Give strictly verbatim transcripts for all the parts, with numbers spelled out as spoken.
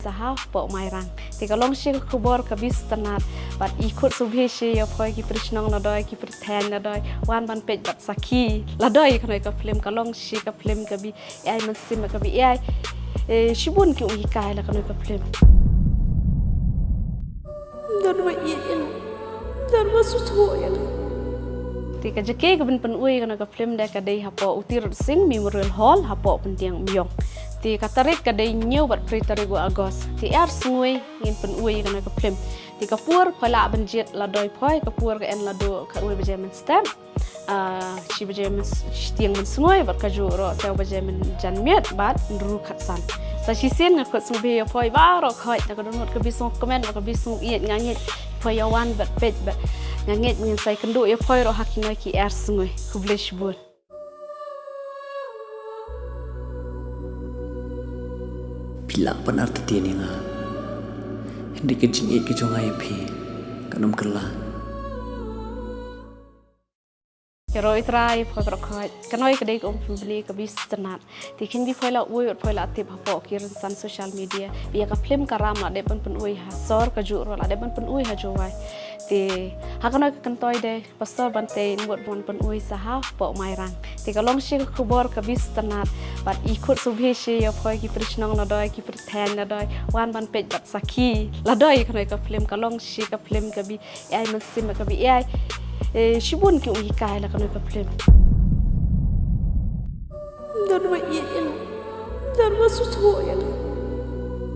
Saha pok Mairang. Te ka long shi ka khubor ka bi sngewtynnat. Bad i khot sngewbha shi ïa phi ki pyrshang la doi, ki pyrthen la doi, wan ban peit bad sakhi la doi ïa kane ka film. Ka long shi ka film ka bi ai mynsiem, ka bi ai, eh, shibun ki ong hikai la kane ka film. Don wa i in. Don wa su su ïa. Te ka jaka ka ban pynui ïa kane ka film da ka dei hapoh u Tirot Sing Memorial Hall hapoh Pyndiang Umïong. Te ka tarik ka dei hynñiew bad phra tarik u August. Te ar sngi ngin pynui ïa kane ka film. Te ka por phi lah ban jied la doi phi, ka por ka en naduh khatwei baje mynstep, ah, shi baje myn, shiteng mynsngi bad kajuh ruh saw baje mynjanmiet bad hynriew khatsan. Sa shisien nga khot sngewbha ïa phi baroh khoit, na ka dohnud ka bi sngewkmen bad ka bi sngewïeit, nga ngeit phi ïa wan bad peit bad nga ngeit ngin sa ïakynduh ïa phi ruh ha kine ki ar sngi. Khublei shibun. Phi lah ban artatien ïa nga, hynrei ka jingïeit ka jong nga ïa phi kan ym kylla. Ïaroh Trai, phi baroh khoit. Kane ka dei ka umphniang ka bi sngewtynnat. Te khyndiat phi la ui, phi la tip hapoh ki rynsan social media, ba ïa ka film Ka Ram la dep ban pynui ha sor, kajuh ruh la dep ban pynui ha Jowai. Te ha kane ka kynta de Pastor Bantei mut ban pynui saha pok Mairang. Te ka long shi ka khubor ka bi sngewtynnat. Bad i khot sngewbha shi ïa phi ki pyrshang la doi, ki pyrthen la doi, wan ban peit bad sakhi la doi ïa kane ka film. Ka long shi ka film ka bi ai mynsiem, ka bi ai, eh, shibun ki ong hikai la kane ka film. Don wa i in. Don wa su su ïa.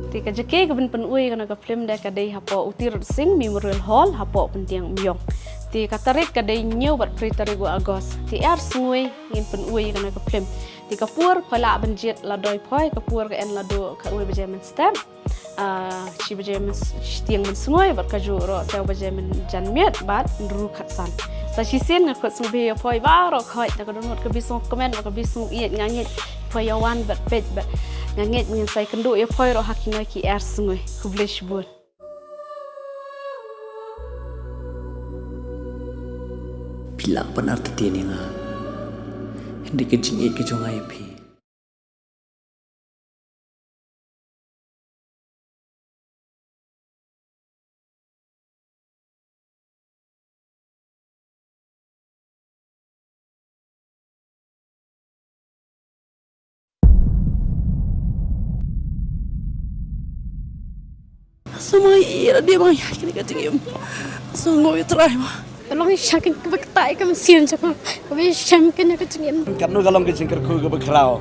Te ka jaka ka ban pynui ïa kane ka film da ka dei hapoh u Tirot Sing Memorial Hall hapoh Pyndiang Umïong. Te ka tarik ka dei hynñiew bad phra tarik u August. Te ar sngi ngin pynui ïa kane ka film. Te ka por phi lah ban jied la doi phi, ka por ka en naduh khatwei baje mynstep, ah, shi baje myn, shiteng mynsngi bad kajuh ruh saw baje mynjanmiet bad hynriew khatsan. Sa shisien nga khot sngewbha ïa phi baroh khoit, na ka dohnud ka bi sngewkmen bad ka bi sngewïeit, nga ngeit phi ïa wan bad peit bad nga ngeit ngin sa ïakynduh ïa phi ruh ha kine ki ar sngi. Khublei shibun. Phi lah ban artatien ïa nga, hynrei ka jingïeit ka jong nga ïa phi. Sa ma i la dei ba ngi ïa kane ka jingim. Sa ngoi Trai ma. Ka long sha kane kaba kata ka mynsiem jong nga. Kaba shem kane ka jingim. Katno ka long ka jingkyrkhu kaba khraw.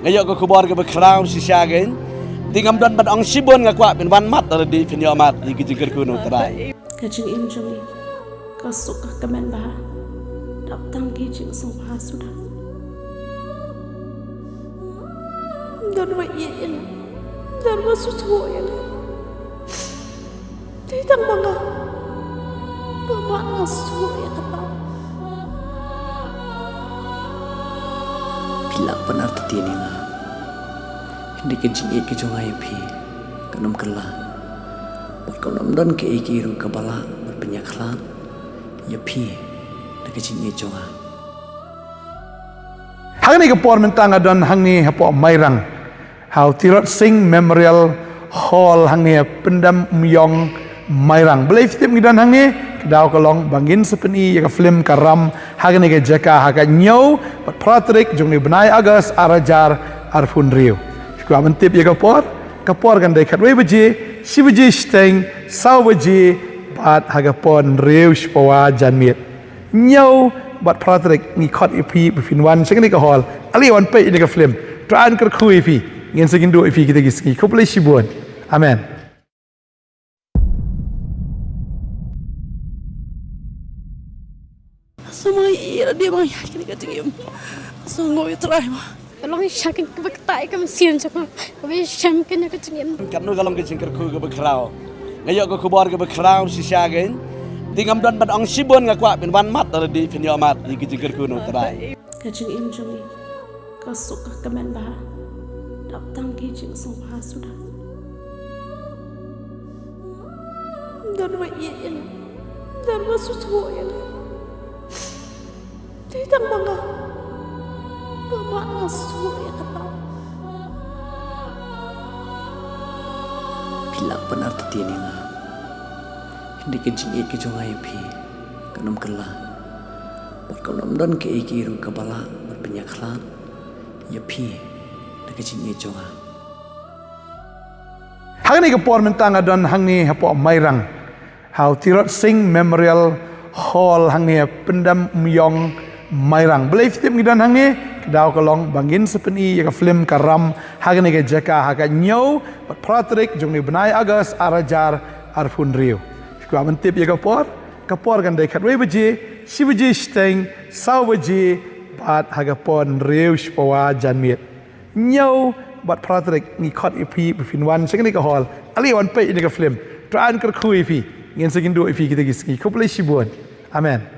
Nga ïoh ka khubor kaba khraw shisha kein. Te ngam don ban ong shibun, nga kwah phin wan mad lada dei phin ïoh mad ïa ka jingkyrkhu na u Trai. Ka jingim jong ngi ka suk ka kmen bha. Dap tang ki jingsngewbha suda. Don wa i in. Don wa su su ïa. Te tang ba nga, ba ma nga su ïa kata. Phi lah ban artatien ïa nga, hynrei ka jingïeit ka jong nga ïa phi kan ym kylla. Bad kan ym don kaei kaei ruh kaba lah ban pynïakhlad ïa phi da ka jingïeit jong nga. Hangne ka por mynta nga don hangne hapoh Mairang, ha u Tirot Sing Memorial Hall hangne ha Pyndiang Umïong, Mairang. Balei phi tip ngi don hangne? Ka daw ka long ba ngin sa pyni ïa ka film Ka Ram ha kane ka jaka ha ka hynñiew bad phra tarik jong une u bnai August ar hajar arphew hynriew. Phi kwah ban tip ïa ka por? Ka por kan dei khatwei baje, shi baje shiteng, saw baje, bad ha ka por hynriew shiphew janmiet. Hynñiew bad phra tarik ngi khot ïa phi ba phin wan sha kane ka hall. Ale wan peit ïa ka film. Trai un kyrkhu ïa phi. Ngin sa ïakynduh ïa phi kita ki sngi. Khublei shibun. Amen. Sa ma i la dei ba ngi ïa kane ka jingim. Sa ngoi Trai ma. Ka long sha kane kaba kata ka mynsiem jong nga. Kaba shem kane ka jingim. Katno ka long ka jingkyrkhu kaba khraw. Nga ïoh ka khubor kaba khraw shisha kein. Te ngam don ban ong shibun, nga kwah phin wan mad lada dei phin ïoh mad ïa ka jingkyrkhu na u Trai. Ka jingim jong ngi ka suk ka kmen bha. Dap tang ki jingsngewbha suda. Don wa i in. Don wa su su ïa. Te tang ba nga, ba ma nga su ïa kata. Ki lah ban artatien ïa nga. Hynrei ka jingïeit ka jong nga ïa phi kan ym kylla, bad kan ym don kaei kaei ruh kaba lah ban pynïakhlad ïa phi da ka jingïeit jong nga. Ha kane ka por mynta nga don hangne hapoh Mairang, ha u Tirot Sing Memorial Hall hangne ha Pyndam Umïong, Mairang. Balei phi tip ngi don hangne? Ka daw ka long ba ngin sa pyni ïa ka film Ka Ram ha kane ka jaka ha ka hynñiew bad phra tarik jong une u bnai August ar hajar arphew hynriew. Phi kwah ban tip ïa ka por? Ka por kan dei khatwei baje, shi baje shiteng, saw baje, bad ha ka por hynriew shi pawa janmiet. Hynñiew bad phra tarik ngi khot ïa phi ba phin wan sha kane ka hall. Ale wan peit ïa ka film. To ai kyrkhu ïa phi. Ngin sa ïakynduh ïa phi kita ki sngi. Khublei shibun. Amen.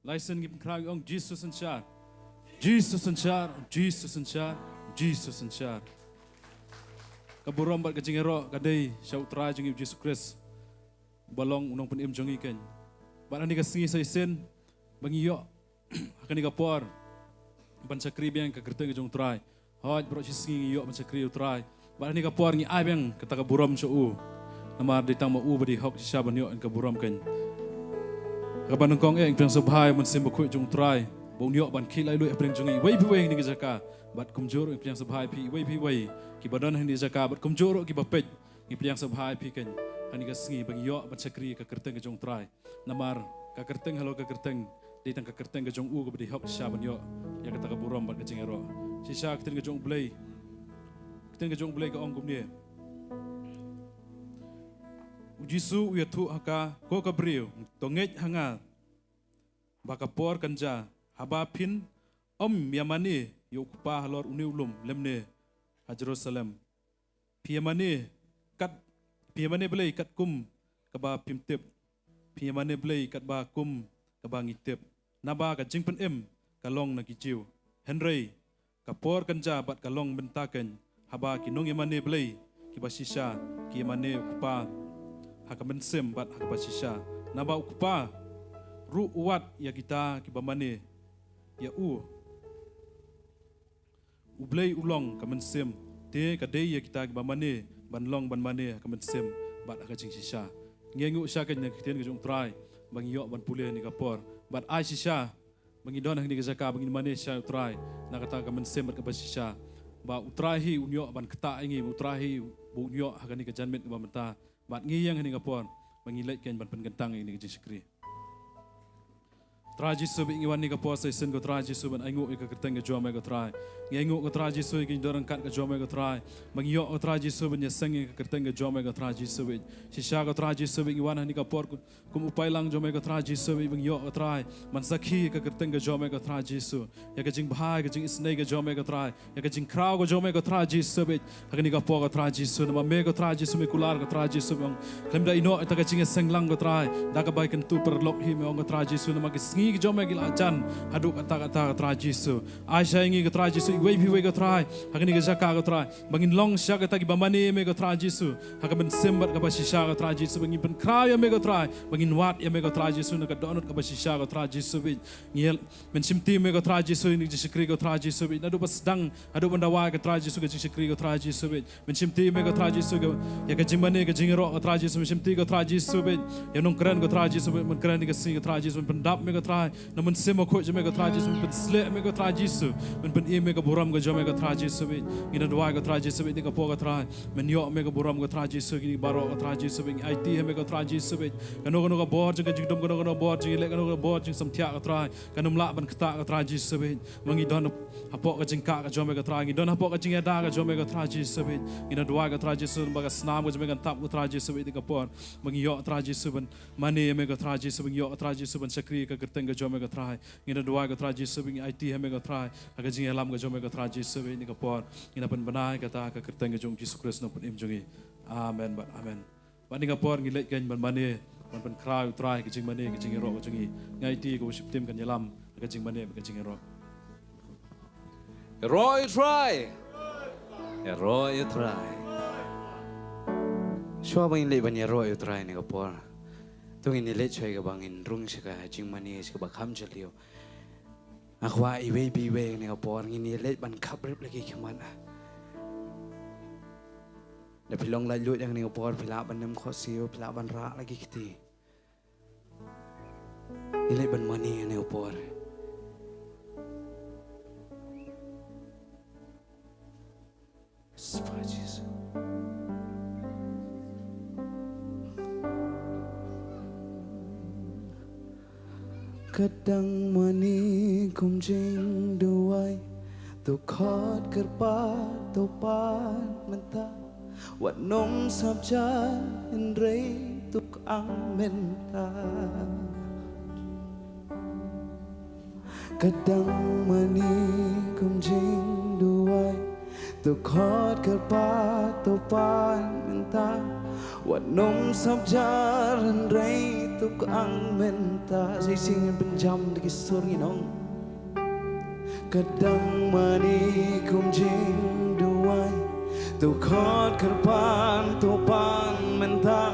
Lai sien ngi pynkhraw ong Jisu synshar. Jisu synshar, Jisu synshar, Jisu synshar. ka burom bad ka jingïaroh ka dei sha U Trai jong ngi U Jisu Khrist, ba long U Nongpynim jong ngi keiñ. Bad ha kane ka sngi sa shisien ba ngi ïoh ha kane ka por ban shakri biang ka kyrteng ka jong U Trai. Hooid, baroh shi sngi ngi ïoh ban shakri ïa U Trai. Bad ha kane ka por ngi ai biang kata ka burom sha U. Namar dei tang ma U ba dei hok shisha ban ïoh ïa ka burom keiñ. Kaba nyngkong eh, ngi pdiang sngewbha ïa U Mynsiem Bakhuid jong U Trai ba Un ïoh ban khie laitluid hapdeng jong ngi iwei pa iwei ha kane ka jaka. Bad kumjuh ruh ngi pdiang sngewbha ïa phi iwei pa iwei kiba don ha kane ka jaka, bad kumjuh ruh kiba peit. Ngi pdiang sngewbha ïa phi keiñ ha kane ka sngi ba ngi ïoh ban shakri ka kyrteng ka jong U Trai. Namar ka kyrteng halor ka kyrteng dei tang ka kyrteng ka jong U kaba dei hok shisha ban ïoh ïa kata ka burom bad ka jingïaroh. Shisha ka ktien ka jong U Blei, ka ktien ka jong U Blei ka ong kumne: U Jisu u ïathuh ha ka, ko ka briew, to ngeit ha nga ba ka por kan jia haba phin ym ïamane ïa U Kpa halor une u lum lymne ha Jerusalem. Phi ïamane kat, phi ïamane balei katkum kaba phim tip? Phi ïamane balei katba kum kaba ngi tip? Naba ka jingpynim ka long na ki Jiw. Hynrei ka por kan jia bad ka long mynta keiñ, haba ki nongïamane balei kiba shisha ki ïamane U Kpa ha ka mynsiem bad ha kaba shisha. Naba U Kpa ruh u wad ïa kita kiba mane ïa U. U Blei u long ka mynsiem, te ka dei ïa kita kiba mane ban long ban mane ha ka mynsiem bad ha ka jingshisha. Ngi ainguh shisha keiñ na ka ktien ka jong U Trai ba ngi ïoh ban pule ha kane ka por. Bad ai shisha ba ngi don ha kane ka jaka ba ngin mane shisha ïa U Trai na kata ka mynsiem bad kaba shisha. Ba U Trai hi un ïoh ban ktah ïa ngi, ba U Trai hi ba un ïoh ha kane ka janmiet kaba mynta. Bad ngi ïeng ha kane ka por ba ngi leit keiñ ban pynkyntang ïa kane ka jingshakri. Trai Jisu, ba ngi wan ha kane ka por sa shisien, ko Trai Jisu, ban ainguh ïa ka kyrteng ka jong Me, ko Trai. Ngi ainguh, ko Trai Jisu, ïa ka jingdon ryngkat ka jong Me, ko Trai. Ba ngi ïoh, ko Trai Jisu, ban ïaseng ïa ka kyrteng ka jong Me, ko Trai Jisu, ba shisha, ko Trai Jisu, ba ngi wan ha kane ka por kum u paidlang jong Me, ko Trai Jisu, ba ngi ïoh, ko Trai, ban sakhi ïa ka kyrteng ka jong Me, ko Trai Jisu, ïa ka jingbha, ïa ka jingisynei ka jong Me, ko Trai, ïa ka jingkhraw ka jong Me, ko Trai Jisu, ba ha kane ka por, ko Trai Jisu, namar Me, ko Trai Jisu, Me kular, ko Trai Jisu, ba khlem da ïehnoh ïa kata ka jingïaseng lang, ko Trai, da kaba kyntu paralok hi, Me ong, ko Trai Jisu, namar ki sngi ki jong Me ki la jan haduh katta katta, ko Trai Jisu. Ai shisha ïa ngi, ko Trai Jisu, iwei pa iwei, ko Trai, ha kane ka jaka, ko Trai, ba ngin long shisha kita kiba mane ïa Me, ko Trai Jisu, ha ka mynsiem bad kaba shisha, ko Trai Jisu, ba ngin pynkhraw ïa Me, ko Trai, ba ngin wad ïa Me, ko Trai Jisu, na ka dohnud kaba shisha, ko Trai Jisu, ba ngi ïa Men shimti, Me, ko Trai Jisu, ïa ka jingshakri, ko Trai Jisu, ba naduh ba sdang haduh ban da wai, ko Trai Jisu, ka jingshakri, ko Trai Jisu, ba men shimti, Me, ko Trai Jisu, ïa ka jingmane, ka jingïaroh, ko Trai Jisu, men shimti, ko Trai Jisu, ba ïa u nongkren, ko Trai Jisu, ba men kren ïa ka sngi, ko Trai Jisu, men pyndap, Me, ko Trai, na u Mynsiem Bakhuid jong Me, ko Trai Jisu, men pynshlur, Me, ko Trai Jisu, men pyni, Me, ka burom ka jong Me, ko Trai Jisu, ba ngi da wai, ko Trai Jisu, ba ïa kane ka por, ko Trai, men ïoh, Me, ka burom, ko Trai Jisu, kine baroh, ko Trai Jisu, ba ngi aiti ha Me, ko Trai Jisu, ba kano kano ka bor jong ka jingdum, kano kano ka bor jong ka leh, kano kano ka bor jong ka samthiah, ko Trai, kan ym lah ban ktah, ko Trai Jisu, ba ngi don hapoh ka jingkah ka jong Me, ko Trai, ngi don hapoh ka jingïada ka jong Me, ko Trai Jisu, ba ngi da duwai, ko Trai Jisu, ba ka snam ka jong Me kan tap, ko Trai Jisu, ba ïa kane ka por ba ngi ïoh, ko Trai Jisu, ban mane ïa Me, ko Trai Jisu, ba ngi ïoh, ko Trai Jisu, ban shakri ïa ka kyrteng ka jong Me, ko Trai. Ngi da duwai, ko Trai Jisu, ba ngi aiti ha Me, ko Trai, ha ka jingïalam ka jong Me, ko Trai Jisu, ba ïa kane ka por ngi da pynbna ïa kata ha ka kyrteng ka jong U Jisu Khrist, u Nongpynim jong ngi. Amen bad amen. Bad ha kane ka por ngi leit keiñ ban mane, ban pynkhraw ïa U Trai ha ka jingmane, ka jingïaroh ka jong ngi. Nga aiti ïa ka worship team kan ïalam ha ka jingmane bad ka jingïaroh. Ïaroh ïa U Trai. Ïaroh ïa U Trai. Shuwa ba ngin leit ban ïaroh ïa U Trai ha kane ka por, to ngin ïaleit shuwa ïa kaba ngin rung sha ka jingmane, sha kaba kham jylliew. Nga kwah iwei pa iwei ha kane ka por ngin ïaleit ban khapbrip la ki khmat. Lada phi long laitluid ha kane ka por, phi lah ban nym khohsiew, phi lah ban rah la ki kti. Ïaleit ban mane ha kane ka por. Spah Jisu. Ka dang mane kum jingduwai, to khot kyrpad to pan mynta. Wat nym sngap jar hynrei to kyang mynta. Ka dang mane kum jingduwai, to khot kyrpad to pan mynta. Wat nym sngap jar hynrei to kyang mynta. Sa shisien ngin pynjam da ki sur, ngin ong: Ka dang mane kum jingduwai, Tu khot kyrpad tu pan mynta,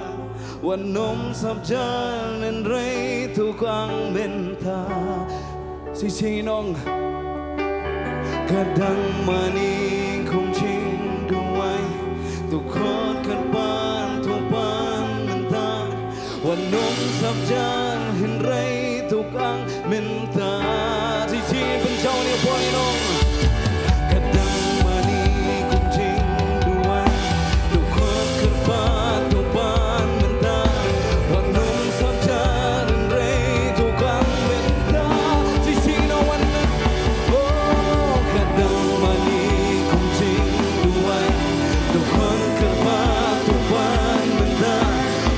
wat nym sap jan hynrei tu kang mynta. Shisha nong. Ka dang mane kum jingduwai, tu khot kyrpad tu pan mynta, wat nym sap jan hynrei tu kang mynta. Shisha pynjaw ïa u Paul nong. Ka dang mane kum jingduwai, tu khot kyrpad tu pan mynta, wat nym sap jan hynrei tu kang mynta. Shisha nong wan. Oh, ka dang mane kum jingduwai, tu khot kyrpad tu pan mynta,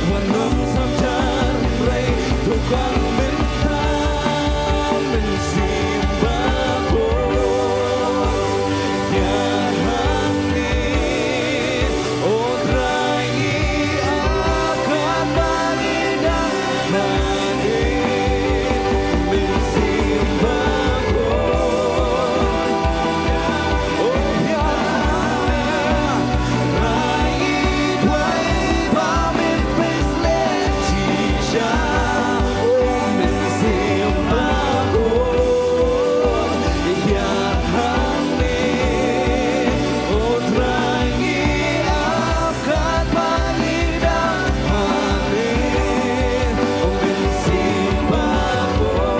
wat nym sap jan hynrei tu kang mynta. Mynsiem Bakhuid, ïa hangne, oh Trai, ngi ap katba ngi dang mane. Mynsiem Bakhuid, oh ïa hangne, Trai, ngi duwai ba men pynslem shisha. Oh Mynsiem Bakhuid, ïa hangne, oh Trai, ngi ap katba ngi dang mane. Oh Mynsiem Bakhuid,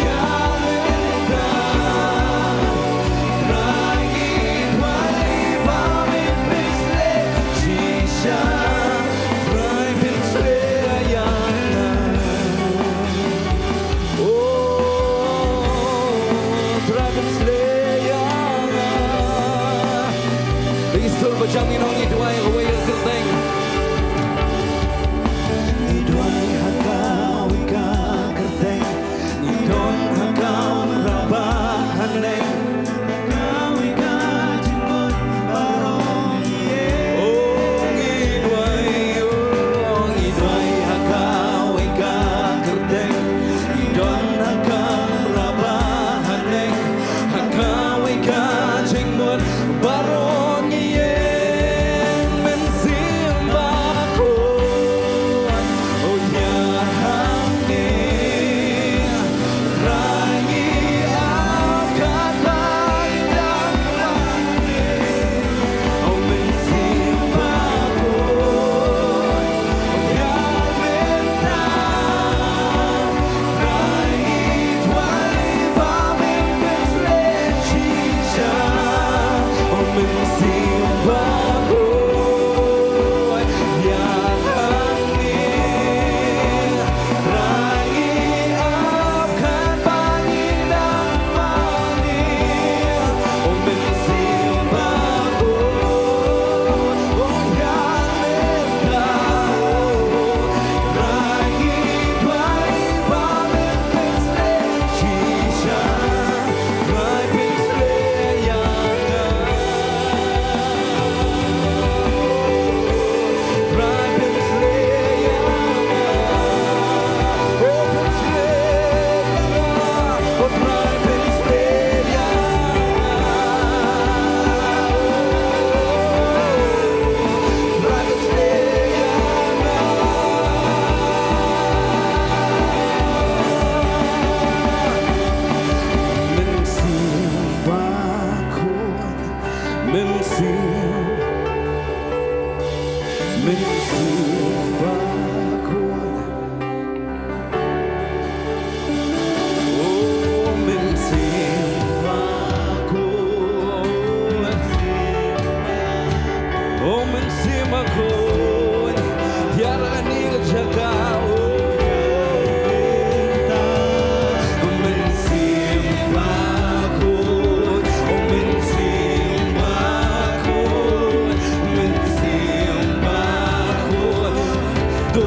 ïa mynta, Trai, ngi duwai ba men pynslem shisha. Trai, pynslem ïa nga. Oh, Trai, pynslem ïa nga. Ba ngi sngewbha jam ngi nong, ngi duwai ha kawei ka kyrteng. Ngi duwai ha kawei ka kyrteng. Ngi don ha kamra ba hangne. Kawei ka jingmut baroh ngi ïeng. Oh, ngi duwai, oh, ngi duwai ha kawei ka kyrteng. Ngi don ha kamra ba hangne. Ha kawei ka jingmut baroh ngi ïeng. Mynsiem Bakhuid, oh ïa hangne, Trai, ngi ap katba ngi dang mane. Oh Mynsiem Bakhuid, ïa mynta, Trai, ngi duwai ba men pynslem shisha. Oh Mynsiem Bakhuid, ïa hangne, Trai, ngi ap katba ngi dang mane. Oh Mynsiem Bakhuid, oh ïa mynta, Trai, ngi duwai ba men pynslem shisha. Trai, pynslem ïa nga. Trai, pynslem ïa nga. Oh, pynslem ïa nga. Oh, Trai, pynslem ïa nga. Trai, pynslem ïa nga. Mynsiem Bakhuid, Mynsiem, Mynsiem Bakhuid. Oh, Mynsiem Bakhuid. Oh, Mynsiem Bakhuid. Ïa kane ka jaka, oh. Mynsiem Bakhuid, oh Mynsiem Bakhuid, Mynsiem Bakhuid. To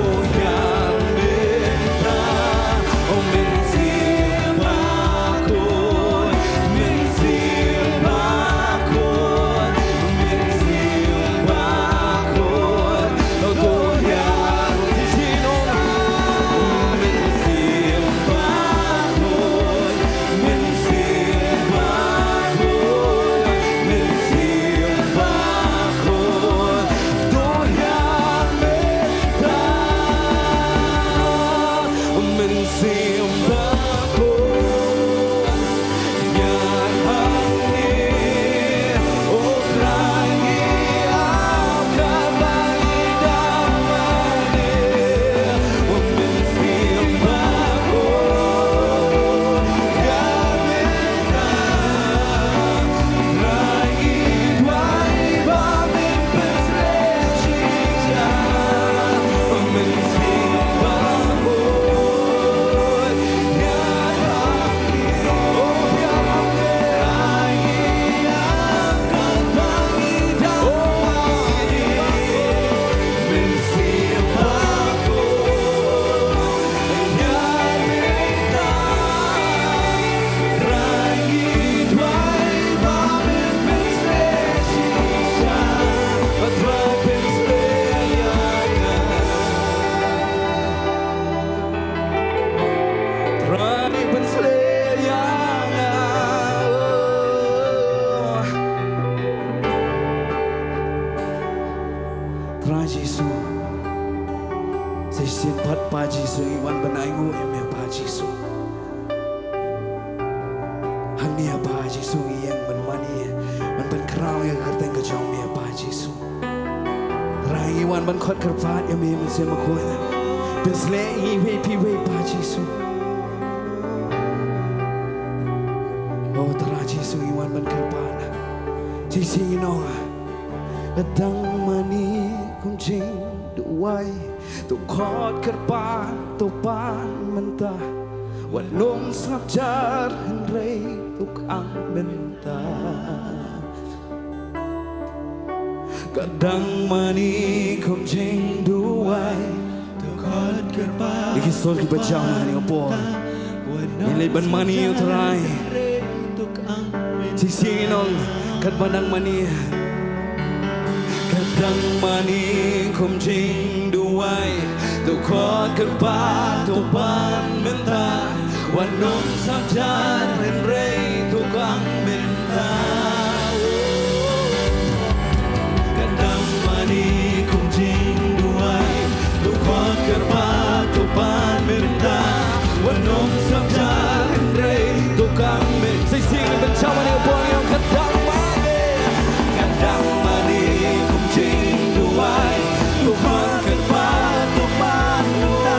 Trai Jisu. Sa shisien pat Pa Jisu ngi wan ban ainguh ïa me Pa Jisu. Hangne Pa Jisu ngi ïeng ban mane, ban pynkhraw ïa ka kyrteng ka jong me Pa Jisu. Trai ngi wan ban khot kyrpad ïa me Mynsiem Bakhuid. Pynsleh ïa ngi iwei pa iwei Pa Jisu. O Trai Jisu ngi wan ban kyrpad. Jisu ngi ong. Ka dang mane kum jingduwai, to khot kyrpad to pan mynta. Wat nym sngap jar hynrei to khang mynta. Ka dang mane kum jingduwai, to khot kyrpad. Ïa ki sor kiba jam ha kane ka por. Ngin leit ban mane ïa u Trai. Shisien ngi ong, ka dang mane. Ka dang mane kum jingduwai, to khot kyrpad to pan mynta. Wat nym sngap jar hynrei to khang mynta. Ka dang mane kum jingduwai, to khot kyrpad to pan mynta. Wat nym sngap jar hynrei to khang mynta. Shisien ngi bynta mane u bor ïa ka dang mane. Ka dang mane kum jingduwai, to khot kyrpad to pan mynta.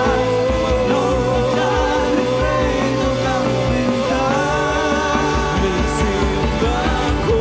Wat nym sngap jar hynrei to khang mynta. Mynsiem Bakhuid.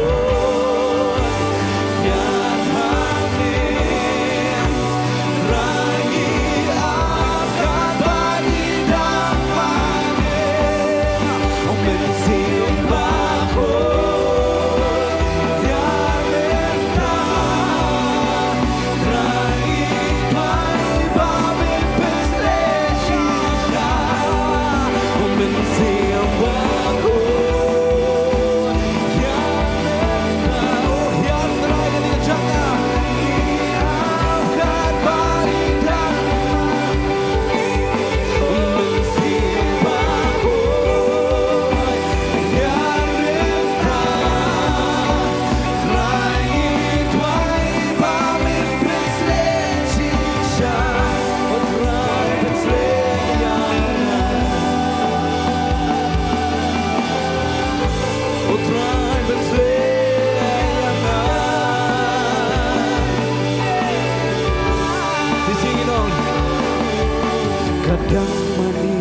Ka dang mane.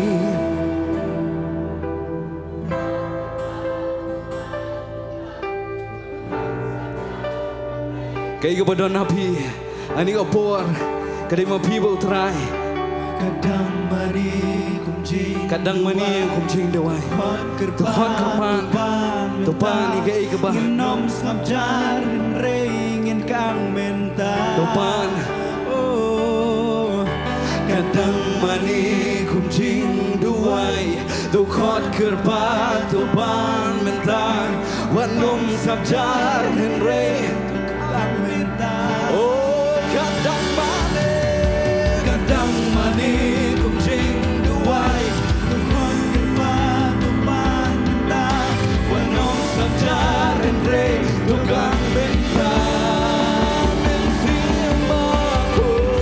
Kaei kaba don ha phi ha kane ka por, ka dei ma phi bad u Trai. Ka dang mane kum jing, ka dang mane kum jingduwai. To khot kyrpad to pan ïa kaei kaba. Ngin nym sngap jar hynrei ngin khang mynta. To pan. Oh, ka dang mane kum jingduwai. To khot kyrpad to pan mynta. Wat nym sngap jar hynrei. Oh, ka dang mane, ka dang mane kum jingduwai. To khot kyrpad to pan mynta. Wat nym sngap jar hynrei to khang mynta. Mynsiem Bakhuid.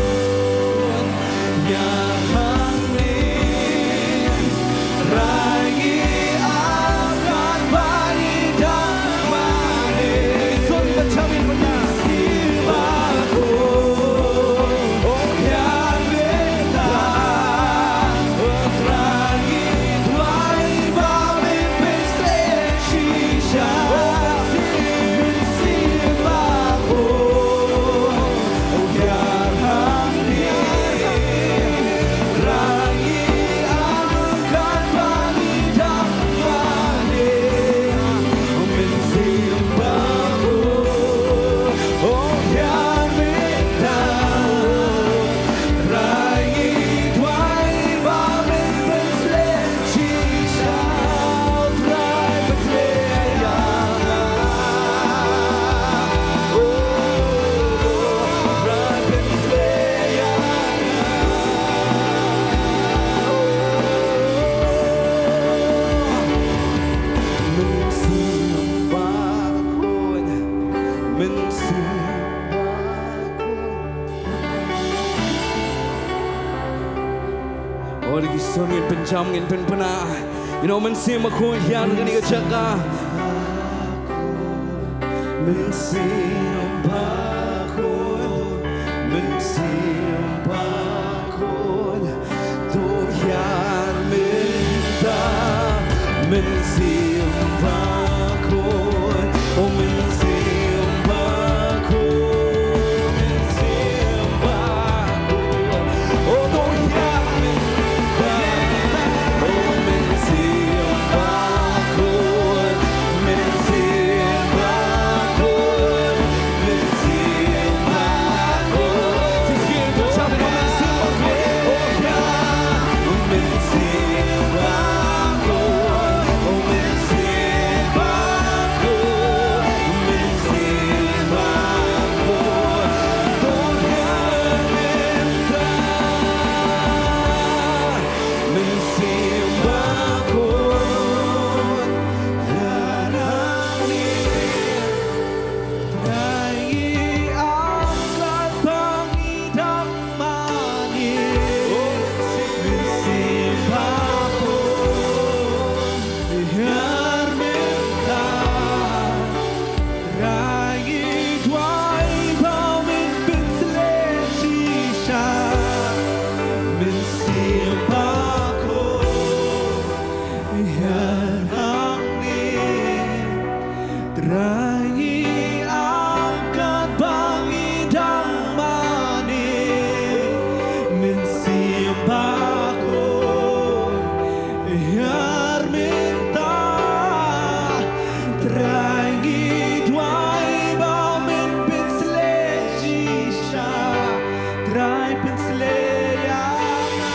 Wat ki sor ngin pynjam, ngin pynpna. You know, Mynsiem Bakhuid, hiar kane ka jaka. Mynsiem Bakhuid, Mynsiem Bakhuid, to hiar mynta. Mynsiem Bakhuid, o Mynsiem Bakhuid, Mynsiem Bakhuid, o to hiar mynta. O Mynsiem Bakhuid, Mynsiem Bakhuid, Mynsiem Bakhuid. Trai, ngi angkat ba ngi dang mane, Mynsiem Bakhuid, hiar mynta. Trai, ngi duwai ba men pynsleh shisha. Trai, pynsleh ïa nga.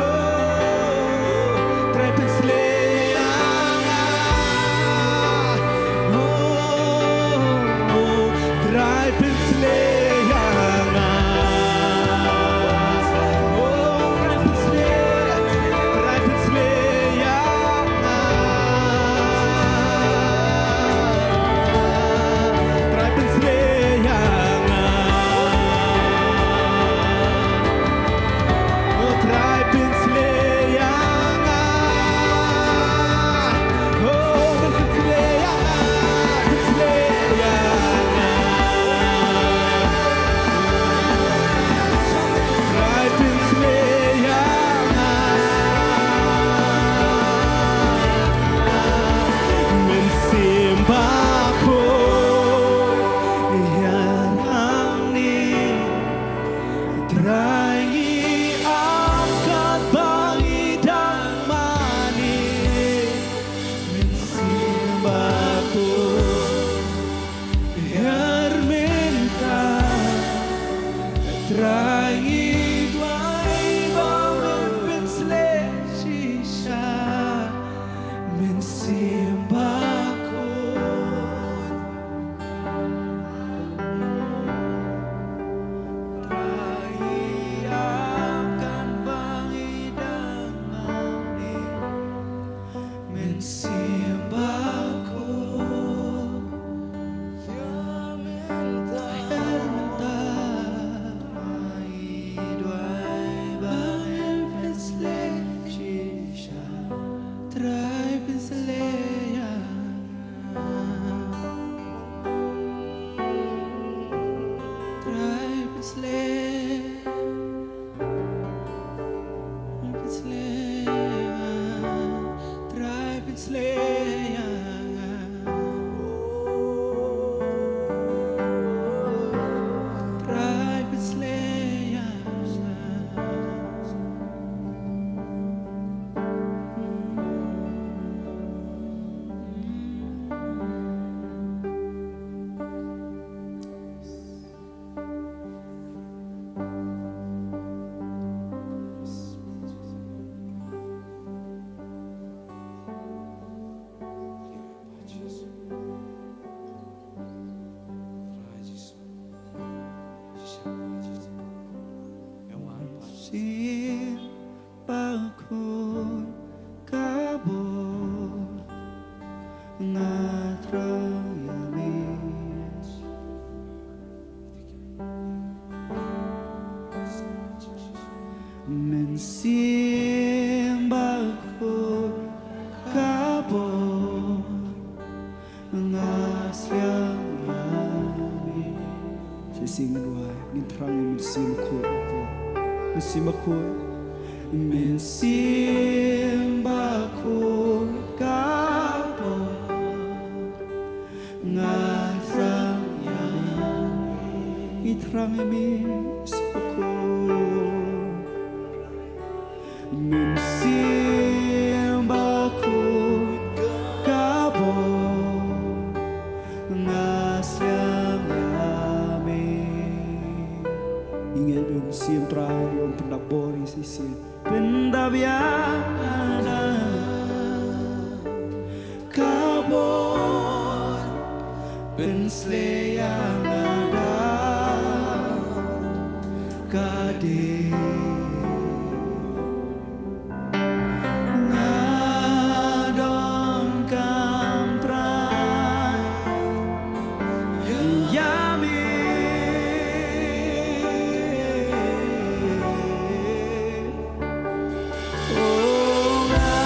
Oh, Trai, pynsleh ïa nga. Oh, oh, Trai, pynsleh ïa nga. Oh, Trai, pynsleh, Trai, pynsleh ïa nga. Trai, pynsleh ïa nga. Oh, Trai, pynsleh ïa nga. Oh, pynsleh ïa nga. Pynsleh ïa nga. Mynsiem Bakhuid ka bor, nga sliang ïa me. Shisien ngin wai, ngin thrang ïa u Mynsiem Bakhuid. Mynsiem Bakhuid. Mynsiem Bakhuid ka bor, nga thrang ïa me. Ngi thrang ïa me, Mynsiem Bakhuid. Mynsiem Bakhuid ka bor, nga sliang ïa me. Ngi ngeit ba u Mynsiem Trai un pyndap bor ïa shisien. Pyndap ïa nga da ka bor, pynshlei ïa nga da ka dieng. Nga donkam trai ïa me. Oh, nga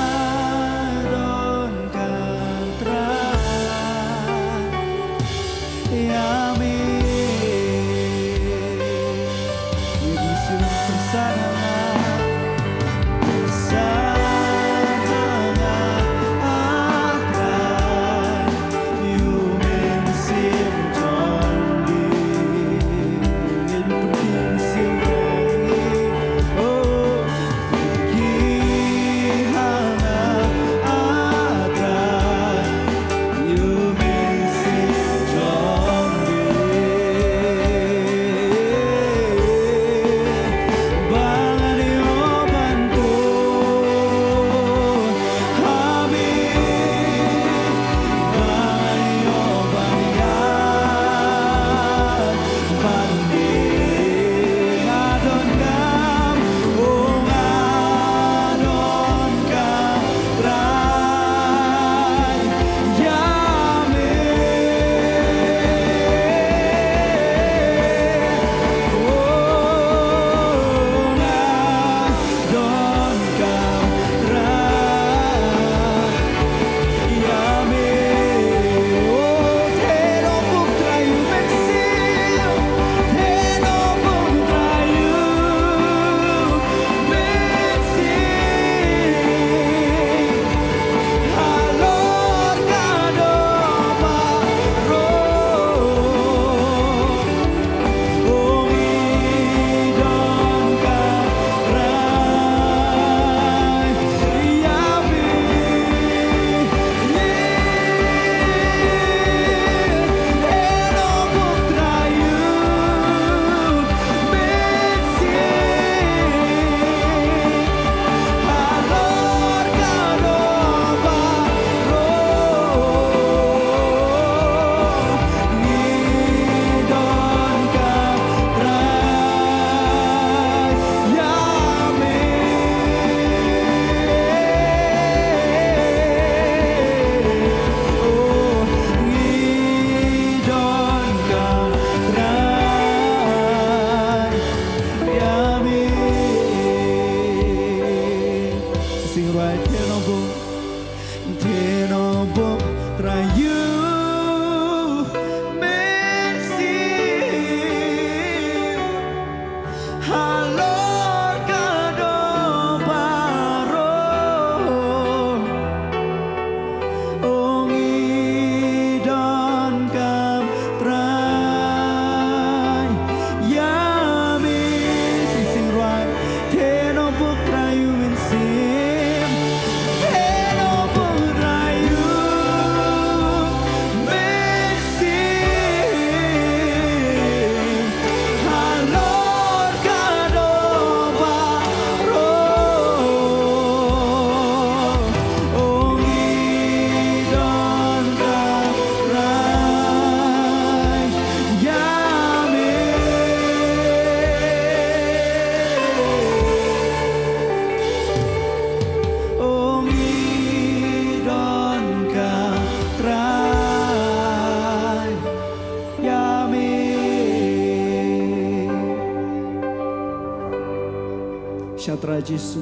Sha Trai Jisu,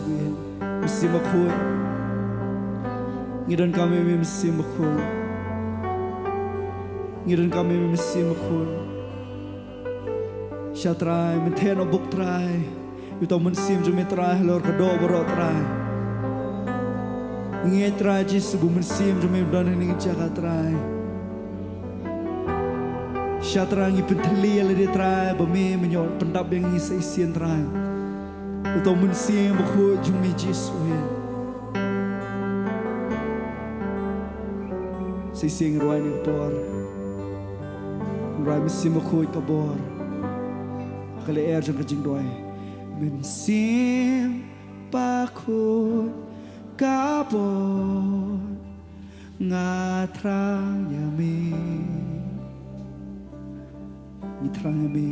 Mynsiem Bakhuid. Ngi donkam ïa me Mynsiem Bakhuid. Ngi donkam ïa me Mynsiem Bakhuid. Sha Trai, mynta ngi bud Trai. Ïa uto u Mynsiem jong me Trai, halor ka doh baroh Trai. Ngi ngeit Trai Jisu ba u Mynsiem jong me u don ha kane ka jaka Trai. Sha Trai ngi pyntylli ïa lade Trai, ba me me ïoh pyndap ïa ngi sa shisien Trai. Uto u Mynsiem Bakhuid jong me Jisu hi. Sa shisien ngi rwai ha kane ka por. Ngi rwai Mynsiem Bakhuid ka bor. Ha ka lyer jong ka jingduwai. Mynsiem Bakhuid ka bor. Nga thrang ïa me. Ngi thrang ïa me.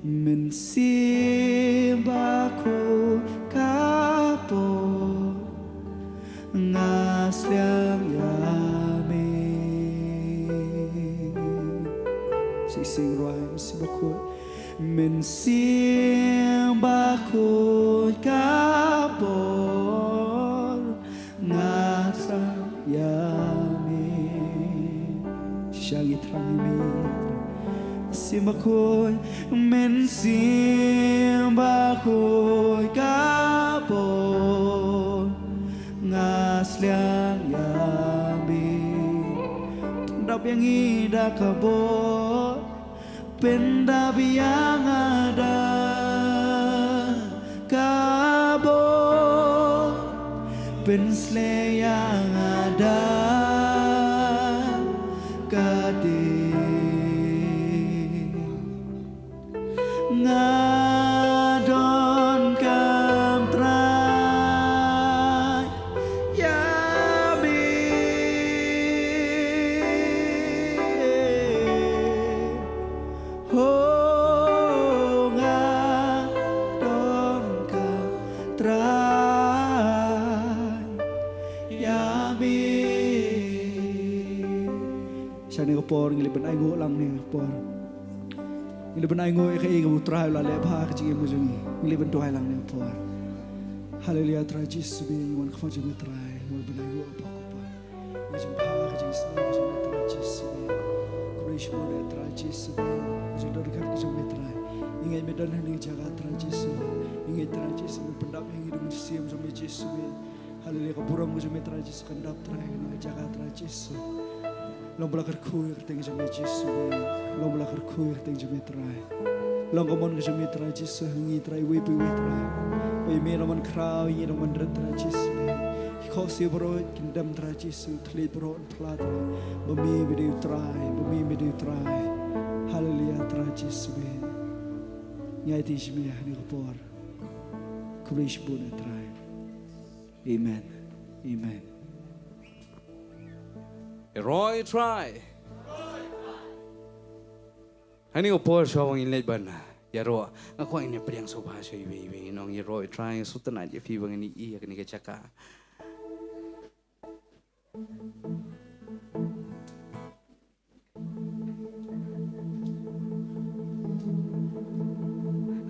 Mynsiem Bakhuid ka bor. Nga sliang ïa me. Sa shisien rwai Mynsiem Bakhuid. Mynsiem Bakhuid ka bor. Nga thrang ïa me. Shisha ngi thrang ïa me. Mynsiem Bakhuid, Mynsiem Bakhuid ka bor. Nga sliang ïa me. Pyndap ïa ngi da ka bor. Pyndap ïa nga da ka bor. Pynshlei ïa nga da ka ding. Nga donkam Trai ïa me. Ho nga donkam Trai ïa me. Sha kane ka por ngi leit ban ainguh lang kane ka por. Ngi leit ban ainguh ïa kaei kaba u Trai u la leh bha ha ka jingim ka jong ngi. Ngi leit ban duwai lang kane ka por. Haleluia Trai Jisu, ngi wan khmat jong me Trai, ngi wan ban ainguh ïa phi ko Pa. Ka jingbha ka jingsneng ka jong me Trai Jisu. Khublei shibun Trai Jisu. Ka jingdon ka jong me Trai. Ngi ngeit me don ha kane ka jaka Trai Jisu. Ngi ngeit Trai Jisu me pyndap ïa ngi da u Mynsiem jong me Jisu. Haleluia, ka burom ka jong me Trai Jisu kan dap Trai ha kane ka jaka Trai Jisu. Long ba la kyrkhu ïa ka kyrteng jong me Jisu. Long ba la kyrkhu ïa ka kyrteng jong me Trai. Long ka mon ka jong me Trai Jisu ha ngi Trai iwei pa iwei Trai. Ba ïa me ngi long ban khraw, ïa ngi ngi long ban rit Trai Jisu. Ki khohsiew baroh kin dem Trai Jisu, thylliej baroh yn phla Trai. Ba me me dei u Trai, ba me me dei u Trai. Haleluia Trai Jisu. Ngi aiti sha me ha kane ka por. Khublei shibun Trai. Amen. Amen. Ïaroh ïa u Trai. Ha kane ka por shuwa ba ngin leit ban ïaroh, nga kwah ngin ïa pdiang sngewbha sha iwei iwei. Ngin ong ïaroh ïa u Trai, nga sngewtynnat ïa phi ba ngin ïohi ïa kane ka jaka.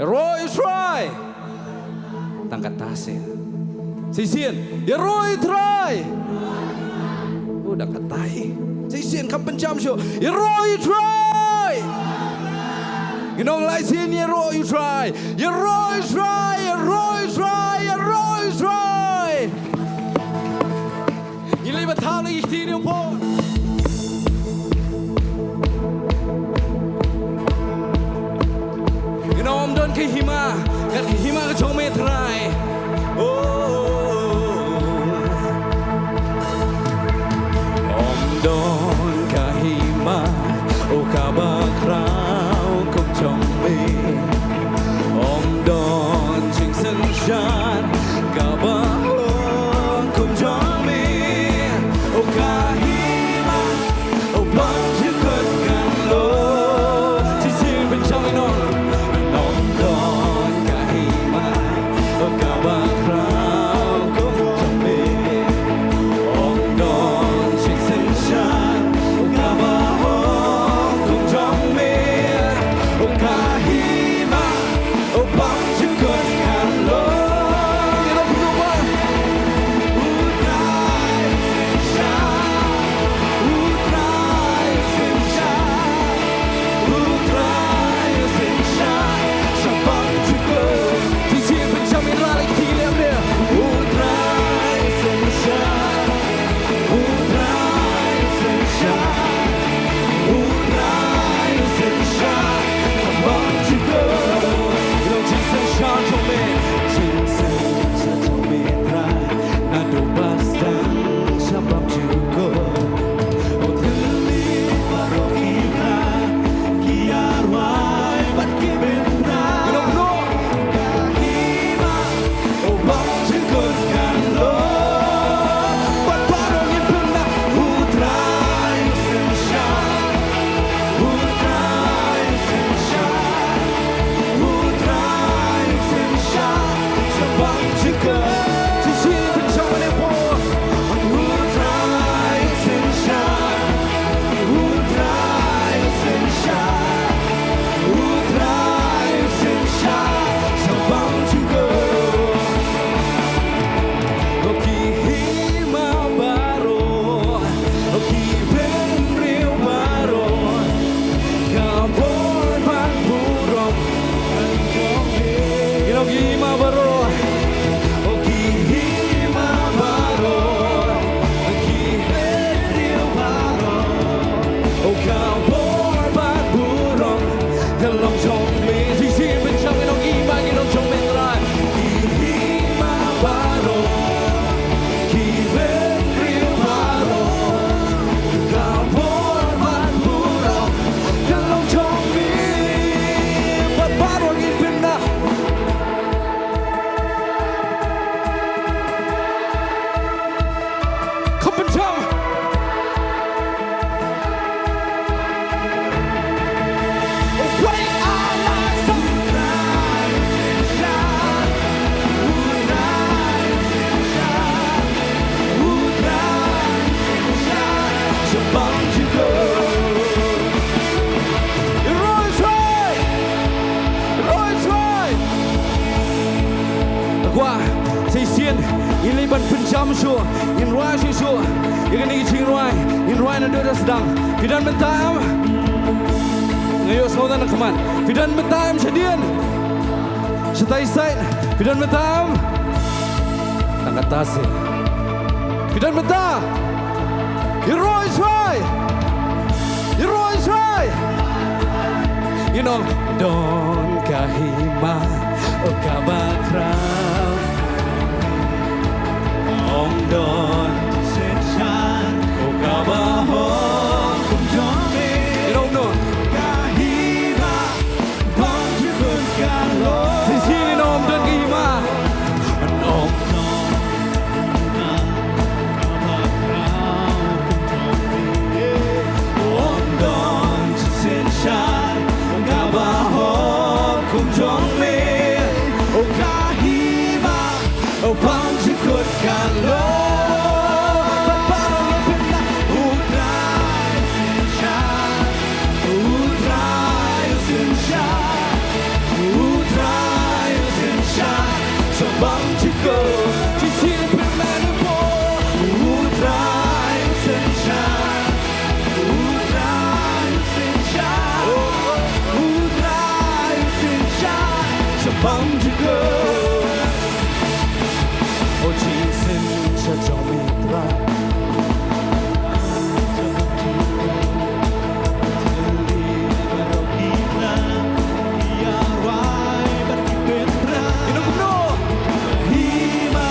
Ïaroh ïa u Trai. Tang katta seh. Shisien, ïaroh ïa u Trai. Oh, dang katta hi. Shisien kham pynjam shuh. Ïaroh ïa u Trai. Ngin ong lai sien, ïaroh ïa u Trai. Ïaroh ïa u Trai, ïaroh ïa u Trai, ïaroh ïa u Trai. Ngi leit ban thaw na ki kti ne por. Ngi ong ym don ka hima, kat ka hima ka jong me Trai. Oh. Ym don ka hima, oh kaba khraw kum jong me. Ym don jingsynshar kaba long kum jong me. Oh ka hima, oh ban jukut kan long. Shisien pynjam ïa ngi. Ym don ka hima, oh kaba khraw kum jong me. Ym don jingsynshar, oh kaba hok kum jong me. Ngin leit ban pynjam shuh, ngin rwai shuh shuh ïa kane ka jingrwai, ngin rwai naduh da sdang. Phi don mynta em? Nga ïohsngew na khmat. Phi don mynta em shadien? Shatai sait. Phi don mynta em? Tang kata seh. Phi don mynta? Ïaroh Israel. Ïaroh Israel. Ngin ong don ka hima, oh, kaba khraw. Ong don synshar, oh, kaba hok kum jong me. Ngin ong don ka hima. Bang jukut ka long. Shisien ngin ong don ka hima. Ong don. Ong don synshar kaba hok kum jong me. Oh ka hima. Oh bang jukut ka long. Bad baroh ngin pynlong. U Trai u synshar. U Trai u synshar. U Trai u synshar. Sha bang jukut. Shisien pynlong. U Trai u synshar. U Trai u synshar. U Trai u synshar. Sha bang jukut. O jingsynshar jong me Trai. Ïa kumno? Hima.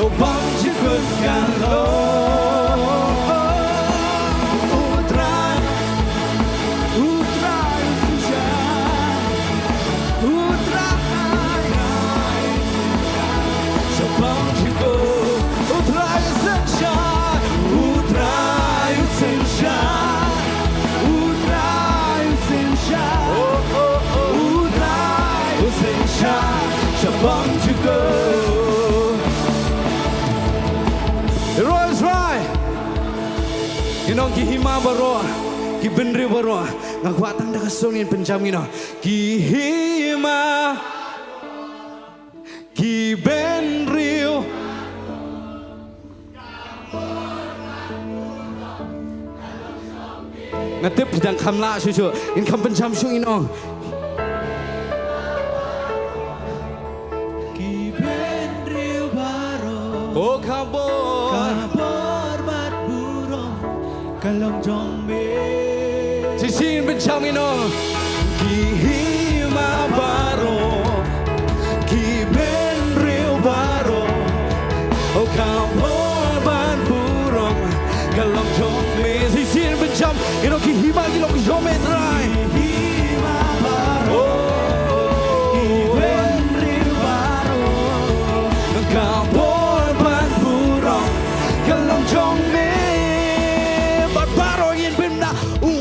Oh bang jukut ka long. U Trai, U Trai u synshar. U Trai. Sha bang jukut. U Trai u synshar. U Trai u synshar. U Trai u synshar. Oh, oh, oh. U Trai u synshar. Sha bang jukut. Ïaroh Israel. Ngin ong ki hima baroh, ki bynriew baroh. Nga kwah tang da ka sur ngin pynjam, ngin ong ki hima, ki bynriew. Nga tip dang kham lah shuh shuh. Ngin kham pynjam shuh, ngin ong. Ki bynriew baroh. Oh, ka bor. Ka bor bad burom ka long jong me. Shisien pynjam, ngin ong. Ki hima baroh. Ki bynriew baroh. Oh, ka bor bad burom ka long jong me. Shisien pynjam. Ïa ki hima ki long jong me Trai. Hima baroh. Oh. Ki bynriew baroh. Ka bor bad burom ka long jong me. Bad baroh ngin pynbna. U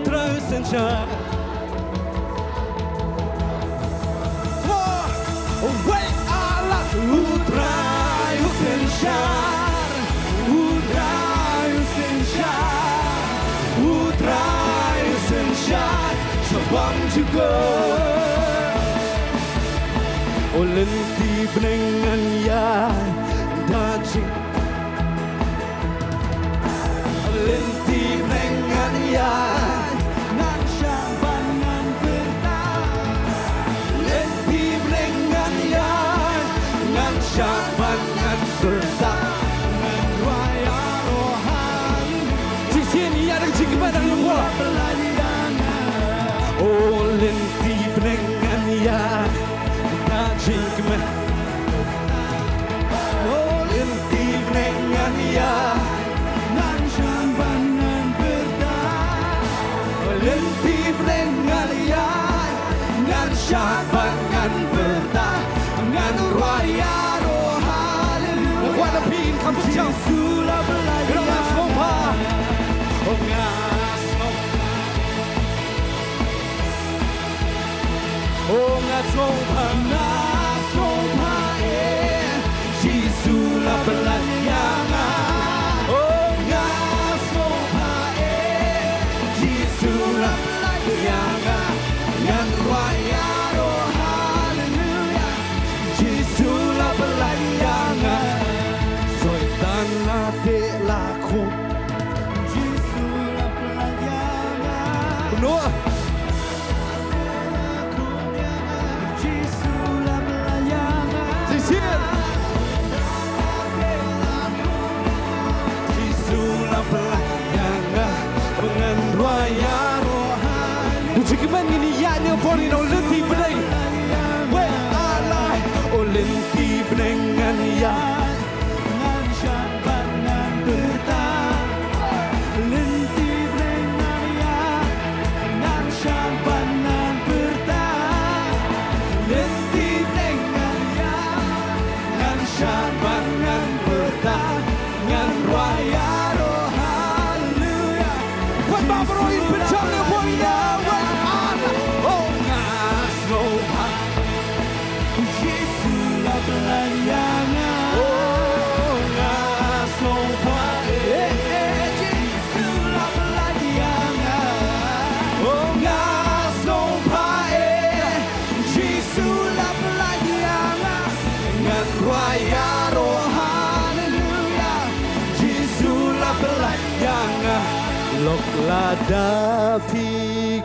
Trai u synshar. Wah! Wei ala! U Trai u synshar. U Trai u synshar. U Trai u synshar. Sha bang jukut. O lynti bneng ngan ïaid da jing Lynti bneng ngan ïaid, ngan shad bad ngan pyrta. Lynti bneng ngan ïaid, ngan shad bad ngan pyrta. Ngan rwai ïaroh haleluya. Shisien ïa da ka jingkmen ngan ïaroh. O lynti bneng ngan ïaid, da jingkmen. O lynti bneng ngan ïaid, ngan shad bad ngan pyrta. O lynti bneng ngan ïaid, ngan shad bad ngan pyrta. Ngan rwai ïaroh haleluya. Nga kwah na phi ngin kham pynjam. Jisu la pynlait ïa nga. O nga sngewbha. O nga sngewbha, nga sngewbha, eh, Jisu la pynlait ïa nga. Te la khum. Jisu la pynlait ïa nga. Kumno? Jisu la pynlait ïa nga. Shisien. Jisu la pynlait ïa nga. Ba ngan rwai ïaroh ha. Ngi sngewkmen ngin ïaid ïa u por, ngin ong lynti bneng. Wei, ar, lai. O lynti bneng ngan ïaid. Ngan shad bad ngan pyrta. Lynti bneng ngan ïaid. Ngan shad bad ngan pyrta. Lynti bneng ngan ïaid. Ngan shad bad ngan pyrta. Ngan rwai ïaroh, haleluya. Pynbam ruh, pynjam ïa u por ïa, wei, ar, lai. Oh, nga sngewbha. Jisu la pynlait ïa nga. Oh, nga sngewbha, eh, eh, Jisu la pynlait ïa nga. Oh, nga sngewbha, eh, Jisu la pynlait ïa nga. Ngan rwai ïaroh, haleluya. Jisu la pynlait ïa nga. Lok lada phi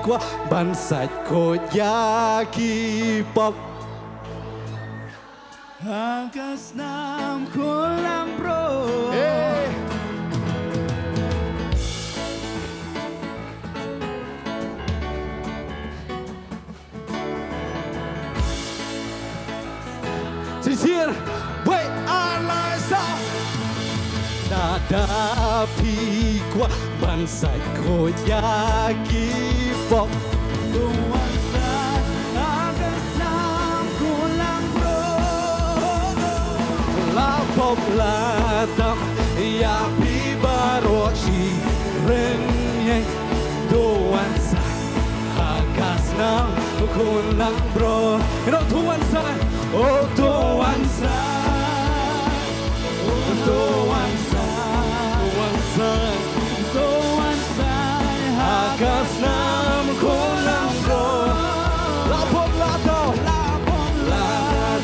kwah ban sait khuid ïa ki pop. Ha ka snam khun langbrot. Hey. Shisien, wei, ar, lai, saw. Lada phi kwah ban sait khuid ïa ki pop. To wan sait ha ka snam khun langbrot. La pop la tam ïa phi baroh shi ryngeng. To wan sait ha ka snam khun langbrot. You know, to wan sait. Oh, to wan sait. To wan sait, to wan sait, to wan sait ha ka snam khun langbrot. La pop la tam, la pop la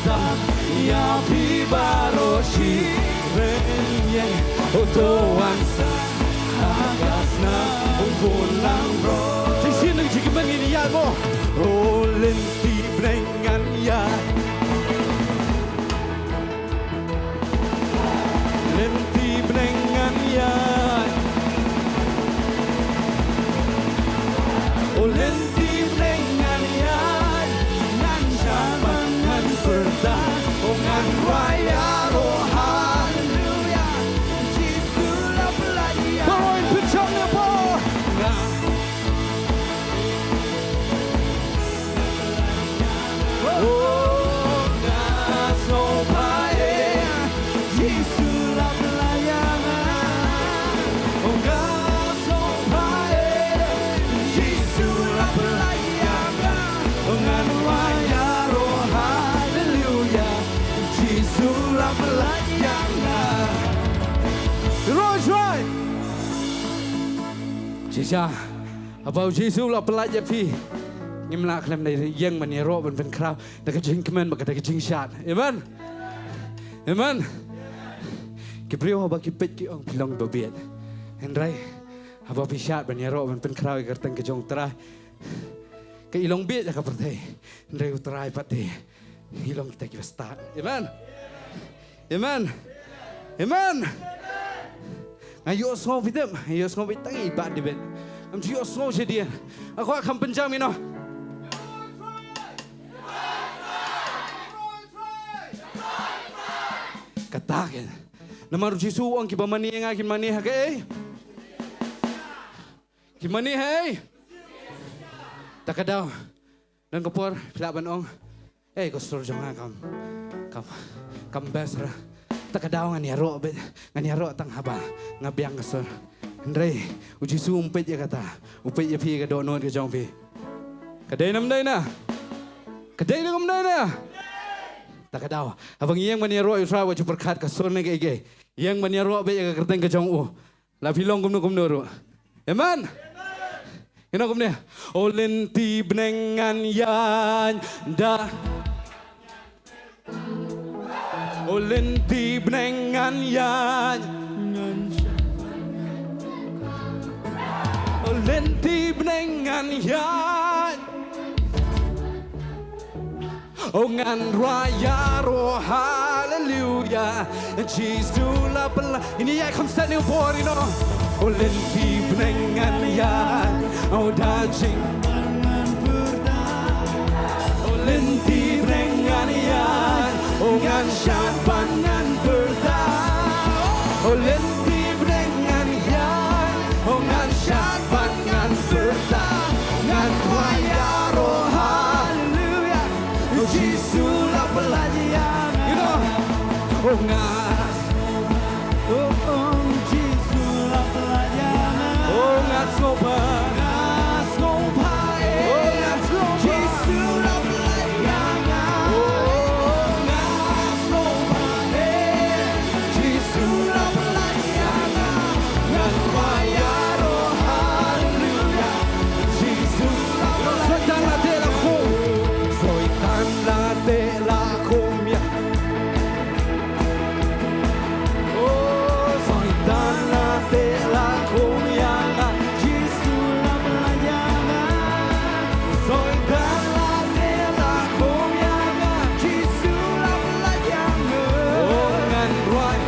tam ïa phi baroh shi ryngeng. Oh, to wan sait ha ka snam khun langbrot. Shisien, ngi sngewkmen ngin ïaid mo. Oh, lynti bneng ngan ïaid. Lynti bneng ngan ïaid. Oh, lynti bneng ngan ïaid. Ngan shad bad ngan pyrta. Oh, ngan rwai ïaroh, haleluya. Jisu la pynlait ïa nga. Baroh, pynshong ïa u bor. Nga Shisha, haba u Jisu u la pynlait ïa phi, ngim lah khlem da ïeng ban ïaroh ban pynkhraw da ka jingkmen bad ka da ka jingshad. Amen. Amen. Ki briew haba ki peit ki ong phi long ba bieit. Hynrei haba phi shad ban ïaroh ban pynkhraw ïa ka kyrteng ka jong U Trai, ka i long bieit ha ka pyrthei. Hynrei U Trai pat te i long kita kiba stad. Amen. Amen. Amen. Nga ïohsngew beit, nga ïohsngew beit tang i Bah David. Ngam ju ïohsngew shadien. Nga kwah kham pynjam ïa no. Kata kein. Namar u Jisu u ong kiba mane ïa nga kin mane ha kaei? Kin mane ha ei? Ta ka daw. Don ka por phi lah ban ong, ei, ka sur jong nga kam, kam, kam best ra. Ta ka daw ngan ïaroh beit, ngan ïaroh tang haba nga biang ka sur. Hynrei u Jisu um peit ïa kata, u peit ïa phi, ïa ka dohnud ka jong phi. Ka dei ne ym dei na? Ka dei ne ym dei na? Ta ka daw haba ngi ïeng ban ïaroh ïa U Trai, wat ju pyrkhat ka sur ne kaei kaei. Ïeng ban ïaroh beit ïa ka kyrteng ka jong u. La phi long kumno kumno ruh. Amen. Kino kumne. O lynti bneng ngan ïaid da. O lynti bneng ngan ïaid. Lynti bneng ngan ïaid. Oh ngan rwai ïaroh haleluya. Jisu la pynlait. Ini ïa kham sat ni por ino. Oh lynti bneng ngan ïaid. Oh da jing. Oh lynti bneng ngan ïaid. Oh ngan shad ban ngan pyrta. Oh lynti bneng ngan ïaid. Oh ngan shad ban ngan pyrta. Ngan rwai ïaroh haleluya. Jisu la pynlait ïa nga. You know. Oh nga. Oh, oh, Jisu la pynlait ïa nga. Oh nga sngewbha. Nga sngewbha eh. Oh nga sngewbha. Jisu la pynlait ïa nga. Oh nga sngewbha eh. Jisu la pynlait ïa nga. Ngan rwai ïaroh haleluya. Jisu la pynlait. Soitan la teh la khum. Soitan la teh la khum ïa. Oh, Soitan la teh la khum ïa nga. Jisu la pynlait ïa nga. Soitan la teh la khum ïa nga. Jisu la pynlait ïa nga. Oh, ngan rwai.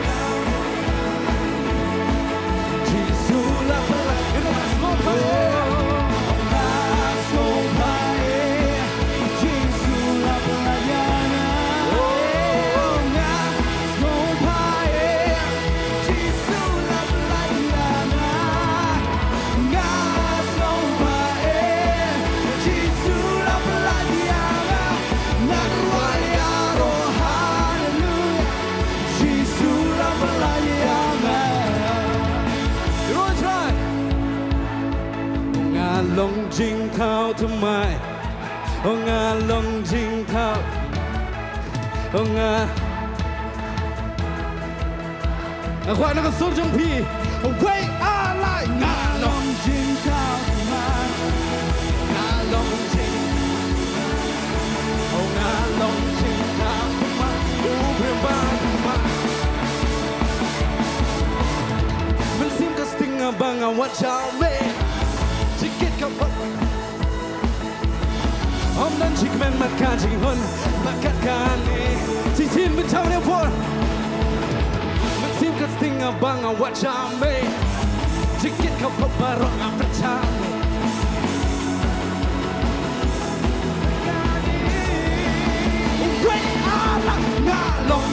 Jisu la pynlait. Ïa nga sngewbha. Nga sngewbha eh. Jisu la pynlait ïa nga. Oh, nga sngewbha eh. Jisu la pynlait ïa nga. Nga sngewbha eh. Jisu la pynlait ïa nga. Ngan rwai ïaroh haleluya. Jisu la pynlait ïa nga. Everyone try. Nga long jingthaw thymmai. Oh nga long jingthaw. Oh nga. Nga kwah na ka sur jong phi. Wei alai nga long jingthaw thymmai. Nga long jing. Oh nga long jingthaw thymmai. U briew ba thymmai. Mynsiem ka sting ba nga wat sha me. Jingkit ka pop. Ym don jingkmen mat ka jinghun bad kat kane. Shisien ban jaw ne por. Mynsiem ka sting ba nga wat sha me. Jingkit ka pop baroh nga pyrshah. Wei ala nga long.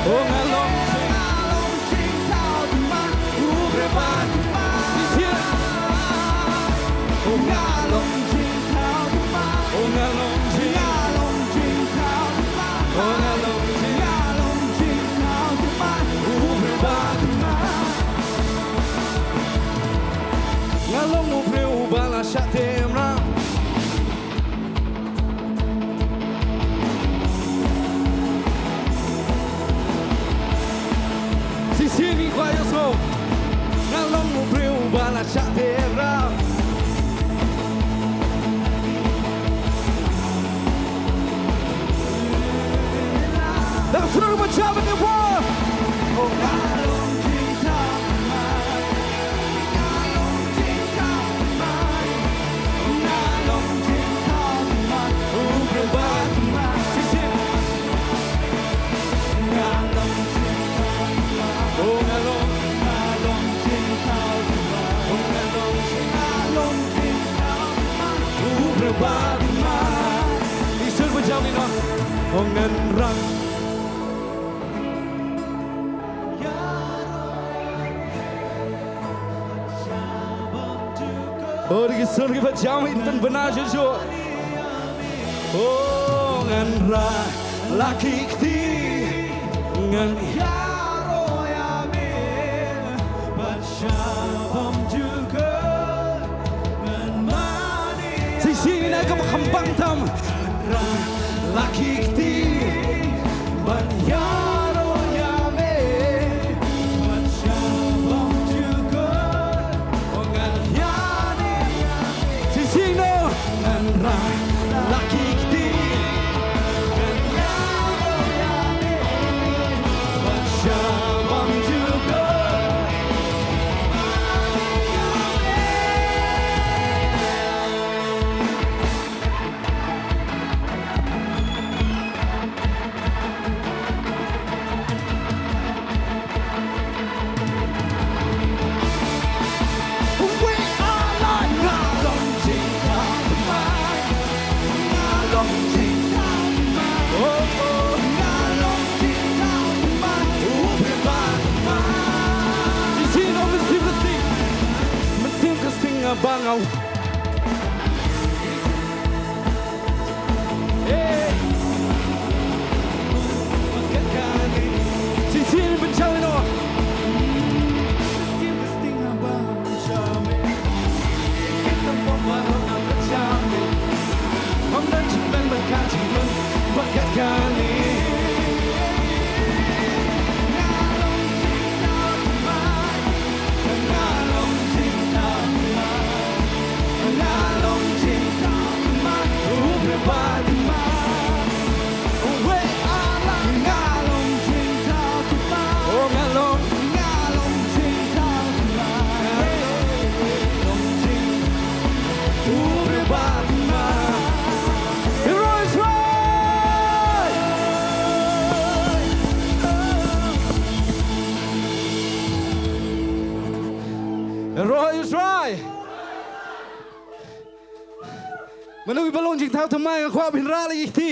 Oh, nga long. Nga long u briew uba la shah tem ram. Shisien ngi kwah ïohsngew. Nga long u briew uba la shah tem ram. Dang sngewbha ban jam ïa phi. Oh, dei ki sur kiba jam ïa tang bynta shuh shuh. Oh, ngan rai la ki kti ngan ïaroh ïa me. Shisien ïa kaba kham bang tam. La ki kti ban ïaroh ïa me. Ban sha bam jukut. Oh ngan ïa ne. Shisien no. Ngan rai la ki kti. Ngan ïaroh ïa me. Ban sha bam jukut. Hey. Shisien pynshai noh. Roy Israel. Mano kiba long jingthaw thymmai, nga kwah phin rah lagi kti.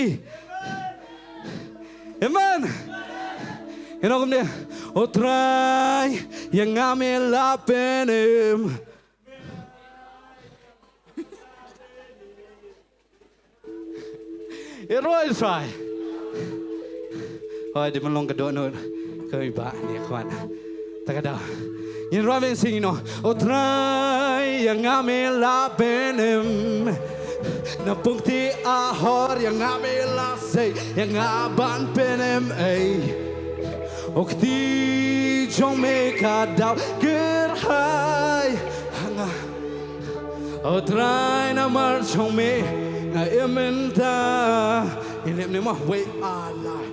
Amen. Ïa nong kumne. O Trai, ïa nga me la pynim. Ïa roi Trai. Hoi, dei ban long ka dohnud. Ka i ba ni khwan. Ta ka daw. Ngin roi mynsiem noh. O Trai, ïa nga me la pynim. Na pung kti ahor, ïa nga me la sei, ïa nga ban pynim ei. O kti jong me ka daw kyrhai ha nga. O Trai, namar jong me nga im mynta. Ngin leh ne mo, wei alai.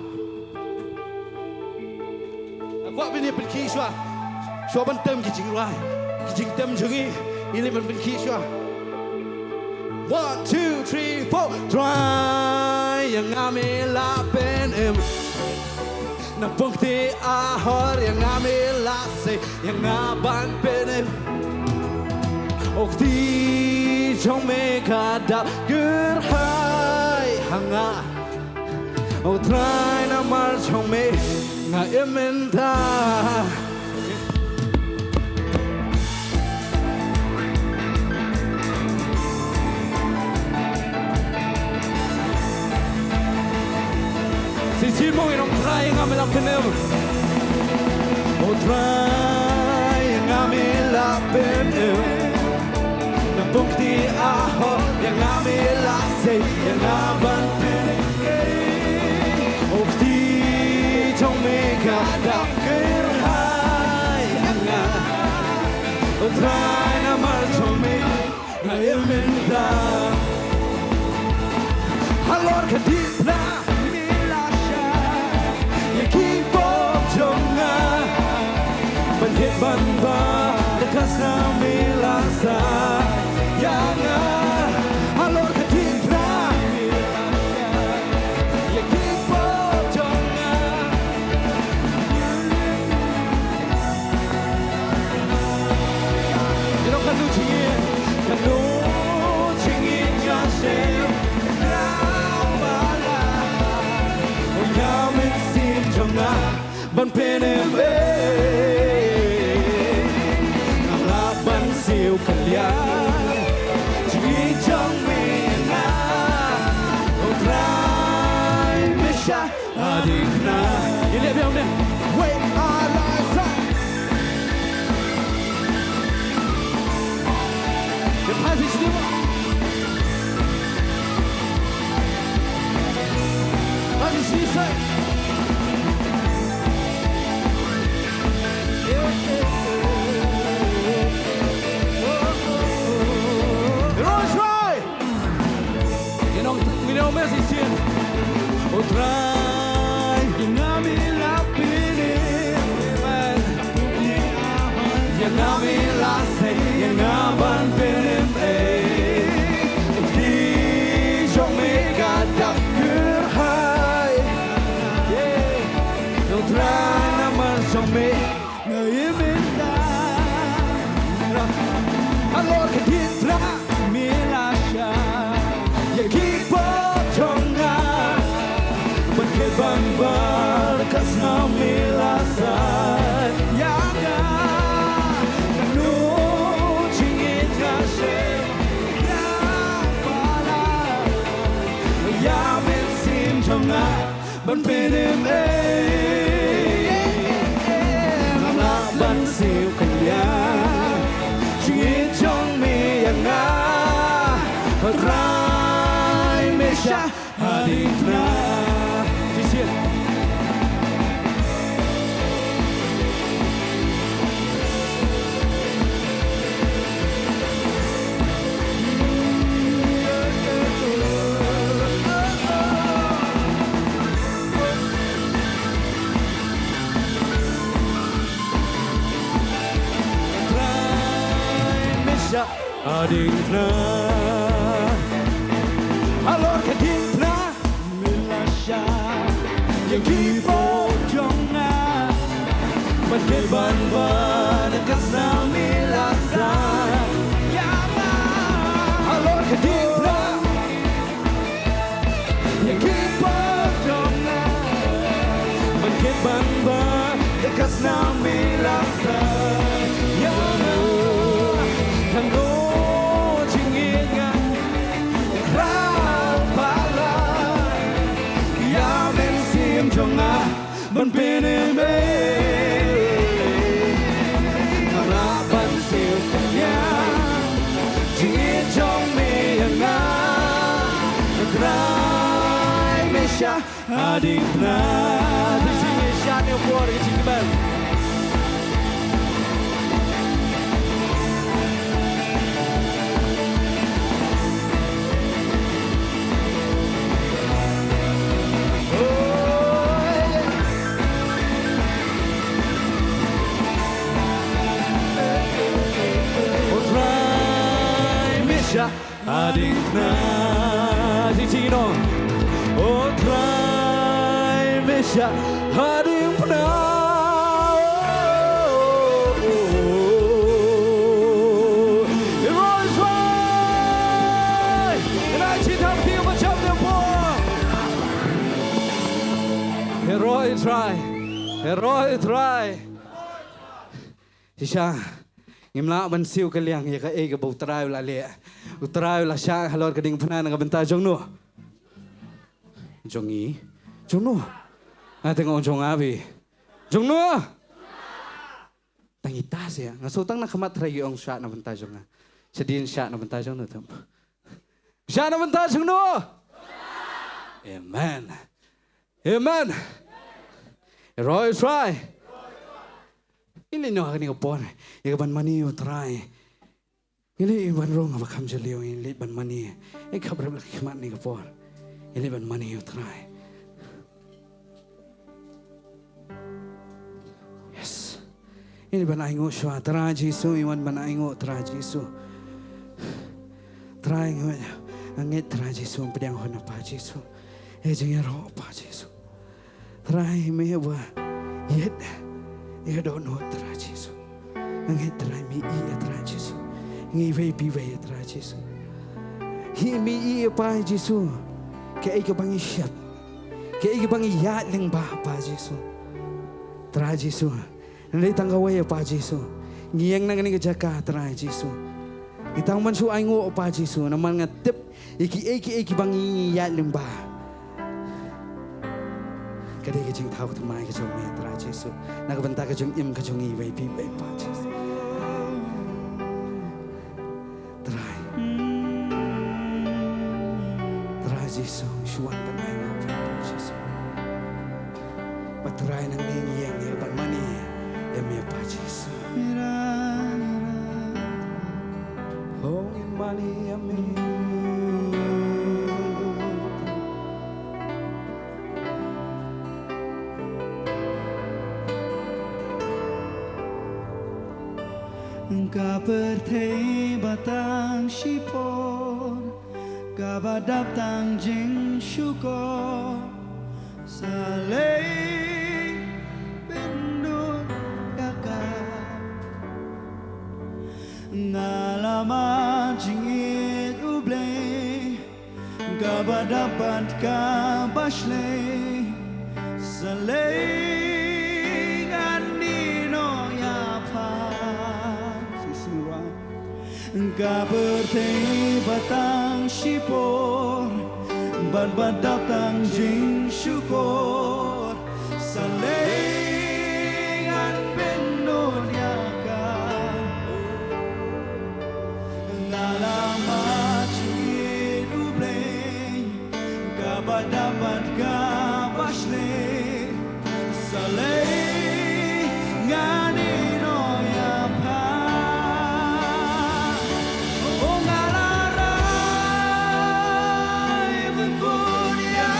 Nga kwah phin ïa pynkhih shuwa. Shuwa ban tem ki jingrwai, ki jingtem jong ngi. Ngin leh ban pynkhih shuwa. One, two, three, four. Trai, ïa nga me la pynim. Na pung kti ahor, ïa nga me la sei, ïa nga ban pynim. O kti jong me ka daw kyrhai ha nga. O Trai, namar jong me nga im mynta. Shisien mo, ïa nong Trai, ïa nga me la pynim. O Trai, ïa nga me la pynim. Na pung kti ahor, ïa nga me la sei, ïa nga ban pynim. O kti jong me ka daw kyrhai ha nga. O Trai, namar jong me nga im mynta. Halor ka diengphna me la shah ïa ki pop jong nga. Ban khet ban bar da ka snam me la sah ïa nga. Halor ka diengphna me la shah ïa ki pop jong nga. Ïa nong katno jingim, katno jingim nga shem, nga ba la, o ïa mynsiem jong nga ban pynim ei. Ngam lah ban siew kylliang jingim jong me ïa nga, O Trai, me shah. Adikna. Ngin leh biang ne. Wei alai sa. Ngin phai shisha mo. Phai shisha. Rose Roy. Ngi ong, ngi ong mynsiem. O Trai, ïa nga me la pynim. Amen. Ïa nga me la sei, ïa nga ban pynim ei. Kti jong me ka dap kyrhai. Yeah. O Trai, namar jong me nga im mynta. Halor ka diengphna me la shah ïa ki pop jong nga. Ban khet ban bar ka snam me la sah ïa nga. Kano jingim nga shem, ban pynim ei. Ngam lah ban siew kylliang jingïeit jong me ïa nga, Trai Mesia, ha diengphna. Shisien. Trai Mesia, ha diengphna. Halor ka diengphna. Me la shah ïa ki paw jong nga. Ban kit ban bah da ka snam me la sah ïa nga. Halor ka diengphna. Ïa ki paw jong nga. Ban kit ban bah da ka snam me la sah ïa nga. Tang ko jingïeit nga. Khlaiñ palat ïa mynsiem jong nga ban pynim ei. Ngam lah ban siew kylliang jingïeit jong me ïa nga, Trai Mesia, ha diengphna. Te shisien ïa shad ïa u por ka jingkmen. O Trai Mesia, ha diengphna. Jingting ino. O Trai Mesia, ha diengphna. Heroi Trai. Ina jingthap ti ba jam ne po. Heroi Trai. Heroi Trai. Shisha, ngim lah ban siew kylliang ïa kaei kaba U Trai u la leh. U Trai u la shah halor ka diengphna na ka bynta jong no. Jong ngi. Jong no. Nga te nga ong jong nga bha. Jong no. Tang ita seh, nga shu tang na khmat Trai ki ong shah na bynta jong nga. Shadien shah na bynta jong no tam. Shah na bynta jong no. Amen. Amen. Heroi Trai. Ngi leit noh ha kane ka por ïa ka ban mane ïa U Trai. Ngi leit ban rung ha ba kham jylliew, ngi leit ban mane. Ïa ka khap rep la ka khmat kane ka por. Ngi leit ban mane ïa U Trai. Yes. Ngi leit ban ainguh shuwa Trai Jisu, ngi wan ban ainguh Trai Jisu. Trai nga ngeit Trai Jisu, pdiang hon na Pa Jisu. Ïa jingïaroh Pa Jisu. Trai me ba ïeit ïa ka dohnud Trai Jisu. Nga ngeit Trai me ïeit ïa Trai Jisu. Ngi wei pi wei ïa Trai Jisu. Hi me ïeit ïa Pa Jisu. Kaei kaba ngi shep, kaei kaba ngi ïaid lyngba Pa Jisu. Trai Jisu. Ngi leit tang kawei ïa Pa Jisu. Ngi ïeng na kane ka jaka Trai Jisu. Ngi tang ban shu ainguh Pa Jisu namar nga tip ïa kiei kiei kiba ngi ïaid lyngba. Ka dei ka jingthaw thymmai ka jong me Trai Jisu. Na ka bynta ka jingim ka jong ngi wei pi wei Pa Jisu. Trai. Trai Jisu, shu wan ban ai nguh Trai Jisu. Ba Trai nangne ngi ïeng ïa ban mane ïa me Pa Jisu. Hong in mane ïa me. Ka pyrthei ba tang shipor, kaba dap tang jingshukor, sa lei pyndur ïa ka. Nga la mad jingïeit U Blei, kaba dap bad kaba shlei, sa lei ngan ïehnoh ïa pha. Ka pyrthei ba tang shipor, Ban, ban dap tang jingshukor, sa lei ngan pynnud ïa ka. Nga la mad ïa U Blei, kaba dap bad kaba shlei. Sa lei ngan ïehnoh ïa pha. O nga la rai ban bud ïa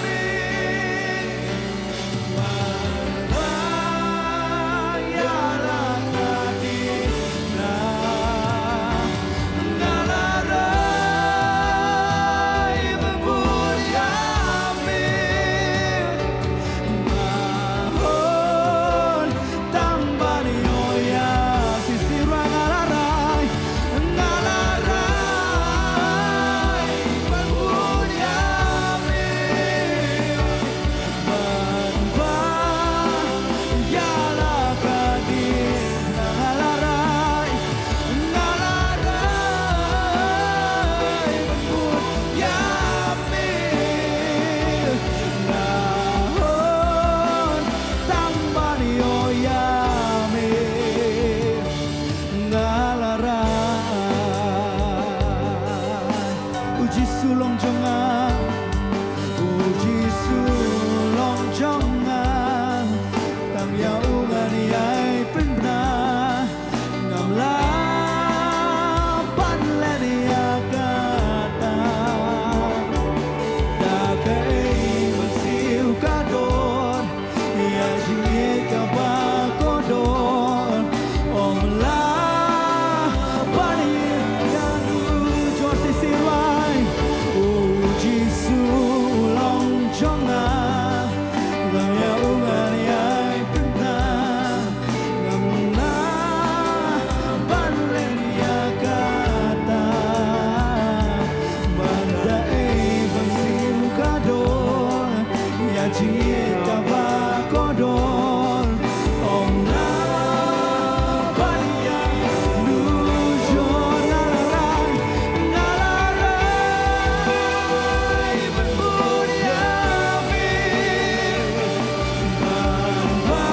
me. Ba ïa la ka diengphna. Nga la rai ban bud ïa me. Nga hun tang ban ïoh ïa. Shisien ruh nga la rai, nga la rai ban bud ïa me. Ban ba ïa la ka diengphna. Nga la rai, nga la rai ban bud ïa me. Nga hun tang ban ïoh ïa me. Nga la rai. U Jisu long jong nga. U Jisu long jong nga. Tang ïa u ngan ïai pynbna. Ngam lah ban leh ïa kata. Da kaei ban siew ka doh. Ïa jingïeit kaba kordor. Ym lah ban ïa u jor shisien lai. U Jisu long jong nga. Ngam ïa u ngan ïai pynbna. Ngam lah ban leh ïa kata. Ba da ei ban siew ka doh. Ïa jingïeit kaba kordor. Ym lah ban ïa u jor. Nga la rai, nga la rai ban bud ïa me. Ban ba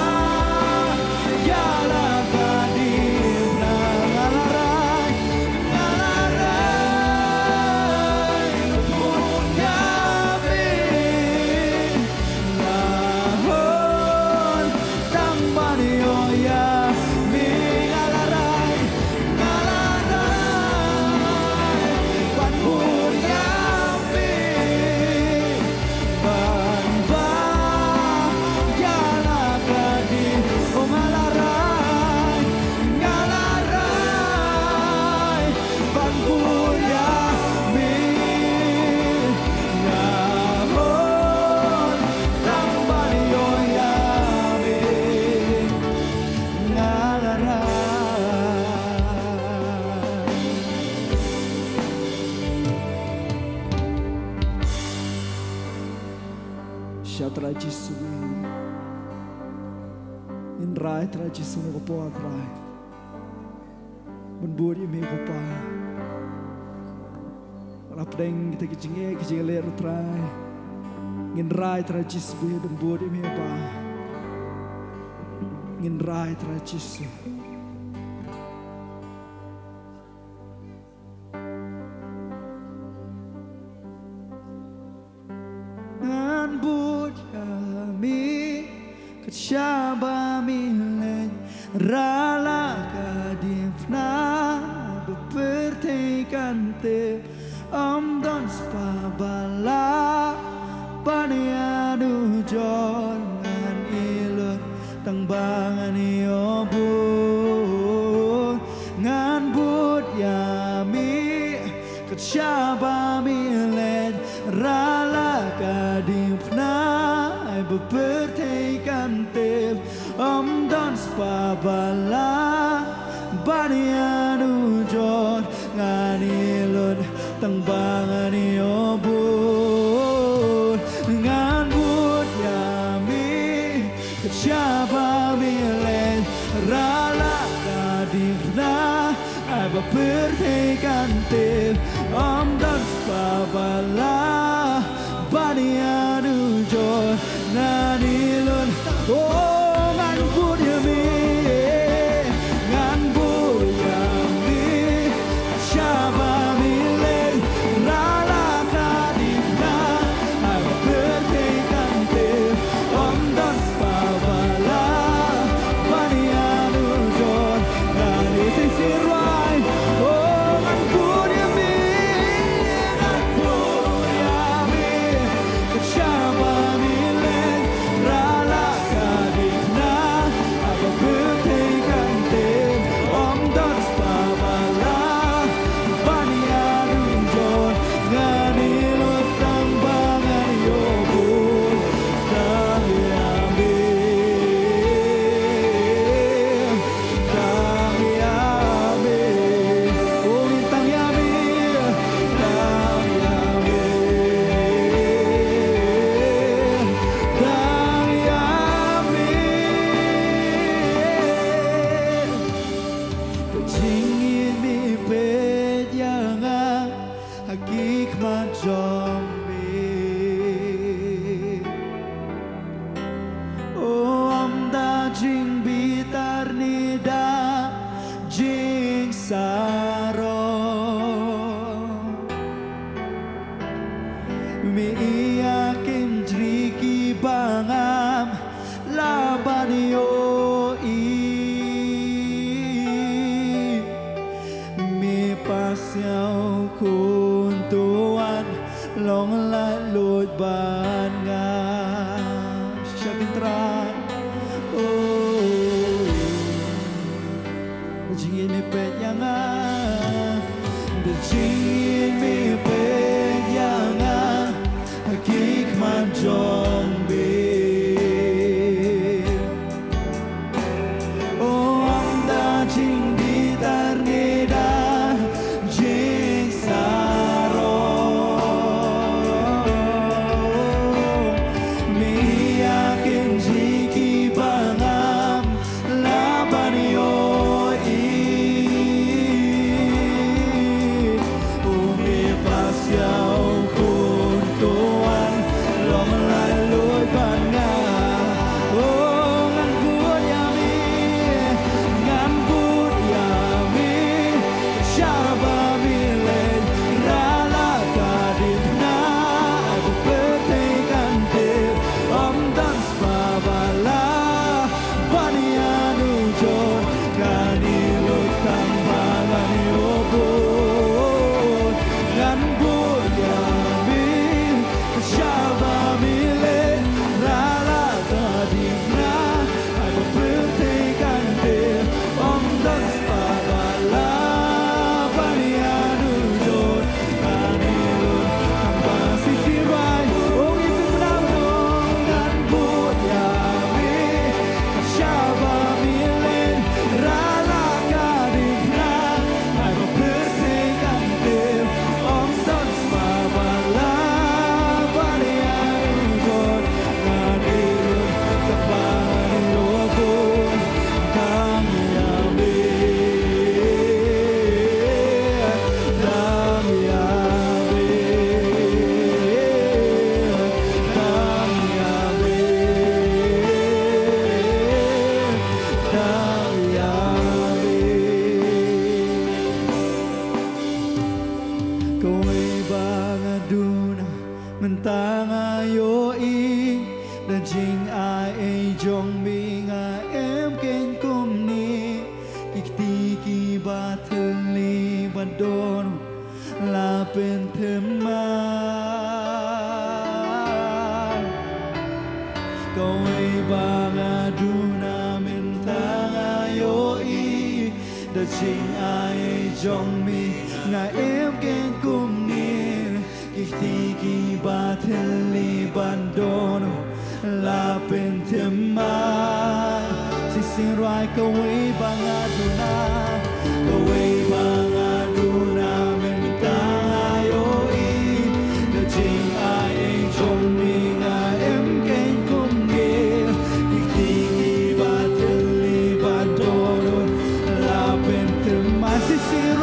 ïa la ka diengphna. Nga la rai, nga la rai ban bud ïa me. Nga hun tang ban ïoh ïa me. Nga la rai, nga la rai ban bud ïa me. Ban ba ïa la ka diengphna. O nga la rai, nga la rai ban bud ïa me. Nga hun tang ban ïoh ïa me. Nga la rai. Sha Trai Jisu. Ngin rai Trai Jisu ha kane ka por Trai. Ban bud ïa me ko Pa. Hapdeng kita ki jingeh ki jingeh ruh Trai. Ngin rai Trai Jisu ban bud ïa me ko Pa. Ngin rai Trai Jisu. Ngan bud ïa me, kat shaba me leit, ra la ka diengphna, ba pyrthei kan tip, ym don spah ba lah ban ïanujor, ngan ïeh lut tang ba ngan ïoh bud, ngan bud ïa me, kat shaba me leit, ra la ka diengphna, ba pyrthei kan tip, ym don spah ba lah ban ïanujor, ngan ïeh lut tang ba ngan ïoh bud, ngan bud ïa me, kat shaba me leit, ra la ka diengphna, Ai ba pyrthei kan tip, ym don spah ba lah ban ïanujor. Ngan ïa lut, oh, ngan bud ïa me, ngan bud ïa me. Sha ba me leit, la la ka dei na, ai ba pyrthei kan tip, ym don spah ba lah ban ïanujor. Ngan ïa shisien rwai, oh, ngan bud ïa me, ngan bud ïa me. Sha ba me leit, la la ka dei na, ai ba pyrthei kan tip, ym don spah ba lah ban ïanujor. Ngan ïa lut tang ba ngan ïoh bud. Tang ïa me, tang ïa me. Oh, tang ïa me, tang ïa me, tang ïa me. Ka jingim i peit ïa nga ha ki khmat jong me. Oh, ym da jingbitar ne da jingsarong. Me ïa kynjri kiba ngam lah ban ïohi. Me pasiaw khun to wan long laitluid ban nga. Shisha Trai. Oh. Jingim i peit ïa nga. Jingim i peit ïa nga ha ki khmat jong me. Oh, ym da jingbitar ne da jingsarong. Me ïa kynjri kiba ngam lah ban ïohi. Oh, me pasiaw khun to wan long laitluid ban nga. Oh, ngan bud ïa me, ngan bud ïa me. Sha ba me leit, la la ka dei na, ai ba pyrthei kan tip, ym don spah ba lah ban ïanujor. Ngan ïa lut tang ba ngan ïoh bud. Ngan bud ïa me, sha ba me leit, la la ka dei na, ai ba pyrthei kan tip, ym don spah ba lah ban ïanujor. Ngan ïa lut tang ba shisien rwai, oh, i pynbna, ngan bud ïa me. Sha ba me leit, la la ka dei na, ai ba pyrthei kan tip, ym don spah ba lah ban ïanujor. Ngan ïa lut tang ba ngan ïoh bud. Tang ïa me, tang ïa me, tang ïa me, tang ïa me. Kawei ba nga duna mynta nga ïohi, da jingai ei jong me nga em kein kumne. Ki kti kiba thylli ba don la pynthymmai. Kawei ba nga duna mynta nga ïohi, da jingai jong me nga em kein kumne. Ki kti kiba thylli ba don la pynthymmai. Shisien rwai, kawei ba nga duna, kawei ba nga duna mynta nga ïohi, da jingai ei jong me nga em kein kumne. Ki kti kiba thylli ba don la pynthymmai. Shisien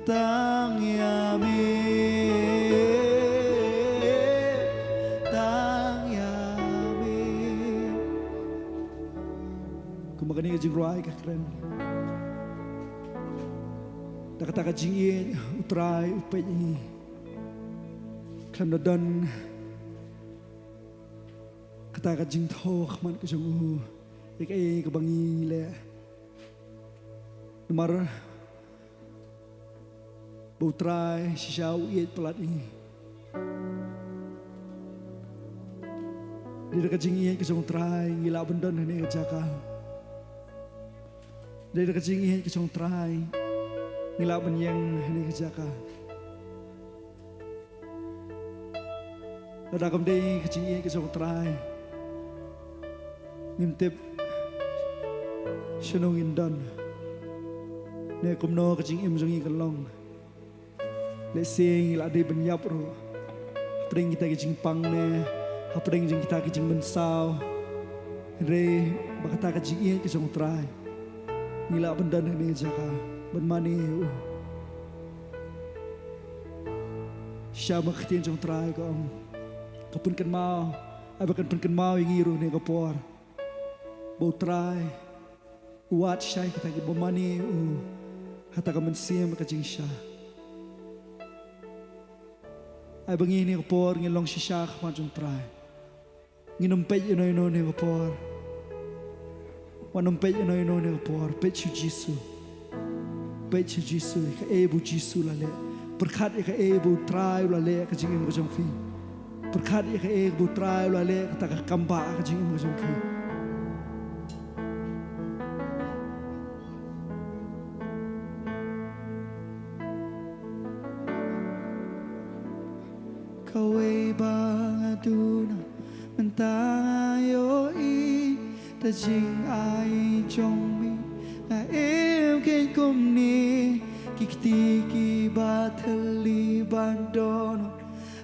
Tang ïa me, tang ïa me. Kumba kane ka jingrwai ka kren, da kata ka jingïeit U Trai u peit ïa ngi. Khlem da don kata ka jingthoh khmat ka jong u ïa kaei kaba ngi leh. Namar ba U Trai shisha u ïeit palat ïa ngi. Dei da ka jingïeit ka jong U Trai ngi lah ban don ha kane ka jaka. Dei da ka jingïeit ka jong U Trai ngi lah ban ïeng ha kane ka jaka. Lada kam dei ka jingïeit ka jong U Trai, ngim tip shano ngin don ne kumno ka jingim jong ngi kan long. Lehse ngi la dei ban ïap ruh hapdeng kita ki jingpang ne hapdeng jong kita ki jingmynsaw. Hynrei ba kata ka jingïeit ka jong U Trai ngi lah ban don ha kane ka jaka ban mane ïa u. Shisha ma ka ktien jong U Trai ka ong, ka pynkynmaw, ai ba kan pynkynmaw ïa ngi ruh ha kane ka por ba U Trai u wad shai kita kiba mane ïa u ha kata ka mynsiem ka jingshisha. Ai ba ngi ha kane ka por ngin long shisha ha khmat jong U Trai. Ngin ym peit ïano ïano ha kane ka por. Wat nym peit ïano ïano ha kane ka por. Peit sha U Jisu. Peit sha U Jisu, ïa kaei ba U Jisu u la leh. Pyrkhat ïa kaei ba U Trai u la leh ha ka jingim ka jong phi. Pyrkhat ïa kaei ba U Trai u la leh ha kata ka kambah ha ka jingim ka jong phi. Kawei ba nga duna mynta nga ïohi, da jingai jong me nga im kein kumne. Ki kti kiba thylli ban dohnud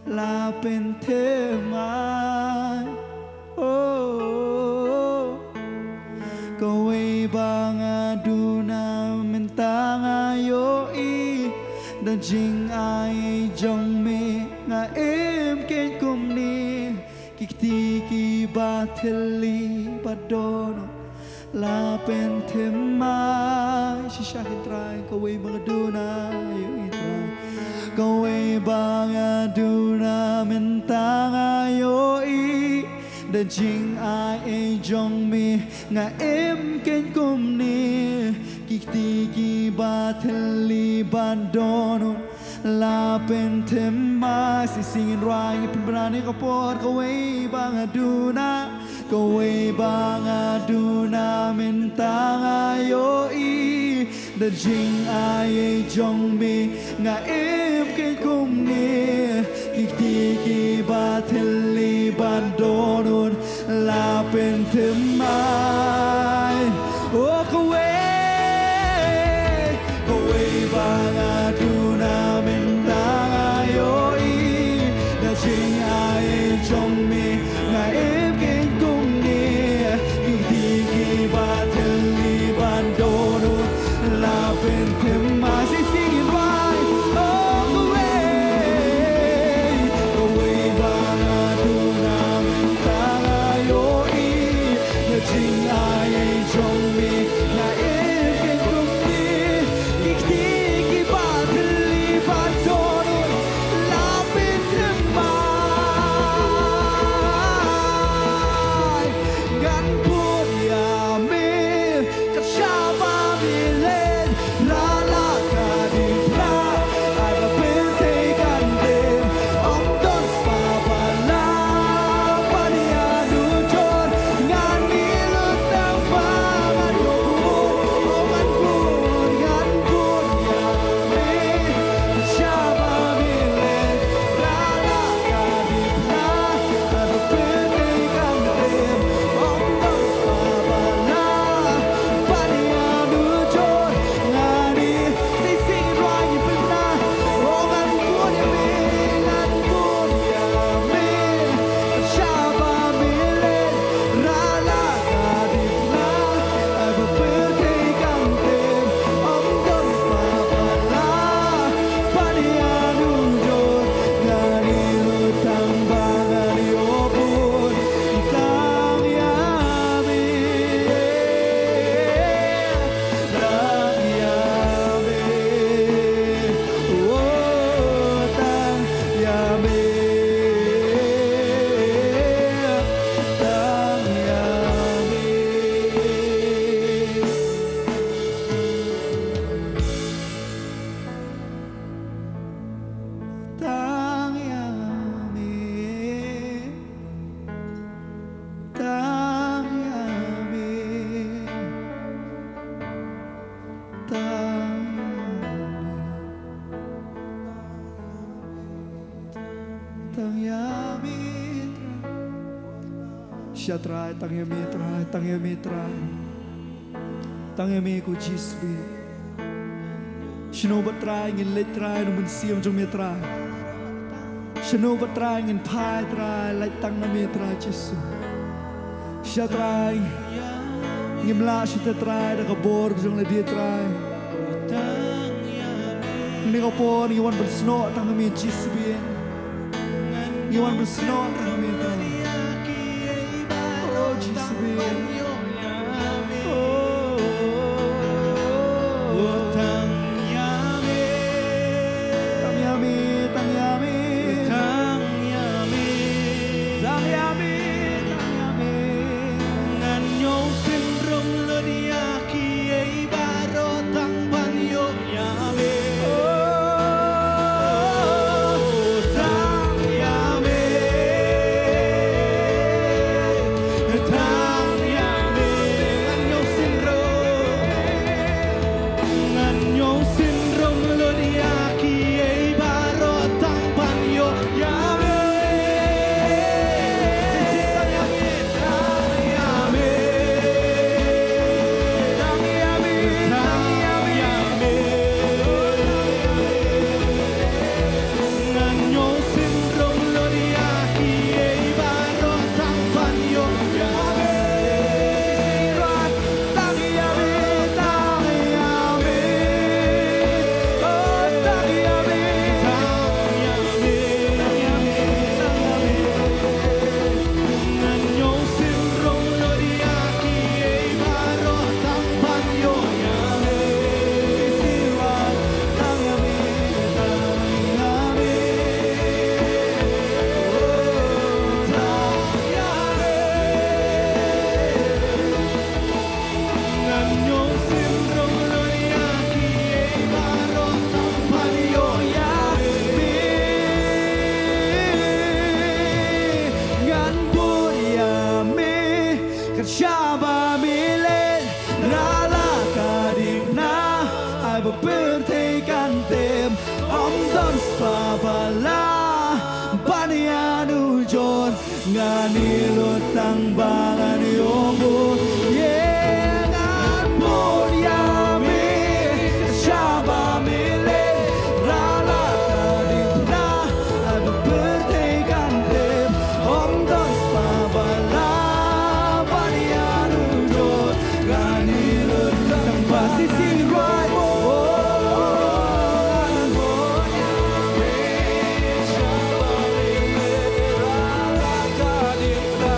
la pynthymmai. Oh, kawei ba nga duna mynta nga ïohi, da jingai jong me nga im kein kumne. Ki kti kiba thylli ba dohnud la pynthymmai. Shisha hi Trai, kawei ba nga duna ïohi Trai. Kawei ba nga duna mynta nga ïohi, da jingai jong me nga im kein kumne. Ki kti kiba thylli ba dohnud la pynthymmai. Shisha ngin rwai, ngin pynbna ha kane ka por. Kawei ba nga duna, kawei ba nga duna mynta nga ïohi, da jingai jong me nga im kein kumne. Ki kti kiba thylli ba dohnud la pynthymmai. Oh, kawei, kawei ba nga duna mynta nga ïohi, da jingai jong me nga im kein kumne. Ki kti kiba thylli ba dohnud la pynthymmai. Shisha ngin rwai. Oh, kawei, kawei ba nga duna mynta nga ïohi, da jingai jong me nga im kein kumne. Ki kti kiba thylli ba dohnud la pynthymmai. Ngan bud ïa me, kat shaba me leit, la lah Tang, tang ïa me Trai. Sha Trai, tang ïa me Trai, tang ïa me Trai. Tang ïa me ko Jisu. Shano pat Trai ngin leit Trai na u mynsiem jong me Trai. Shano pat Trai ngin phai Trai, leit tang na me Trai Jisu. Sha Trai ngim lah shuh te Trai da ka bor ka jong lade Trai. Ngi ka por ngi wan ban snoh tang ha me Jisu biang. Ngi wan ban snoh tang ha me Trai. Oh Jisu biang. Oh, tang ïa me. Tang ïa me, tang ïa me. Tang ïa me. Tang ïa me, tang ïa me. Ngan ïoh synrom lut ïa kiei baroh tang ban ïoh ïa me. Oh, tang ïa me. Tang ïa me. Ngan ïoh synrom. Ngan ïoh synrom lut ïa kiei baroh tang ban ïoh ïa me. Tang ïa me. Tang ïa me. Tang ïa me. Ngan ïoh synrom lut ïa kiei baroh tang ban ïoh ïa me. Tang ïa me, tang ïa me. Oh, tang ïa me. Tang ïa me, tang ïa me, tang ïa me. Ngan ïoh synrom lut ïa kiei baroh tang ban ïoh ïa me. Tang ïa me, tang ïa me. Oh, tang ïa me. Ngan ïoh synrom lut ïa kiei baroh tang ban ïoh ïa me. Ngan bud ïa me, kan shaba me leh, ra la ka dikna, ai ba pyrthei kan tem, ym don spah ba lah ban ïanujor. Ngan ïa lut tang ba ngan ïoh bud. Yeah, ngan bud ïa me, shaba me leh, ra la ka dikna, ai ba pyrthei kan tem, ym don spah ba lah ban ïanujor. Ngan ïa lut tang ba sisi right. Oh, ngan bud ïa me, shaba me leh, ra la ka dikna.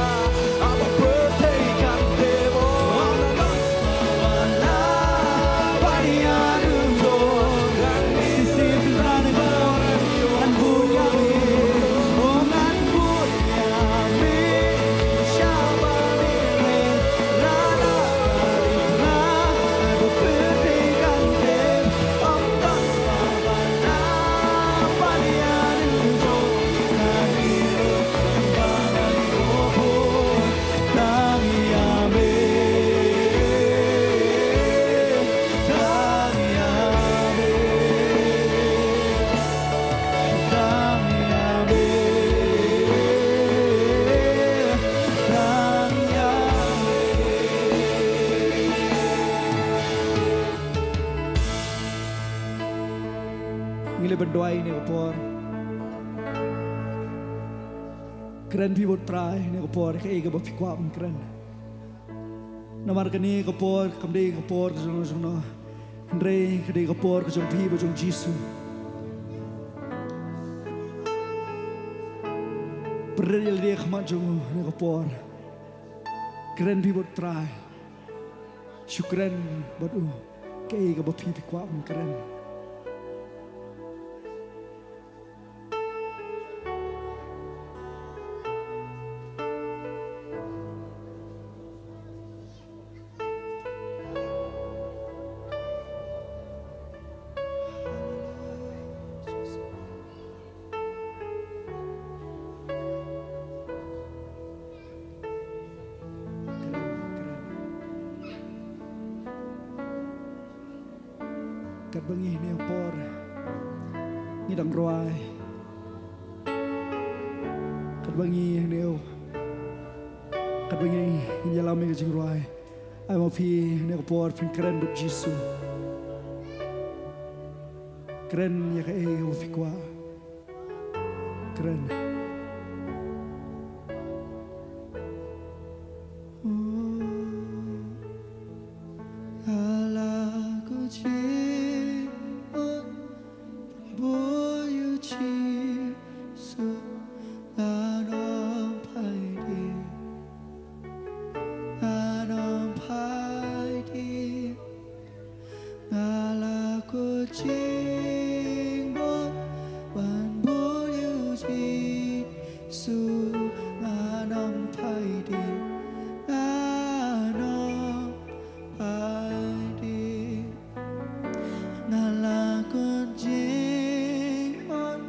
Ngi leh ban duwai ïa kane ka por. Kren phi bad Trai ïa kane ka por, kaei kaba phi kwah ban kren. Namar kane ka por kam dei ka por ka jong, jong no. Hynrei ka dei ka por ka jong phi bad jong Jisu. Pyrshah ïa lade ha khmat jong u ha kane ka por. Kren phi bad Trai. Shu kren bad u. Kaei kaba phi, phi kwah ban kren. Katba ngi hynne ka por ngi dang rwai, katba ngi hynne, katba ngi ngi ïalam ïa ka jingrwai, ai ma phi hynne ka por phin kren bad u Jisu. Kren ïa kaei kaba phi kwah. Kren. Nga la kut jingmut ban bud ïa u Jisu, ngan ym phai dien, ngan ym phai dien. Nga la kut jingmut ban bud ïa u Jisu, ngan ym phai dien, ngan ym phai dien. Nga la kut jingmut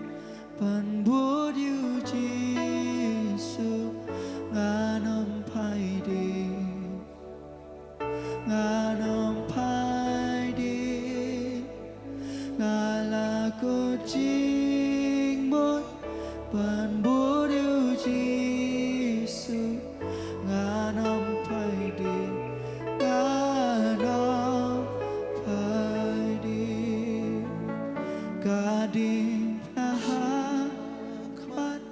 ban bud ïa u Jisu, ngan ym phai dien, ngan ym phai dien. Nga la kut jingmut ban bud ïa u Jisu, ngan ym phai dien, ngan ym phai dien. Ka diengphna ha khmat,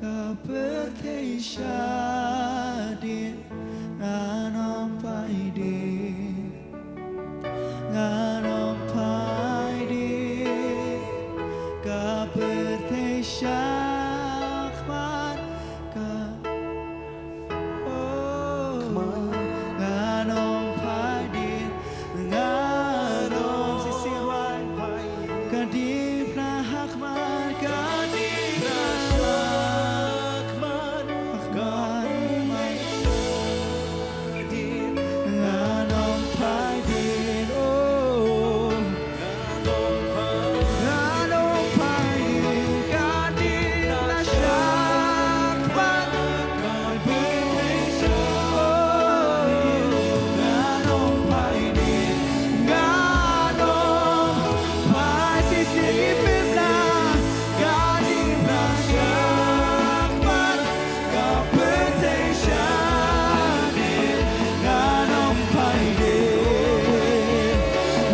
ka pyrthei shadien, ngan ym phai dien, ngan ym phai dien. Ka pyrthei shakhmat, ka, oh, ngan ym phai dien, ngan ym, ka diengphna ha khmat, ka diengphna ha khmat, ha khmat. Ngan ym phai dien, oh. Ngan ym phai dien, ka diengphna shakhmat, ka diengphna, oh. Ngan ym phai dien, ngan ym phai, shisha, ka diengphna shakhmat. Ka pyrthei shadien, ngan ym phai dien,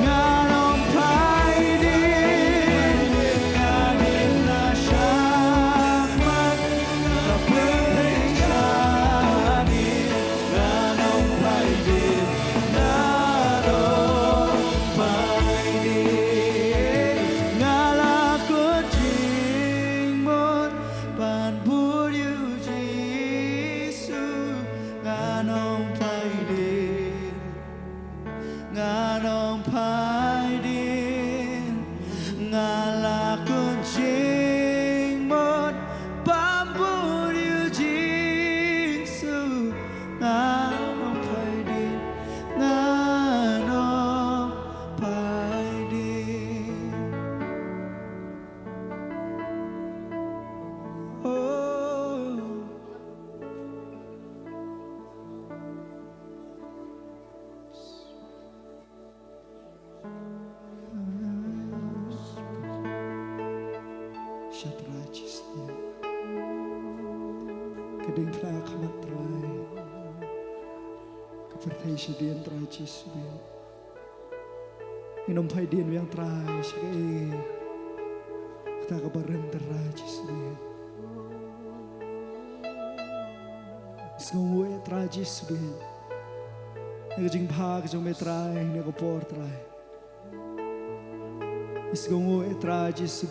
ngan ym phai dien. Ka diengphna shakhmat, ka pyrthei shadien, ngan ym phai dien, ngan ym phai dien. Nga la kut jingmut ban bud ïa u Jisu, ngan ym phai dien, ngan ym phai dien. Nga la kut jingmut ban bud ïa u Jisu, ngan ym phai dien, ngan ym phai dien. Oh. Sha Trai Jisu. Ka diengphna ha khmat Trai. Ka pyrthei shadien Trai Jisu. Ngin ym phai dien biang Trai sha kaei kata kaba rim Trai Jisu. Sngewnguh ïa Trai Jisu. Ïa ka jingbha ka jong me Trai, ïa ka por Trai. Sngewnguh ïa Trai Jisu.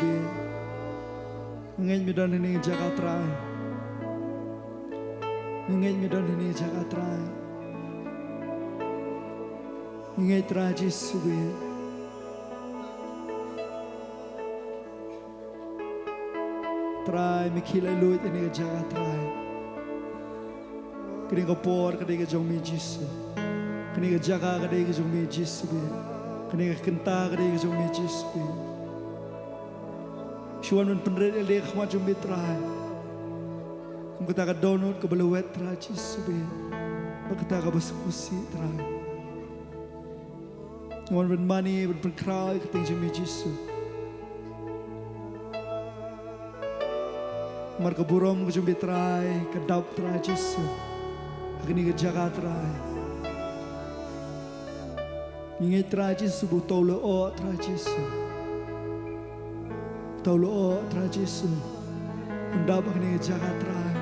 Nga ngeit me don hangne ha jaka Trai. Nga ngeit me don hangne ha jaka Trai. Nga ngeit Trai Jisu. Trai me khie laitluid hangne ha jaka Trai. Kane ka por ka dei ka jong me Jisu. Kane ka jaka ka dei ka jong me Jisu. Kane ka kynta ka dei ka jong me Jisu. Shu wan ban pynrit ïalade ha khmat jong me Trai. Kum kata ka dohnud kaba lawet Trai Jisu. Bad kata kaba sngewsih Trai. Ngi wan ban mane, ban pynkhraw ïa ka kyrteng jong me Jisu. Namar ka burom ka jong me Trai, ka dap Trai Jisu ha kane ka jaka Trai. Ngi ngeit Trai Jisu ba u tau lyoh Trai Jisu. U tau lyoh Trai Jisu. Un dap ha kane ka jaka Trai.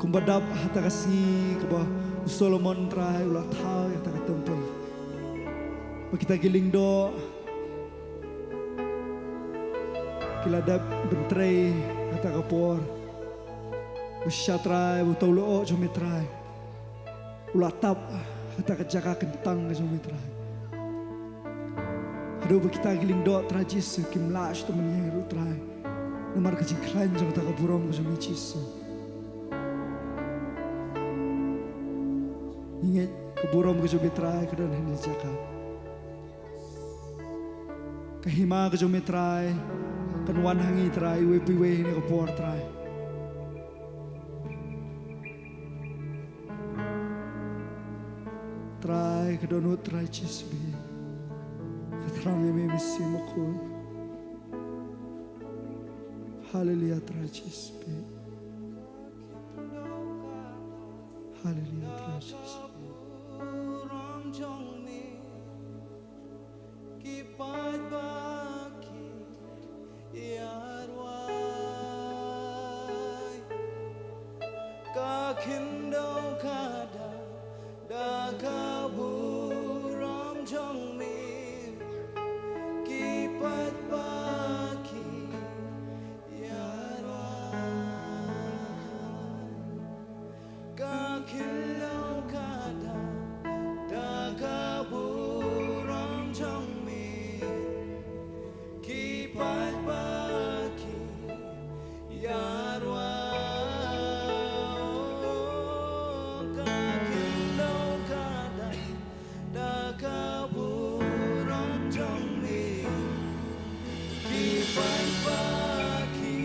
Kumba dap ha kata ka sngi kaba u Solomon Trai u la thaw ïa kata ka templ. Ba kita ki lyngdoh ki la dep ban trei ha kata ka por. Ba shisha Trai, ba u tau lyoh jong me Trai u la tap ha kata ka jaka kyntang ka jong me Trai. Haduh ba kita ki lyngdoh Trai Jisu kim lah shuh ban ïeng ruh Trai. Namar ka jingkhlaiñ jong kata ka burom ka jong me Jisu. Ngi ngeit ka burom ka jong me Trai ka don ha kane ka jaka. Ka hima ka jong me Trai kan wan ha ngi Trai, iwei pa iwei ha kane ka por Trai. Trai ka dohnud Trai Jisu ba ka thrang ïa me Mynsiem Bakhuid. Haleluia Trai Jisu. Haleluia Trai Jisu. Ki paidbah ki ïa rwai, ka khyndew ka dap da ka burom jong me. Ki paidbah ki ïa rwai, ka khyndew ka dap da ka burom jong me. Ki paidbah ki ïa rwai, ka khyndew ka dap da ka burom jong me. Ki paidbah ki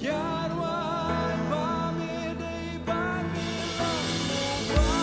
ïa rwai ba me dei ban ïa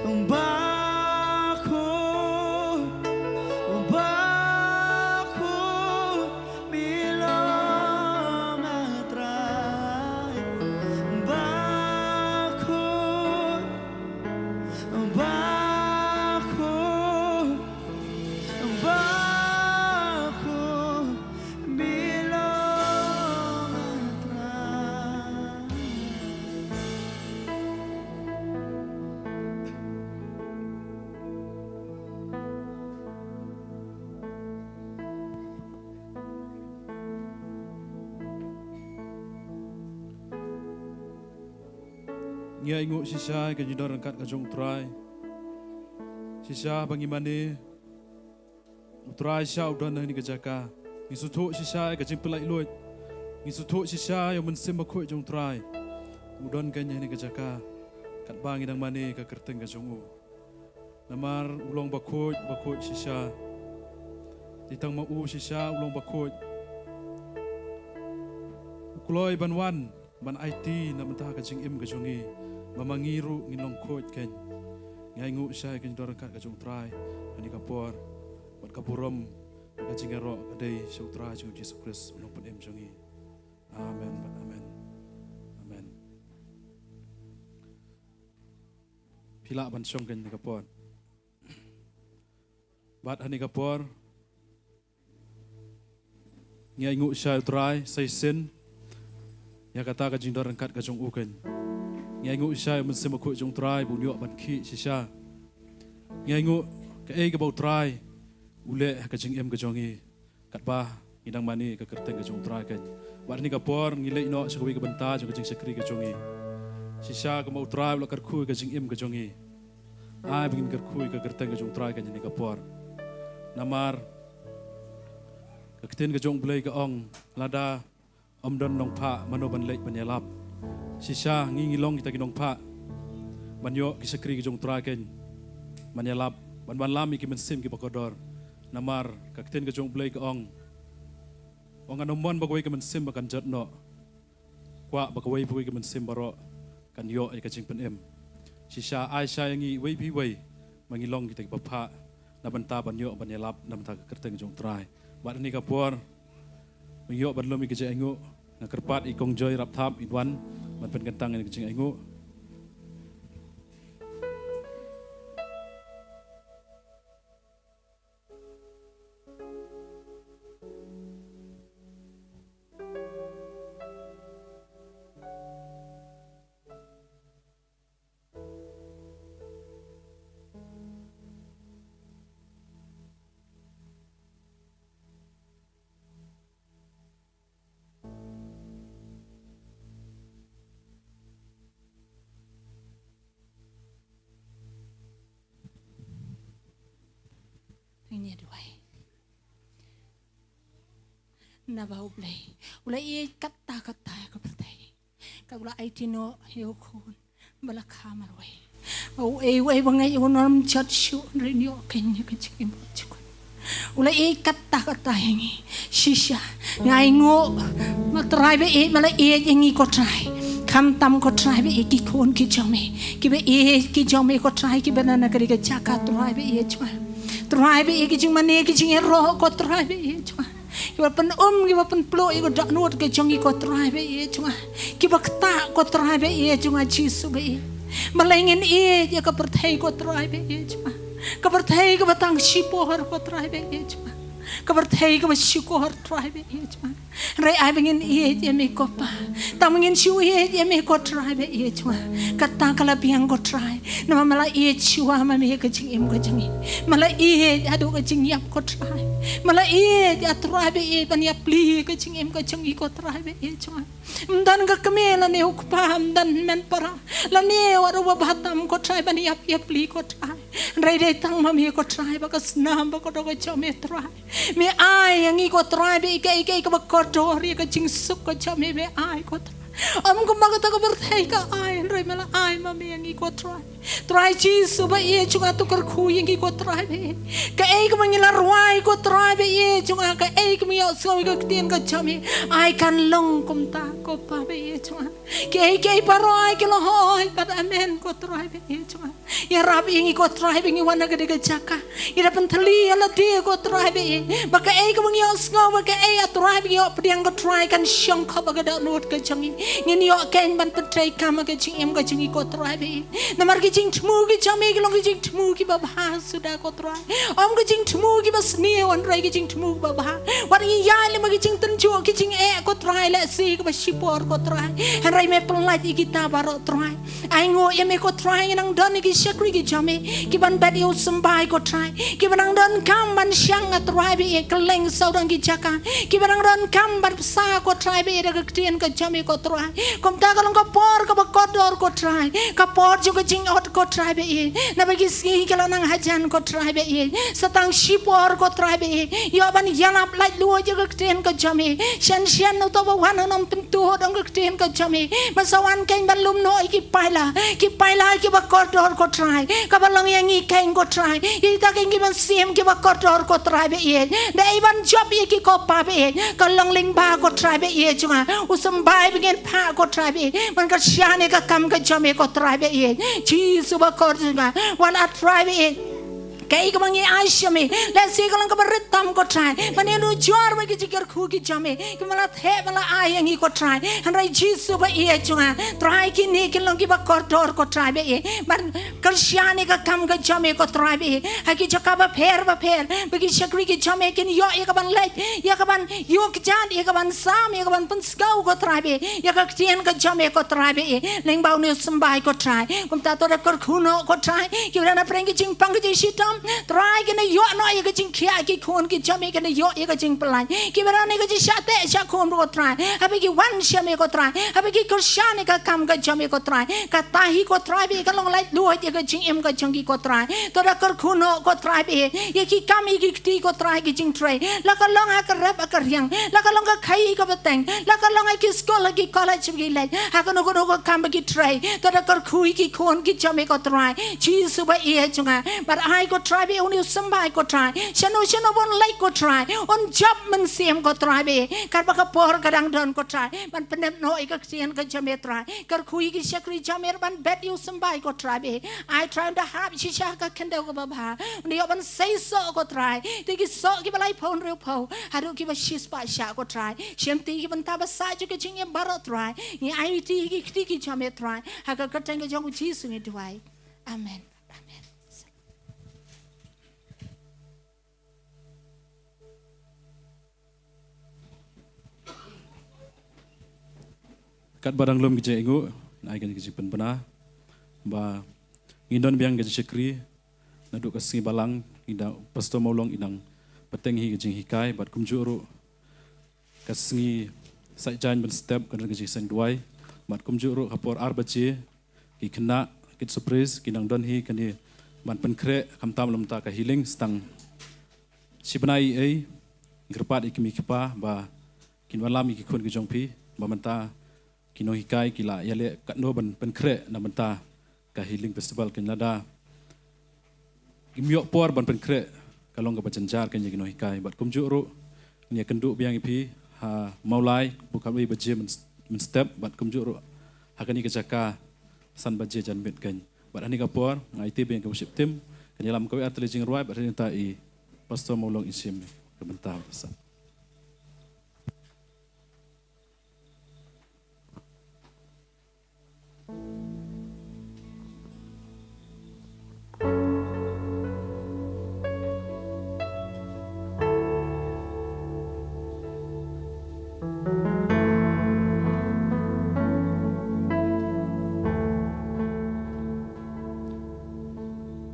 long u bakhuid, u bakhuid. Ngi ainguh shisha ïa ka jingdon ryngkat ka jong u Trai. Shisha ba ngi mane, u Trai shisha u don ha kane ka jaka. Ngi sngewthuh shisha ïa ka jingpynlait luid. Ngi sngewthuh shisha ïa u Mynsiem Bakhuid jong u Trai u don kein ha kane ka jaka. Katba ngi dang mane ïa ka kyrteng ka jong u. Namar u long bakhuid, bakhuid shisha. Te tang ma u shisha u long bakhuid, u kloi ban wan ban aiti na bynta ka jingim ka jong ngi, ba ma ngi ruh ngin long khuid kein. Ngi ainguh shisha ïa ka jingdon ryngkat ka jong u Trai ha kane ka por. Bad ka burom bad ka jingïaroh ka dei sha u Trai jong ngi u Jisu Khrist u Nongpynim jong ngi. Amen bad amen. Amen. Ki lah ban shong kane ka por. Bad ha kane ka por ngi ainguh shisha ïa u Trai sa shisien ïa kata ka jingdon ryngkat ka jong u kane. Ngi ainguh shisha ïa u Mynsiem Bakhuid jong u Trai ba un ïoh ban khih shisha. Ngi ainguh kaei kaba u Trai u leh ha ka jingim ka jong ngi. Katba ngi dang mane ïa ka kyrteng ka jong u Trai kane. Bad ha kane ka por ngi leit noh sha kawei ka bynta jong ka jingshakri ka jong ngi. Shisha kumba u Trai u la kyrkhu ïa ka jingim ka jong ngi. Ai ba ngin kyrkhu ïa ka kyrteng ka jong u Trai kane ha kane ka por. Namar ka ktien ka jong u Blei ka ong, lada ym don nongphah mano ban leit ban ïalap. Shisha ngi ngi long kita ki nongphah ban ïoh ki shakri ki jong u Trai kane ban ïalap, ban wanlam ïa ki mynsiem kiba kordor. Namar ka ktien ka jong u Blei ka ong, ong, ngan ym mon ba kawei ka mynsiem ba kan jot noh, kwah ba kawei pa kawei ka mynsiem baroh kan ïoh ïa ka jingpynim. Shisha ai sha ïa ngi iwei pa iwei ba ngin long kita kiba phah na bynta ban ïoh ban ïalap na bynta ka kyrteng jong u Trai. Bad ha kane ka por ba ngin ïoh ban lum ïa ka jingainguh, nga kyrpad ïa i Kong Joy Rapthap in wan ban pynkyntang ïa ka jingainguh. Ngi duwai. Naba U Blei u la ïeit katta katta ïa ka pyrthei. Ka u la aiti noh ïa u khun ba la kha marwei. Uei uei ba ngeit ïa u nym jot shuh, hynrei un ïoh keiñ ïa ka jingim ka jingkut. U la ïeit katta katta ïa ngi. Shisha nga ainguh ma Trai ba ïeit, ma la ïeit ïa ngi ko Trai. Khamtam ko Trai ba ïeit ki khun ki jong me, kiba ïeit ki jong me ko Trai, kiba na na ka ri ka jaka Trai ba ïeit jong nga. Trai ba ïeit ki jingmane ki jingïaroh ko Trai ba ïeit jong nga. Kiba pynum, kiba pynpluh ïa ka dohnud ka jong ngi ko Trai ba ïeit jong nga. Kiba ktah ko Trai ba ïeit jong nga Jisu ba ïeit. Balei ngin ïeit ïa ka pyrthei ko Trai ba ïeit jong nga. Ka pyrthei kaba tang shipor ko Trai ba ïeit jong nga. Ka pyrthei kaba shukor Trai ba ïeit jong nga. Hynrei ai ba ngin ïeit ïa me ko Pa. Tang ba ngin shu ïeit ïa me ko Trai ba ïeit jong nga. Kata ka la biang ko Trai. Namar ma la ïeit shuwa ma me ka jingim ka jong ngi. Ma la ïeit haduh ka jingïap ko Trai. Ma la ïeit, a Trai ba ïeit, ban ïapli ka jingim ka jong ngi ko Trai ba ïeit jong nga. Ym don ka kmie lane u kpa, ym don hynmen para lane wat u ba bha tam ko Trai ban ïap ïapli ko Trai. Hynrei dei tang ma me ko Trai ba ka snam ba kordor ka jong me Trai. Me ai ïa ngi ko Trai ba ïeit kaei kaei kaba kordor ïa ka jingsuk ka jong me, me ai ko Trai. Ym kumba kata ka pyrthei ka ai, hynrei me la ai ma me ïa ngi ko Trai. Trai Jisu ba ïeit jong nga, to kyrkhu ïa ngi ko Trai ba ïeit. Kaei kaba ngi la rwai ko Trai ba ïeit jong nga, kaei kaba ngi ïohsngew ïa ka ktien ka jong me, ai kan long kumta ko Pa ba ïeit jong nga. Kaei kaei baroh ai ki la hoi bad amen ko Trai ba ïeit jong nga. Ïarap ïa ngi ko Trai ba ngi wan ha ka dei ka jaka. Ngi da pynthylli ïa lade ko Trai ba ïeit. Ba kaei kaba ngi ïohsngew, ba kaei a Trai ba ngi ïohpdiang ko Trai kan shong khop ha ka dohnud ka jong ngi. Ngin ïoh keiñ ban pyntreikam ha ka jingim ka jong ngi ko Trai ba ïeit. Namar ki jingthmu ki jong me ki long ki jingthmu kiba bha suda ko Trai. Ym ki jingthmu kiba sniew, hynrei ki jingthmu kiba bha. Wat ngi ïaid lem ha ki jingtynjuh ki jingeh ko Trai, lehse kaba shipor ko Trai. Hynrei me pyllait ïa kita baroh Trai. Ainguh ïa me ko Trai, ngi nang don ïa ki shakri ki jong me kiban bat ïa u symbai ko Trai, kiba nang donkam ban shang a Trai ba ïeit kylleng sawdong ki jaka, kiba nang donkam ban bsa ko Trai ba ïeit da ka ktien ka jong me ko Trai. Kumta ka long ka por kaba kordor ko Trai, ka por jong ka jingot ko Trai ba ïeit. Naba ki sngi ki la nang hajan ko Trai ba ïeit, sa tang shipor ko Trai ba ïeit. Ïoh ban ïalap laitluid ïa ka ktien ka jong me. Shen shen uto ba wan u nongpyntud ong ka ktien ka jong me, ba sa wan keiñ ban lum noh ïa ki paila, ki paila kiba kordor ko Trai, kaba long ïa ngi keiñ ko Trai. Ïa kita keiñ ki mynsiem kiba kordor ko Trai ba ïeit. Dei ban jop ïa ki ko Pa ba ïeit. Ka long lyngba ko Trai ba ïeit jong nga, u symbai ba ngin phah ko Trai ba ïeit, ban kyrshan ïa ka kam ka jong me ko Trai ba ïeit. Jisu ba kordor jong nga, wat a Trai ba ïeit. kaei kaba ngi ai sha me. Lehse ka long kaba rit tam ko Trai. Ban ïanujor bad ki jingkyrkhu ki jong me kiba la theh ba la ai ïa ngi ko Trai. Hynrei Jisu ba ïeit jong nga, Trai, kine ki long kiba kordor ko Trai ba ïeit. Ban kyrshan ïa ka kam ka jong me ko Trai ba ïeit ha ki jaka bapher bapher, ba ki shakri ki jong me kin ïoh ïa kaban leit, ïa kaban ïoh kjat, ïa kaban sam, ïa kaban pynskhem ko Trai ba ïeit, ïa ka ktien ka jong me ko Trai ba ïeit. Lyngba une u symbai ko Trai. Kumta to da kyrkhu noh ko Trai, kiba don hapdeng ki jingpang ki jingshitom, Trai, kin ïoh noh ïa ka jingkhiah, ki khun ki jong me kin ïoh ïa ka jingpyllait, kiba don ïa ka jingshah teh shah khum ko Trai, haba ki wan sha me ko Trai, haba ki kyrshan ïa ka kam ka jong me ko Trai, kata hi ko Trai ba ïeit ka long laitluid ïa ka jingim ka jong ki ko Trai. To da kyrkhu noh ko Trai ba ïeit ïa ki kam ïa ki kti ko Trai, ki jingtrei, la ka long ha ka rep ha ka riang, la ka long ka khaii ka bteng, la ka long ha ki skul ha ki college ba ki leit, ha kano kano ka kam ba ki trei, to da kyrkhu ïa ki khun ki jong me ko Trai. Jisu ba ïeit jong nga, bad ai ko Trai ba ïeit une u symbai ko Trai, shano shano ban leit ko Trai, un jop mynsiem ko Trai ba ïeit, katba ka por ka dang don ko Trai, ban pyndep noh ïa ka ktien ka jong me Trai. Kyrkhu ïa ki shakri jong me ban bet ïa u symbai ko Trai ba ïeit. Ai Trai un da hap shisha ha ka khyndew kaba bha, un da ïoh ban seisoh ko Trai, te ki soh kiba laiphew hynriewphew haduh kiba shispah shah ko Trai. Shim te ïa ki bynta ba sah jong ka jingim baroh Trai. Ngi aiti ïa ki kti ki jong me Trai, ha ka kyrteng ka jong u Jisu ngi duwai. Amen. Amen. Katba dang lum ka jingaiñguh, ai kane ka jingpynbna ba ngin don biang ka jingshakri naduh ka sngi balang, ngi da Pastor Mawlong i nang bteng hi ka jinghikai, bad kumjuh ruh ka sngi Saitjaiñ ban step ka don ka jingseng duwai, bad kumjuh ruh ha por ar baje ki khynnah Kids of Praise ki nang don hi kane ban pynkhreh, khamtam lymta ka healing, sdang shi bnai ei, kyrpad ïa ki kmie ki kpa ba kin wallam ïa ki khun ki jong phi, ba mynta ki nonghikai ki la ïaleh katno ban pynkhreh na bynta ka healing festival, kin lada kim ïoh por ban pynkhreh ka long kaba jynjar kane ïa ki nonghikai. Bad kumjuh ruh ngi ïakynduh biang ïa phi ha Mawlai, bun khatwei baje myn, mynstep, bad kumjuh ruh ha kane ka jaka san baje janmiet keiñ. Bad ha kane ka por nga aiti biang ïa ka worship team, kan ïalam kawei ar tylli jingrwai, bad ha kane ka por i Pastor Mawlong in shim ka bynta.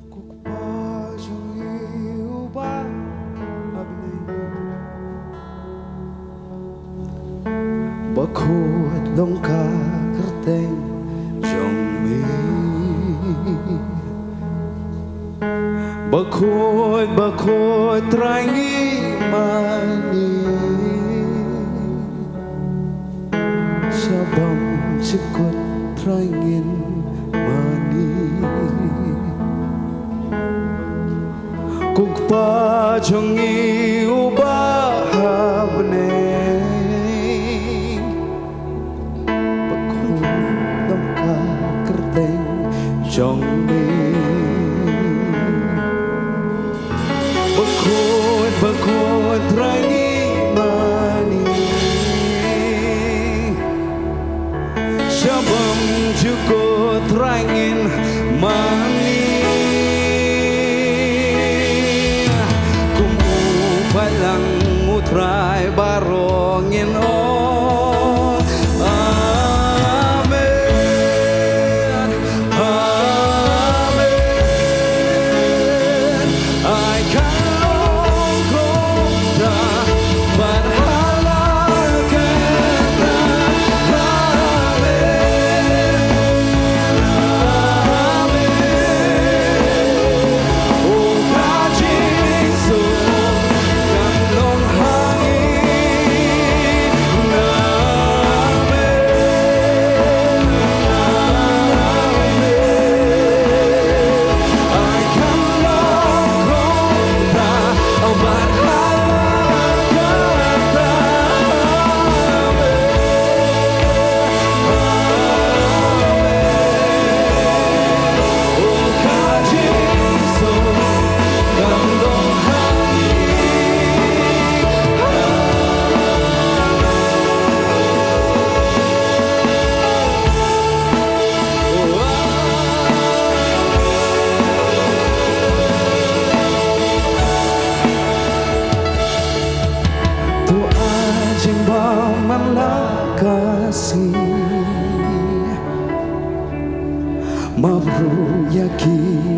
Ko Kpa jong ngi uba ha bneng, bakhuid long ka kyrteng jong me. Bakhuid, bakhuid Trai ngi mane. Sha bymjukut Trai ngin mane. Ko Kpa jong ngi uba ha bneng, bakhuid long ka kyrteng jong me. Bakhuid, bakhuid Trai ngi mane. Sha bymjukut Trai ngin mane. Kum u balang u Trai baroh ngin ong. Amen. Amen.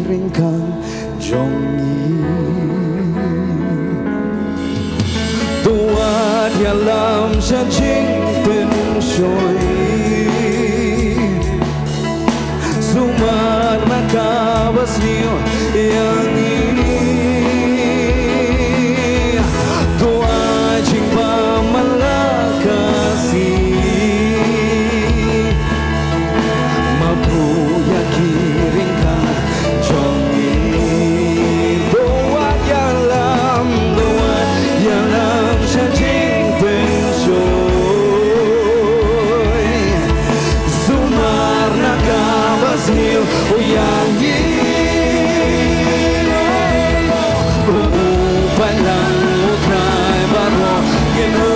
Ryngkang jong ngi. To wat ïalam sha jingpynshoi. Sumar na kaba sniew ïa ngi. To ai jingbam man la ka sngi. Ma buh ïa ki ryngkang jong ngi. To wat ïalam, to wat ïalam sha jingpynshoi. Sumar na kaba sniew ïa ngi. Ko u paidlang, U Trai baroh ngin ong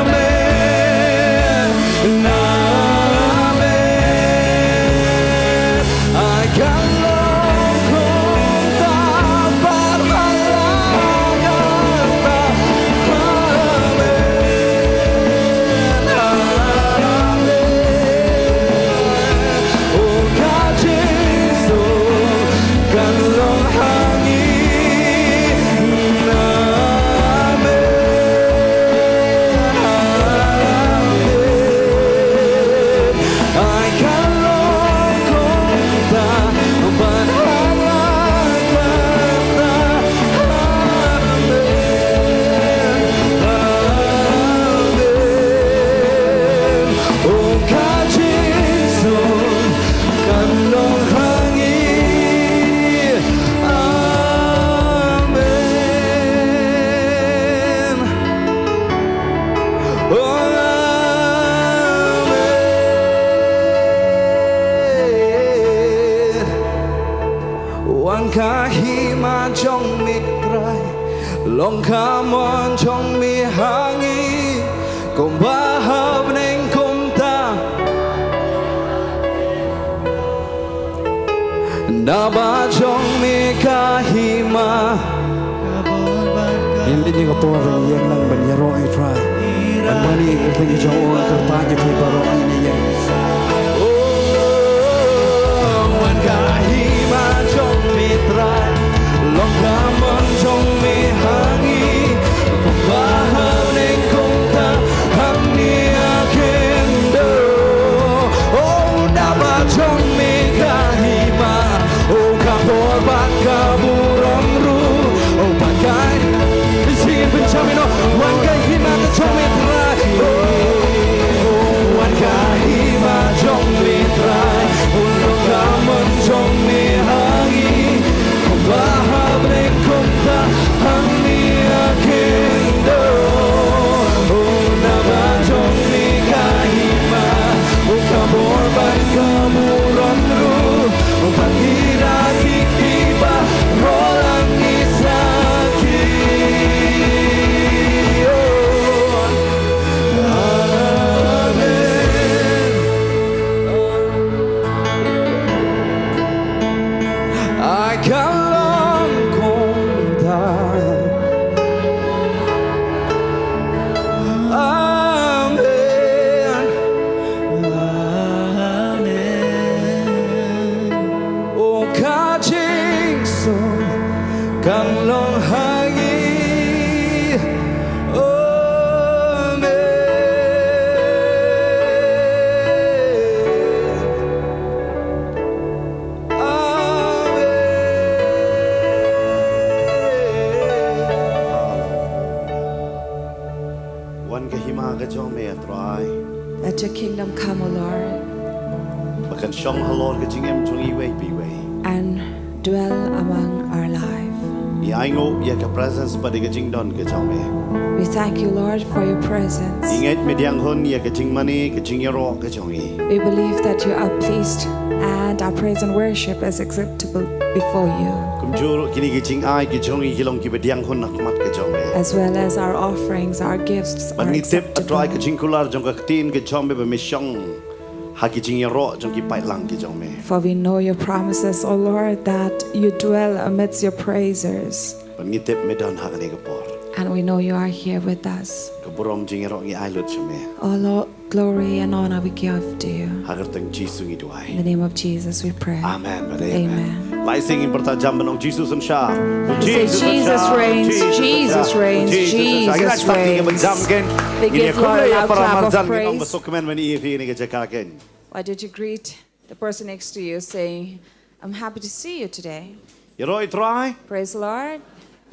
amen. Amen. Ai ka long kumta bad ha la kata. Amen. Amen. O ka jingsuk kan long ha ngi. Amen. Amen. Ai ka long kumta bad ha la kata. Amen. Amen. O ka jingsuk kan long ha ngi. Amen. Oh, amen. Wan ka hima jong me Trai, long ka mon jong me ha ngi, kumba ha bneng kumta. Naba jong me ka hima. Ngin leit ïa ka por ban ïeng lang ban ïaroh ïa u Trai. Ban mane ïa ka kyrteng jong u, kyrpad ïa phi baroh ngin ïeng. Oh, wan ka hima jong me Trai, long ka mon jong me ha ngi, kumba ha bneng kumta hangne ha khyndew. Oh, naba jong me ka hima, oh, ka bor bad ka burom ruh. Oh, bad ka, sngewbha ban jam ïa no. Wan ka hima ka jong me Trai. Oh, wan ka hima jong me Trai. Oh, long ka mon jong me ha ngi, kumba ha bneng kumta hangne ha khyndew. Oh, naba jong me ka hima, oh, ka bor bad ka burom ruh. Oh, bad ngi ruh ki, ki baroh la ngi sakhi. Oh, amen. Ai ka long kumta. Amen. Amen. O ka jingsuk kan long ha ngi. Amen. Amen. Wan ka hima ka jong me, Trai. Let your kingdom come, O Lord. Ba kan shong halor ka jingim jong iwei pa iwei. And dwell among our life. Ngi ainguh ïa ka presence bad ïa ka jingdon ka jong me. We thank you, Lord, for your presence. Ngi ngeit me pdiang hun ïa ka jingmane ka jingïaroh ka jong ngi. We believe that you are pleased and our praise and worship is acceptable before you. Kumjuh ruh kine ki jingai ki jong ngi ki long kiba pdiang hun ha khmat ka jong me. As well as our offerings, our gifts are acceptable. Bad ngi tip, A Trai, ka jingkular jong ka ktien ka jong me ba me shong ha ki jingïaroh jong ki paidlang ki jong me. For we know your promises, O Lord, that you dwell amidst your praisers. Bad ngi tip me don ha kane ka por. And we know you are here with us. Ka burom jingïaroh ngi ai lut sha me. O Lord, Glory and honor we give to you. Ha ka kyrteng Jisu ngi duwai. In the name of Jesus we pray. Amen. Amen. Lai sing in pyrta jam ban ong Jisu synshar. We say, "Jesus reigns, Jesus reigns, Jesus reigns." We give God a loud clap of praise. Why don't you greet the person next to you, saying, "I'm happy to see you today." Ïaroh ïa u Trai. Praise the Lord.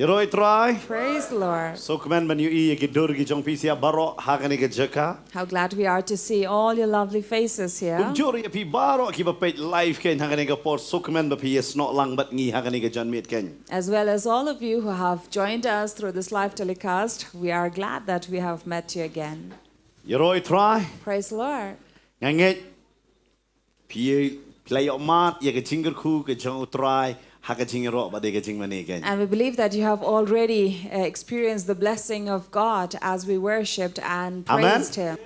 Ïaroh ïa u Trai. Praise the Lord. Sngewkmen ban ïohi ïa ki dur ki jong phi sha baroh ha kane ka jaka. How glad we are to see all your lovely faces here. Kumjuh ïa phi baroh kiba peit live kein ha kane ka por, sngewkmen ba phi ïasnoh lang bad ngi ha kane ka janmiet kein. As well as all of you who have joined us through this live telecast, we are glad that we have met you again. Ïaroh ïa u Trai. Praise the Lord. Nga ngeit phi la ïohmad ïa ka jingkyrkhu ka jong u Trai ha ka jingïaroh bad ïa ka jingmane kein. And we believe that you have already, uh, experienced the blessing of God as we worshipped and praised Him.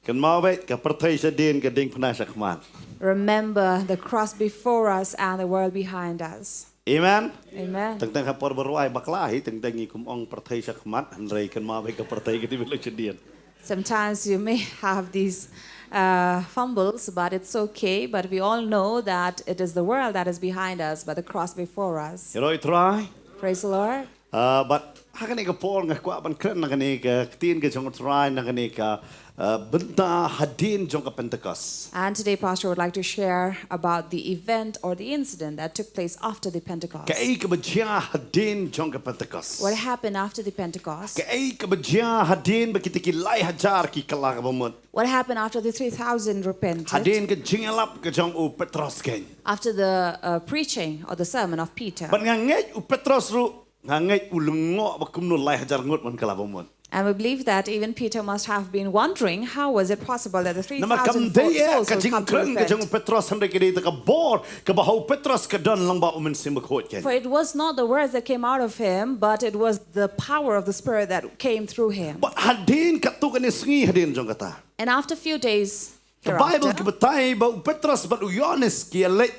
Kynmaw beit ka pyrthei shadien ka diengphna shakhmat. Remember the cross before us and the world behind us. Amen. Amen. Teng teng ha por ba rwai bakla hi, teng teng ngi kum ong pyrthei shakhmat, hynrei kynmaw beit ka pyrthei ka dei beit la shadien. Sometimes you may have these, uh, fumbles, but it's okay. But we all know that it is the world that is behind us, but the cross before us. Ïaroh ïa u Trai. Praise the Lord. Uh, bad ha kane ka por nga kwah ban kren na kane ka ktien ka jong u Trai na kane ka, uh, bynta hadien jong ka Pentecost. And today, Pastor would like to share about the event or the incident that took place after the Pentecost. Kaei kaba jia hadien jong ka Pentecost? What happened after the Pentecost? Kaei kaba jia hadien ba kita ki lai hajar ki kylla ka bamut? What happened after the three thousand repented? Hadien ka jingïalap ka jong u Petros kein. After the, uh, preaching or the sermon of Peter. Bad nga ngeit u Petros ruh, nga ngeit u lyngngoh ba kumno lai hajar ngut ban kylla bamut. And we believe that even Peter must have been wondering, "How was it possible that the three thousand souls will come to repent?" Namar kam dei ïa ka jingkren ka jong u Petros, hynrei ka dei da ka bor kaba ha u Petros ka don lyngba u Mynsiem Bakhuid kein. For it was not the words that came out of him, but it was the power of the Spirit that came through him. Bad hadien katto katne sngi hadien jong kata, and after few days, ka Bible ka batai ba u Petros bad u Ïoannis ki ïaleit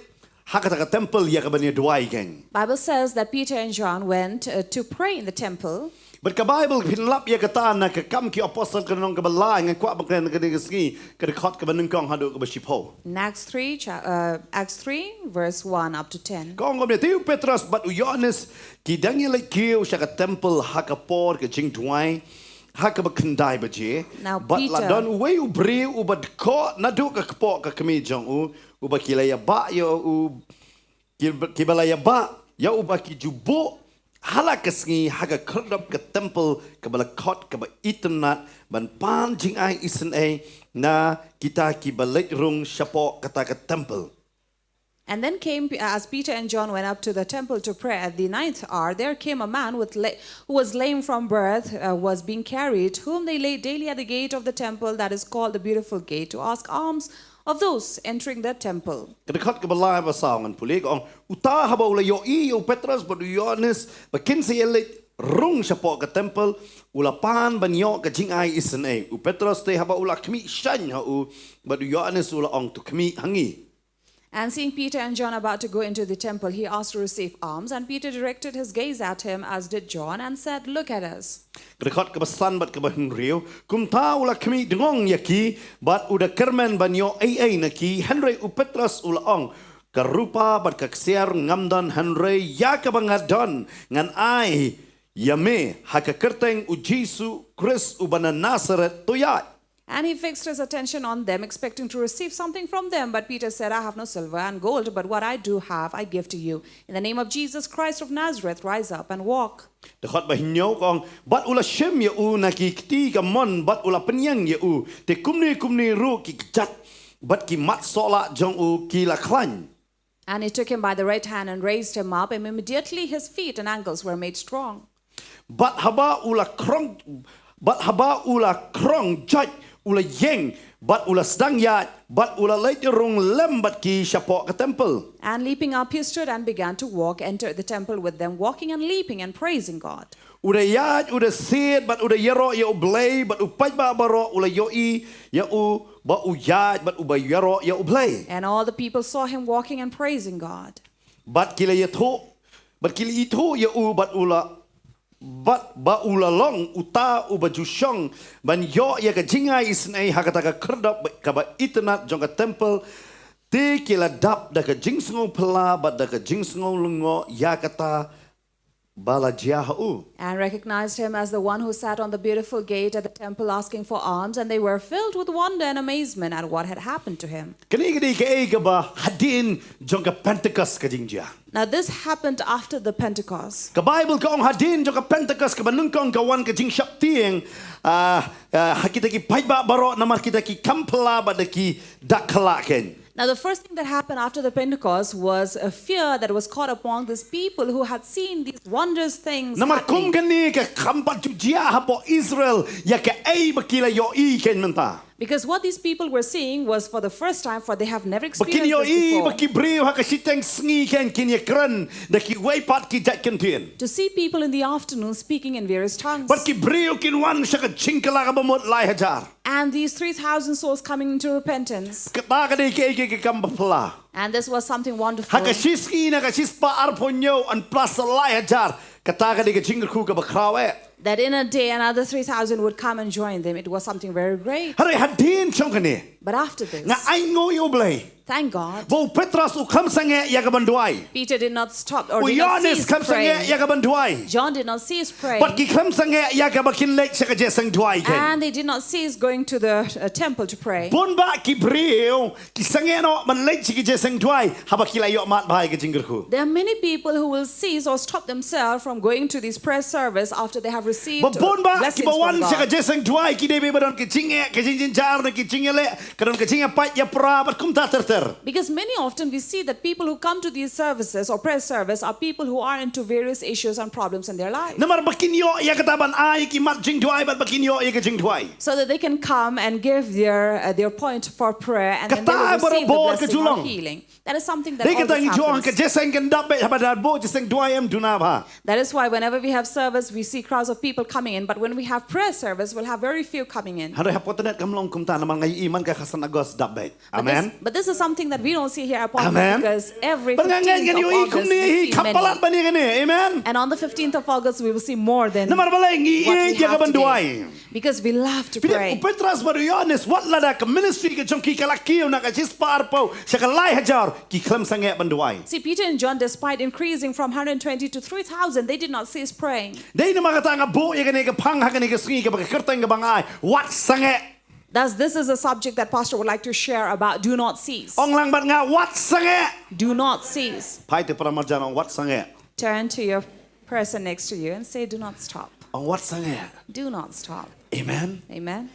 ha kata ka temple ïa kaban ïa duwai kein. Bible says that Peter and John went, uh, to pray in the temple. Bad ka Bible pynlap ïa kata na ka Kam ki Apostol ka lynnong kaba lai, nga kwah ban kren ha kane ka sngi, ka dkhot kaba nyngkong haduh kaba shiphew. In Acts three, cha-, uh, Acts three, verse one up to ten. Ka ong kumne, te u Petros bad u Ïoannis ki dang ïaleit kiew sha ka temple ha ka por ka jingduwai ha kaba khyndai baje. Bad la don uwei u briew uba dkoh naduh ka kpoh ka kmie jong u, uba ki la ïabah ïa u, ki, kiba la ïabah ïa u ba ki ju buh ha la ka sngi ha ka khyrdop ka temple kaba la khot kaba itynnad ban pan jingai isynei na kita kiba leit rung shapoh kata ka temple. And then came, as Peter and John went up to the temple to pray at the ninth hour, there came a man with la-, who was lame from birth, uh, was being carried, whom they laid daily at the gate of the temple, that is called the Beautiful Gate, to ask alms of those entering the temple. Ka dkhot kaba lai ba saw ngan pule ka ong, uta haba u la ïohi ïa u Petros bad u Ïoannis ba kin sa ïaleit rung shapoh ka temple, u la pan ban ïoh ka jingai isynei. U Petros te haba u la khmih shane ha u, bad u Ïoannis u la ong, to khmih ha ngi. And seeing Peter and John about to go into the temple, he asked to receive alms. And Peter directed his gaze at him, as did John, and said, "Look at us." Ka dkhot kaba san bad kaba hynriew, kumta u la khmih dngong ïa ki, bad u da kyrmen ban ïoh ei ei na ki, hynrei u Petros u la ong, ka rupa bad ka ksiar ngam don, hynrei ïa kaba nga don ngan ai ïa me, ha ka kyrteng u Jisu Khrist uba na Nasaret, to ïaid. And he fixed his attention on them, expecting to receive something from them. But Peter said, "I have no silver and gold, but what I do have, I give to you. In the name of Jesus Christ of Nazareth, rise up and walk." Dkhot ba hynñiew ka ong, bad u la shim ïa u na ki kti kamon, bad u la pynïeng ïa u, te kumne kumne ruh ki kjat bad ki mat sohlah jong u ki la khlaiñ. And he took him by the right hand and raised him up, and immediately his feet and ankles were made strong. Bad haba u la krong, bad haba u la krong jait, u la ïeng, bad u la sdang ïaid, bad u la leit rung lem bad ki shapoh ka temple. And leaping up, he stood and began to walk, entered the temple with them, walking and leaping and praising God. U da ïaid, u da siat, bad u da ïaroh ïa U Blei, bad u paidbah baroh u la ïohi ïa u ba u ïaid bad u ba ïaroh ïa U Blei. And all the people saw him walking and praising God. Bad ki la ïathuh, bad ki la ithuh ïa u, bad u la bad ba u la long uta uba ju shong ban ïoh ïa ka jingai isynei ha kata ka khyrdop kaba itynnad jong ka templ. Te ki la dap da ka jingsngew phylla bad da ka jingsngew lyngngoh ïa kata ba la jia ha u. And recognized him as the one who sat on the beautiful gate at the temple asking for alms, and they were filled with wonder and amazement at what had happened to him. Kane ka dei kaei kaba hadien jong ka Pentecost ka jingjia. Now, this happened after the Pentecost. Ka Baibl ka ong hadien jong ka Pentecost kaba nyngkong ka wan ka jingsheptieng, ah, ah, ha kita ki paidbah baroh namar kita ki kam phylla bad da ki dak khlak kein. Now, the first thing that happened after the Pentecost was a fear that was caught upon these people who had seen these wondrous things. Namar kum happening. Kane ka kam pat ju jia hapoh Israel ïa kaei ba ki la ïohi kein mynta. Because what these people were seeing was for the first time, for they have never Ba kin experienced this ïohi ba before. Ki briew ha ka shiteng sngi kein kin ïakren da kiwei pat ki jait kyntien. To see people in the afternoon speaking in various tongues. Bad ki briew kin wan sha ka jingkylla kaba mut lai hajar. And these three thousand souls coming into repentance. Kata ka dei kaei kaei ka kam ba phylla. And this was something wonderful. Ha ka shisngi na ka shispah arphew hynñiew yn plas lai hajar. Kata ka dei ka jingkyrkhu kaba khraw eh. That in a day another three thousand would come and join them. It was something very great. Hynrei hadien jong kane. But after this, nga ainguh ïa U Blei. Thank God. Ba u Petros u khlem sangeh ïa ka ban duwai. Peter did not stop or U did not Ïohannes cease khlem sangeh praying. Ïa ka ban duwai. John did not cease praying. Bad ki khlem sangeh ïa kaba kin leit sha ka jingïaseng duwai kein. And they did not cease going to the uh, temple to pray. Bun bah ki briew ki sangeh noh ban leit sha ka jingïaseng duwai haba ki la ïoh mad bha ïa ka jingkyrkhu. There are many people who will cease or stop themselves from going to this prayer service after they have received Ba uh, bun bah ki blessings ba from wan sha ka God. Jingïaseng duwai ki dei ba don ka jingeh, ka jingjynjar, ka jingïaleh, ka don ka jingïapait ïapra bad kumta ter ter. Because many often we see that people who come to these services or prayer service are people who are into various issues and problems in their life. Namar ba kin ïoh ïa kata ban ai ki mat jingduwai bad ba kin ïoh ïa ka jingduwai. So that they can come and give their uh, their point for prayer and then they will Kata receive the barabor ka blessing ju or long. Healing. That is something that Dei kata always ngi ju ong ka happens. Jingïaseng kan dap beit haba don bun jingïaseng duwai em duna bha. That is why whenever we have service, we see crowds of people coming in, but when we have prayer service, we'll have very few coming in. Hynrei hapoh tnat kam long kumta namar nga ïohi man ka khatsan August dap beit. Amen. But this, but this is something that we don't see here at Pawtucket Amen. Because every Bad nga ngeit fifteenth ngan of ïohi August kumne we hi see kham palat many. Ban ïa kane. Amen. And on the fifteenth of August, we will see more than Namar balei ngi what we ïeit ïa ka have ban today. Duwai. Because we love to Phi dei pray. U Petros bad u Ïohannes wat lada ka ministry ka jong ki ka la kiew na ka shispah arphew sha ka lai hajar ki khlem sangeh ban duwai. See, Peter and John, despite increasing from hundred twenty to three thousand, they did not cease praying. Dei namar kata nga buh ïa kane ka phang ha kane ka sngi kaba ka kyrteng kaba nga ai wat sangeh. Thus, this is a subject that Pastor would like to share about. Do not cease. Ong lang bad nga wat sangeh. Do not cease. Phai te para marjan ong wat sangeh. Turn to your person next to you and say, "Do not stop." Ong wat sangeh. Do not stop. Amen. Amen.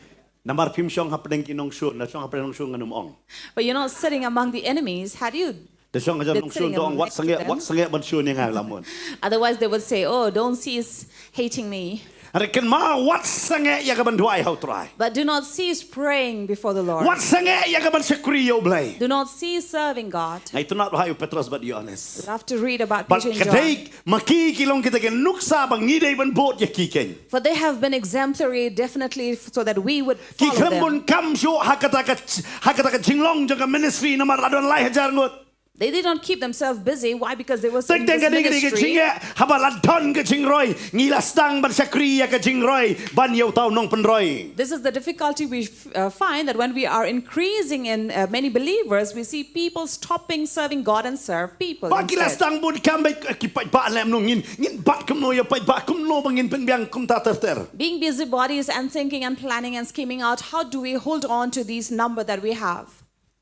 Namar phim shong hapdeng ki nongshun, na shong hapdeng nongshun ngan ym ong. But you're not sitting among the enemies, had you? Da shong ka jan nongshun da ong wat sangeh, wat sangeh ban shun ïa nga lamon. Otherwise they would say, "Oh, don't cease hating me." Hynrei kynmaw wat sangeh ïa ka ban duwai ha u Trai. But do not cease praying before the Lord. Wat sangeh ïa ka ban shakri ïa u Blei. Do not cease serving God. Nga itynnad bha ïa u Petros bad Ïohannes. Love to read about Peter and John. Bad ka dei ma ki ki long kita ki nuksa ba ngi dei ban bud ïa ki kein. For they have been exemplary, definitely, so that we would follow them. Ki khlem bun kam shuh ha kata ka, ha kata ka jinglong jong ka ministry namar la don lai hajar ngut. They did not keep themselves busy. Why? Because they were in this ministry. Teng teng ka dei ka dei ka jingeh haba la don ka jingroi ngi la sdang ban shakri ïa ka jingroi ban ïa uta u nongpynroi. This is the difficulty we uh, find, that when we are increasing in uh, many believers, we see people stopping serving God and serve people. Ba ki la sdang bun kam ba ki paidbah lem nong ngin ngin bat kumno ïa paidbah kumno ba ngin pynbiang kumta ter ter. Being busybodies and thinking and planning and scheming out, how do we hold on to these number that we have?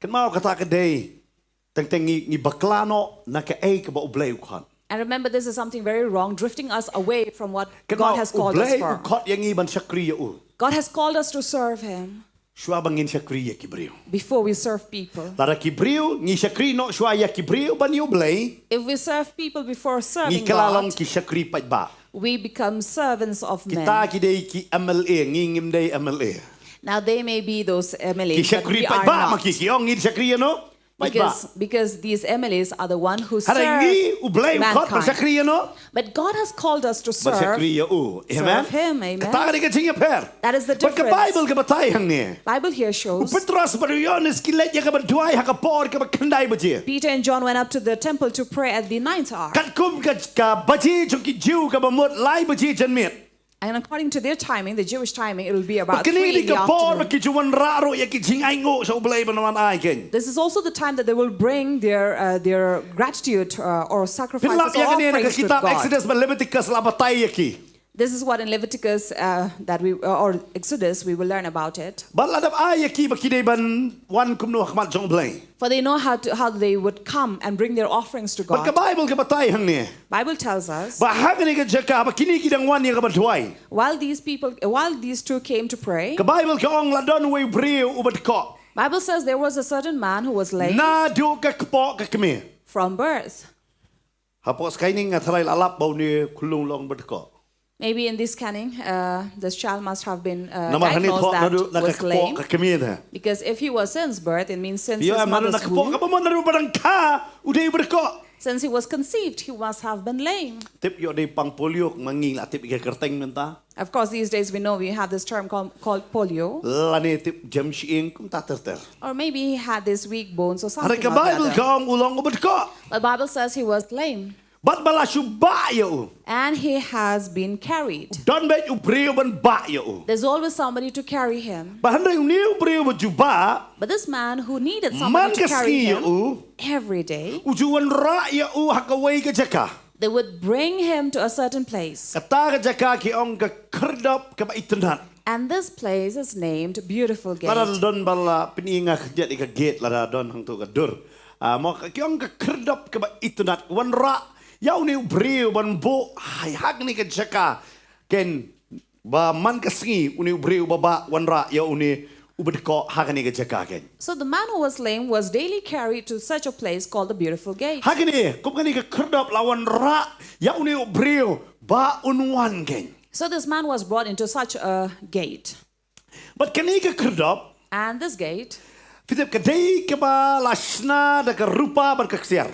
Kynmaw kata ka dei teng teng ngi ngi bakla noh na kaei kaba U Blei u khot. And remember, this is something very wrong, drifting us away from what God has called us for. Kynmaw U Blei u khot ïa ngi ban shakri ïa u. God has called us to serve Him. Shuwa ba ngin shakri ïa ki briew. Before we serve people. Lada ki briew ngi shakri noh shuwa ïa ki briew ban ïa U Blei. If we serve people before serving God, ngi kylla long ki shakri paidbah. We become servants of men. Kita ki dei ki M L A, ngi ngim dei M L A. Now they may be those M L As, but we are not. Ki shakri paidbah ma ki, ki ong ngi shakri ïa no. Paidbah. Because, because these M L As are the one who serve mankind. Hynrei ngi, U Blei u khot ba shakri ïa no? But God has called us to serve, serve Him. Ba shakri ïa u. Amen. Kata ka dei ka jingïapher. That is the difference. Bad ka Bible ka batai hangne. Bible here shows. U Petros bad u Ïoannis ki leit ïa kaba duwai ha ka por kaba khyndai baje. Peter and John went up to the temple to pray at the ninth hour. Katkum ka, ka baje jong ki Jiw kaba mut lai baje janmiet. And according to their timing, the Jewish timing, it will be about three in the afternoon. Bad kane ka dei ka por ba ki ju wanrah ruh ïa ki jingainguh sha U Blei ban wan ai kein. This is also the time that they will bring their, uh, their gratitude, uh, or sacrifices or offerings to God. Phin lap ïa kane na ka kitab Exodus bad Leviticus la batai ïa ki. This is what in Leviticus, uh, that we, uh, or Exodus, we will learn about it. Bad la dep ai ïa ki ba ki dei ban wan kumno ha khmat jong U Blei. For they know how to, how they would come and bring their offerings to God. Bad ka Bible ka batai hangne. Bible tells us. Ba ha kane ka jaka ba kine ki dang wan ïa kaba duwai. While these people, while these two came to pray, ka Bible ka ong la don uwei u briew uba dkoh. Bible says there was a certain man who was lame. Naduh ka kpoh ka kmie. From birth. Hapoh scanning nga tharai la lap ba une u khyllung long ba dkoh. Maybe in this scanning, uh, this child must have been, uh, diagnosed that was lame. Namar hangne thoh naduh na ka kpoh ka kmie te. Because if he was since birth, it means since his mother's womb. Phi ïoh em naduh na ka kpoh kaba mon naduh ba dang kha u dei ba dkoh. Since he was conceived, he must have been lame. Tip ïoh dei pang polio, ma ngi la tip ïa ka kyrteng mynta. Of course, these days we know we have this term called, called polio. Lane tip jem shyieng kumta ter ter. Or maybe he had this weak bones or something like that. Hynrei ka Bible ka ong u long uba dkoh. But Bible says he was lame. Bad ba la shu bah ïa u. And he has been carried. Don beit u briew ban bah ïa u. There's always somebody to carry him. Bad hynrei une u briew ba ju bah. But this man who needed somebody to carry him, man ka sngi ïa u, every day, u ju wanrah ïa u ha kawei ka jaka. They would bring him to a certain place. Kata ka jaka ki ong ka khyrdop kaba itynnad. And this place is named Beautiful Gate. Lada don ba la pyni nga khyndiat ïa ka gate, lada don hangto ka dur. Ah, mo ka, ki ong ka khyrdop kaba itynnad, wanrah ïa une u briew ban buh ha, ha kane ka jaka. Kein ba man ka sngi une u briew ba bah wanrah ïa une uba dkoh ha kane ka jaka kein. So the man who was lame was daily carried to such a place called the Beautiful Gate. Ha kane, kum kane ka khyrdop la wanrah ïa une u briew ba un wan kein. So this man was brought into such a gate. Bad kane ka khyrdop, and this gate, phi tip ka dei kaba la shna da ka rupa bad ka ksiar.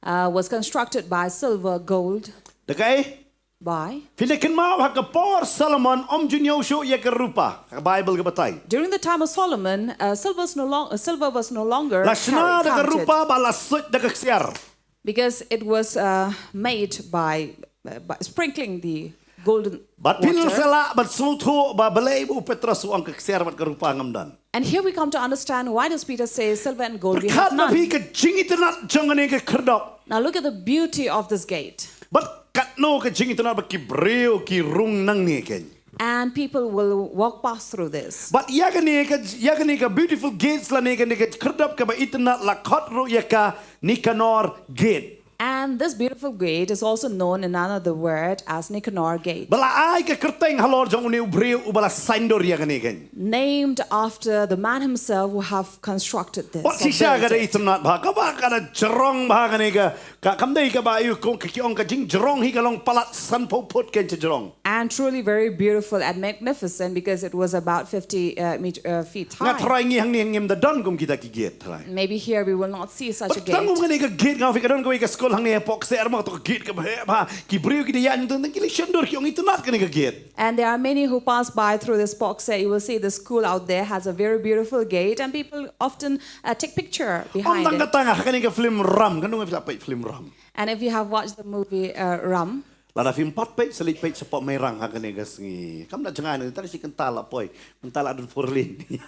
Uh, was constructed by silver, gold. Da kaei? By? Phin da kynmaw ha ka por Solomon ym ju ñiew shuh ïa ka rupa, ka Bible ka batai. During the time of Solomon, uh, silver was no long-, uh, silver was no longer carried, counted. La shna da ka rupa bad la suit da ka ksiar. Because it was, uh, made by, uh, by sprinkling the golden water. Bad phin sa lah ban sngewthuh ba balei ba u Petros u ong ka ksiar bad ka rupa ngam don. And here we come to understand why does Peter say, "Silver and gold we have none." Pyrkhat ma phi ka jingitynnad jong kane ka khyrdop. Now look at the beauty of this gate. Bad katno ka jingitynnad ba ki briew ki rung nangne kein. And people will walk past through this. Bad ïa kane ka, ïa kane ka Beautiful Gates lane kane ka khyrdop kaba itynnad la khot ruh ïa ka Nicanor Gate. And this Beautiful Gate is also known in another word as Nicanor Gate. Ba la ai ka kyrteng halor jong une u briew uba la saiñdur ïa kane kein. Named after the man himself who have constructed this or built it. Wat shisha ka dei itynnad bha, kaba ka da jrong bha kane ka, ka kam dei kaba ïa u kong ka ki ong ka jingjrong hi ka long palat sanphew phut kein jrong. And truly very beautiful and magnificent because it was about fifty, uh, meter, uh, feet high. Nga tharai ngi hangne ngim da don kum kita ki gate tharai. Maybe here we will not see such a gate. Bad tang kum kane ka gate nga phi ka don kawei ka skul hangne hapoh ksiar ma to ka gate kaba heh bha. Ki briew ki da ïaid tang ki leit shon dur ki ong itynnad kane ka gate. And there are many who pass by through this Pok Set. You will see the school out there has a very beautiful gate and people often, uh, take picture behind it. Ym tang kata, ha kane ka film Ram, katno ngi phi la peit film Ram. And if you have watched the movie, uh, Ram, lada phim pat peit, sa leit peit shapoh Mairang ha kane ka sngi. Kam da jngai na, tang shi kynta la poi. Mynta la don four lane.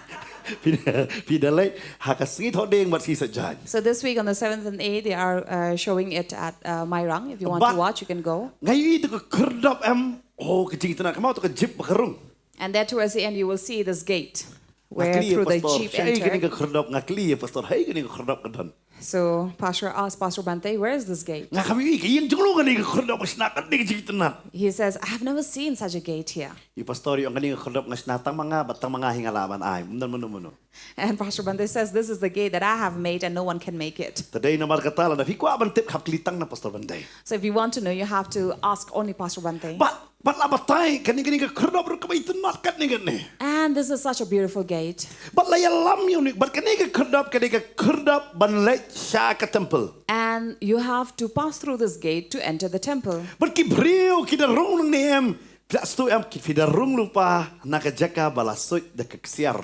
Phi da, phi da leit ha ka sngi Thohdieng bad sngi Saitjaiñ. So this week on the seventh and eighth, they are, uh, showing it at, uh, Mairang. If you want to watch, you can go. Bad nga ïohi to ka khyrdop em. Oh, ka jingitynnad, ka mut to ka jeep ba ka rung. And there towards the end, you will see this gate where through the jeep entered. Nga kylli ïa pastor, hei kane ka khyrdop, nga kylli ïa pastor, hei kane ka khyrdop ka don. So Pastor asked Pastor Bante, "Where is this gate?" Nga kam ïohi ka ïing jong u kane ka khyrdop ba shna kane ka jingitynnad. He says, "I have never seen such a gate here." I pastor i ong kane ka khyrdop nga shna tang ma nga, bad tang ma nga hi nga lah ban ai. Ym don mano mano. And Pastor Bante says, "This is the gate that I have made and no one can make it." Te dei namar kata lada phi kwah ban tip hap kylli tang na Pastor Bante. So if you want to know, you have to ask only Pastor Bante. Bad Bad la batai kane kane ka khyrdop ruh kaba itynnad katne katne. And this is such a beautiful gate. Bad la ïalam ïa une, bad kane ka khyrdop, kane ka khyrdop ban leit sha ka temple. And you have to pass through this gate to enter the temple. Bad ki briew ki da rung nangne em, phi da sngewthuh em, ki phi da rung lypa na ka jaka ba la suit da ka ksiar.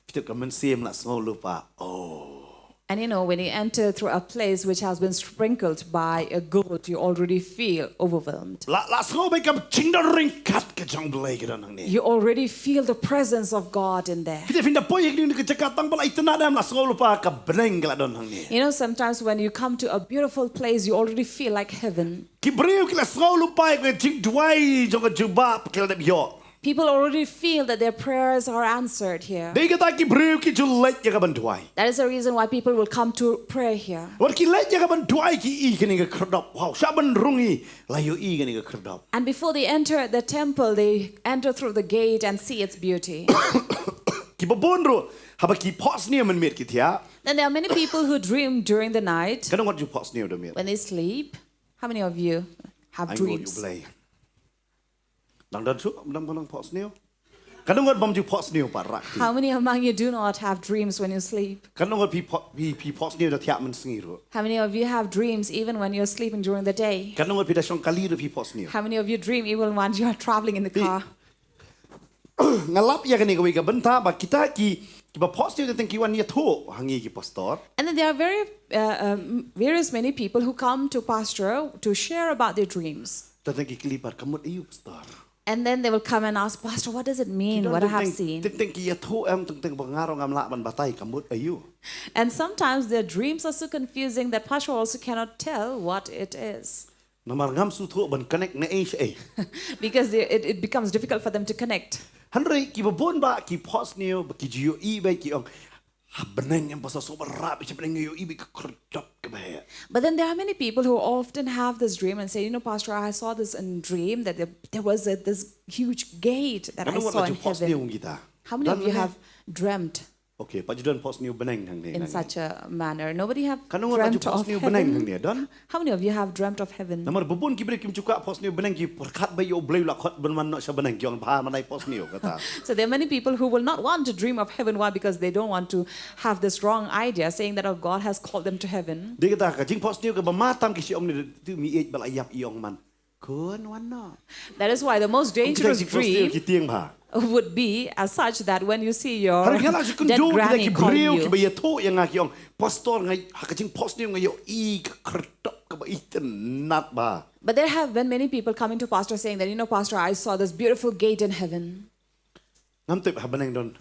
Phi tip ka mynsiem la sngew lypa. Oh. And you know, when you enter through a place which has been sprinkled by a gold, you already feel overwhelmed. La la sngew ba ka jingdon ryngkat ka jong U Blei ka don hangne. You already feel the presence of God in there. Phi tip, phin da poi ha kane ka jaka tang ba la itynnad em, la sngew lypa ka bneng ka la don hangne. You know, sometimes when you come to a beautiful place, you already feel like heaven. Ki briew ki la sngew lypa ïa ka jingduwai jong ka jubab ki la dep ïoh. People already feel that their prayers are answered here. Dei kata ki briew ki ju leit ïa ka ban duwai. That is the reason why people will come to pray here. Wat ki leit ïa ka ban duwai ki i kane ka khyrdop. Wow, shah ban rung i la ïohi kane ka khyrdop. And before they enter the temple, they enter through the gate and see its beauty. Kiba bun ruh, haba ki phohsniew mynmiet ki thiah. Then there are many people who dream during the night. Katno ngut ju phohsniew da miet? When they sleep, how many of you have Ai ngut ju dreams? Blei. Dang don shuh, dang dang phohsniew. Katno ngut bym ju phohsniew pat rah kti. How many among you do not have dreams when you sleep? Katno ngut phi phoh-, phi, phi phohsniew da thiah mynsngi ruh. How many of you have dreams even when you're sleeping during the day? Katno ngut phi da shong kali ruh phi phohsniew. How many of you dream even when you are traveling in the car? Nga lap ïa kane kawei ka bynta ba kita ki, kiba phohsniew teng teng ki wan ïathuh ha ngi ki pastor. And then there are very uh, um, various many people who come to pastor to share about their dreams. Teng teng ki kylli pat, ka mut aïu pastor? And then they will come and ask, "Pastor, what does it mean? What I have seen?" Teng teng ki ïathuh em, teng teng ba nga ruh ngam lah ban batai ka mut aïu. And sometimes their dreams are so confusing that pastor also cannot tell what it is. Namar ngam sngewthuh ban connect na ei sha ei. Because they, it, it becomes difficult for them to connect. Hynrei kiba bun ba ki phohsniew ba ki ju ïohi ba ki ong, ha bneng em pastor, sngewbha rah ba sha bneng, nga ïohi ba ka khyrdop kaba heh. But then there are many people who often have this dream and say, "You know, Pastor, I saw this in dream that there, there was a, this huge gate that I saw in heaven." Katno ngut la ju phohsniew kum kita? How many of you have dreamt Okay, pat ju don phohsniew bneng hangne. In such a manner? Nobody have dreamt of heaven? Katno ngut la ju phohsniew bneng hangne, don? How many of you have dreamt of heaven? Namar ba bun ki briew kim ju kwah phohsniew bneng, ki pyrkhat ba ïoh U Blei u la khot ban wan noh sha bneng, ki ong bha mynta phohsniew kata. So there are many people who will not want to dream of heaven. Why? Because they don't want to have this wrong idea saying that, "Oh, God has called them to heaven." Dei kata ka jingphohsniew kaba ma tam ki shu ong ne, tu mi ïeit ba la ïap i ong man, khun wan noh. That is why the most dangerous dream would be as such that when you see your dead granny calling you. Kiba ïathuh ïa nga ki ong, "Pastor, nga ha ka jingphohsniew nga ïohi ka khyrdop kaba itynnad bha." But there have been many people coming to pastor saying that, "You know, Pastor, I saw this beautiful gate in heaven." Ngam tip ha bneng don,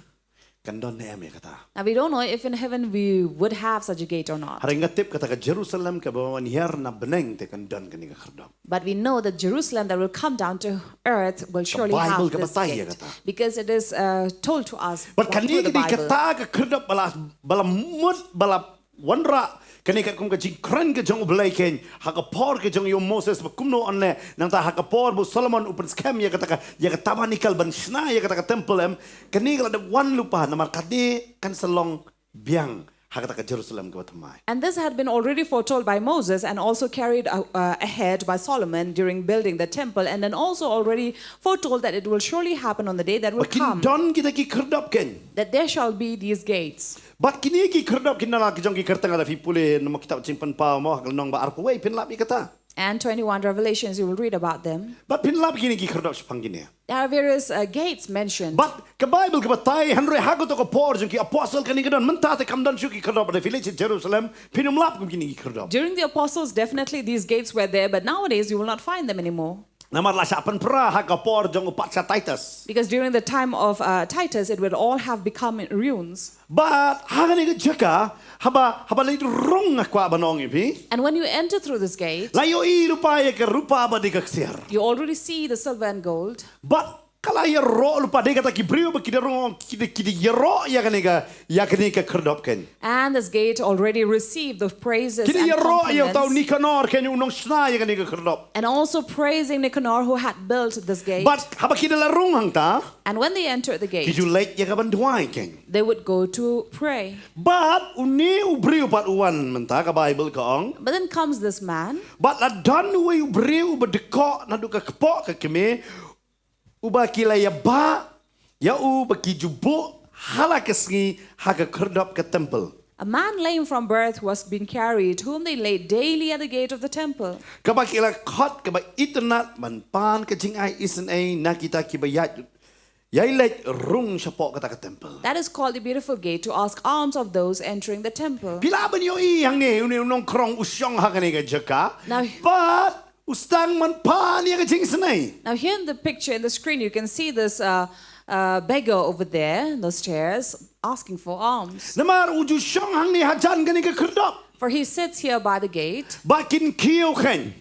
kan don ne em ïa kata. Now we don't know if in heaven we would have such a gate or not. Hynrei nga tip kata ka Jerusalem kaba wan hiar na bneng te kan don kane ka khyrdop. But we know that Jerusalem that will come down to earth will surely have this gate. Ka Bible ka batai ïa kata. Because it is uh, told to us through the Bible. Bad kane ka dei kata ka khyrdop ba la, ba la mut, ba la wanrah kane katkum ka jingkren ka jong U Blei keiñ ha ka por ka jong u Moses ba kumno un leh, nangta ha ka por ba u Solomon u pynskhem ïa kata ka, ïa ka tabernacle ban shna ïa kata ka temple em, kane ka la dep wan lypa namar kane kan sa long biang ha kata ka Jerusalem kaba thymmai. And this had been already foretold by Moses and also carried uh, uh, ahead by Solomon during building the temple, and then also already foretold that it will surely happen on the day that will come. Ba kin don kita ki khyrdop keiñ. That there shall be these gates. Bad kine ki khyrdop kin nang la ki jong ki kyrteng, lada phi pule na kitab Jingpynpaw mo, ha ka lynnong ba arphew wei phin lap ïa kata. And twenty-one Revelations, you will read about them. Bad phin lap kine ki khyrdop shaphang kine. There are various uh, gates mentioned. Bad ka Bible ka batai, hynrei ha kato ka por jong ki apostle kane ka don, mynta te kam don shuh ki khyrdop, lada phi leit sha Jerusalem phin ym lap kum kine ki khyrdop. During the apostles, definitely these gates were there, but nowadays you will not find them anymore. Namar la shah pynpra ha ka por jong u patsha Titus. Because during the time of uh, Titus, it would all have become ruins. Bad ha kane ka jaka, haba, haba leit rung, nga kwah ban ong ïa phi. And when you enter through this gate, la ïohi lypa ïa ka rupa bad ïa ka ksiar. You already see the silver and gold. Bad ka la ïaroh lypa, dei kata ki briew ba ki da rung, ki da, ki da ïaroh ïa kane ka, ïa kane ka khyrdop keiñ. And this gate already received the praises and compliments. Ki da ïaroh ïa uta u Nicanor keiñ, u nongshna ïa kane ka khyrdop. And also praising Nicanor who had built this gate. Bad haba ki da la rung hangta, and when they entered the gate, ki ju leit ïa ka ban duwai keiñ. They would go to pray. Bad une u briew pat u wan mynta, ka Bible ka ong. But then comes this man. Bad la don uwei u briew uba dkoh naduh ka kpoh ka kmie, uba ki la ïabah ïa u ba ki ju buh ha la ka sngi ha ka khyrdop ka temple. A man lame from birth was being carried, whom they laid daily at the gate of the temple. Kaba ki la khot kaba itynnad ban pan ka jingai isynei na kita kiba ïaid ïai leit rung shapoh kata ka temple. That is called the beautiful gate, to ask alms of those entering the temple. Phi lah ban ïohi hangne une u nongkhrong u shong ha kane ka jaka. Now, but u sdang ban pan ïa ka jingisynei. Now here in the picture in the screen, you can see this uh, uh, beggar over there in the stairs asking for alms. Namar u ju shong hangne hajan kane ka khyrdop. For he sits here by the gate. Ba kin kiew khein.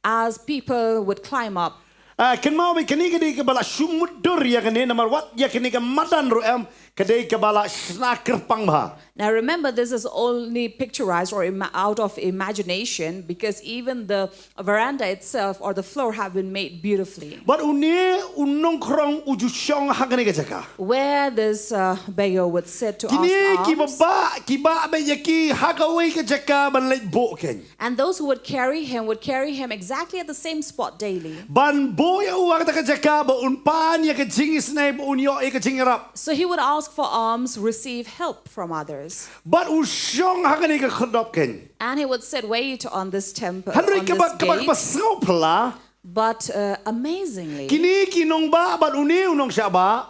As people would climb up. Ah, kynmaw ba kane ka dei kaba la shu mutdur ïa kane, namar wat ïa kane ka madan ruh em ka dei kaba la shna kyrpang bha. Now remember, this is only picturized or ima- out of imagination, because even the veranda itself or the floor have been made beautifully. Bad une u nongkhrong u ju shong ha kane ka jaka. Where this uh, beggar would sit to ask alms. Kine kiba bah, kiba bah ïa ki ha kawei ka jaka ban leit buh khein. And those who would carry him would carry him exactly at the same spot daily. Ban buh ïa u ha kata ka jaka ba un pan ïa ka jingisynei, ba un ïoh ïa ka jingïarap. So he would ask for alms, receive help from others. Bad u shong ha kane ka khyrdop khein. And he would sit, wait on this temple, on this gate. Hynrei kaba, kaba, kaba sngewphylla. But uh, amazingly, kine ki nongbah bad une u nongshah bah,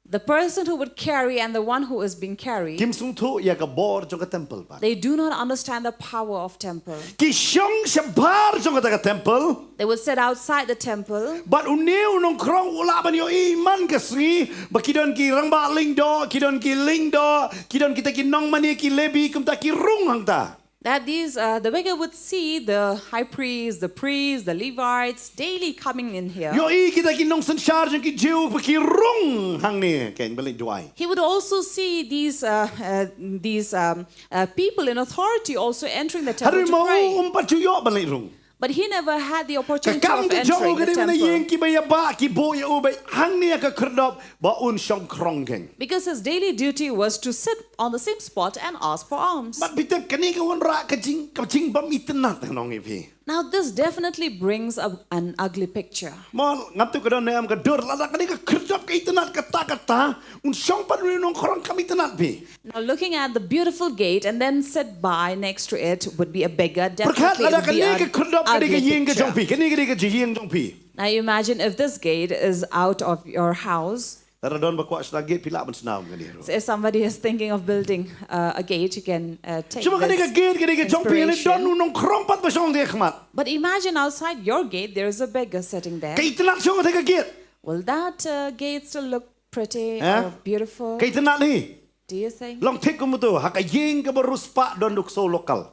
the person who would carry and the one who is being carried, kim sngewthuh ïa ka bor jong ka temple pat. They do not understand the power of temple. Ki shong shabar jong kata ka temple. They would sit outside the temple. Bad une u nongkhrong u lah ban ïohi man ka sngi ba ki don ki rangbah lyngdoh, ki don ki lyngdoh, ki don kita ki nongmane ki Lebi, kumta ki rung hangta. That these, uh, the beggar would see the high priests, the priests, the Levites daily coming in here. Ïohi kita ki nongsynshar jong ki Jiw ba ki rung hangne khein ban leit duwai. He would also see these, uh, uh, these um, uh, people in authority also entering the temple to pray. Hynrei ma u um pat ju ïoh ban leit rung. But he never had the opportunity of entering the temple. Ka kam ka jong u ka dei ban ïeng kiba ïabah, ki buh ïa u ba hangne ha ka khyrdop ba un shong khrong khein. Because his daily duty was to sit on the same spot and ask for alms. Bad phi tip kane ka wanrah ka jing, ka jingbym itynnad, ngan ong ïa phi. Now this definitely brings a, an ugly picture. Mo, ngam tip ka don ne em ka dur, lada kane ka khyrdop ka itynnad katta katta, un shong pat une u nongkhrong kam itynnad phi. Now looking at the beautiful gate and then sit by next to it would be a beggar, definitely it would be an ugly picture. Pyrkhat lada kane ka khyrdop ka dei ka ïing ka jong phi, kane ka dei ka jingïing jong phi. Now you imagine if this gate is out of your house. Lada don ba kwah shna gate, phi lah ban shna ïa kane ruh. So if somebody is thinking of building uh, a gate, you can uh, take this inspiration. Shuwa kane ka gate ka dei ka jong phi, lane don u nongkhrong pat ba shong ha khmat. But imagine outside your gate, there is a beggar sitting there. Ka itynnad shong ha ka gate. Will that uh, gate still look pretty or beautiful? Ka itynnad hi. Do you think? Long thik kumto, ha ka ïing kaba riewspah don u ksew local.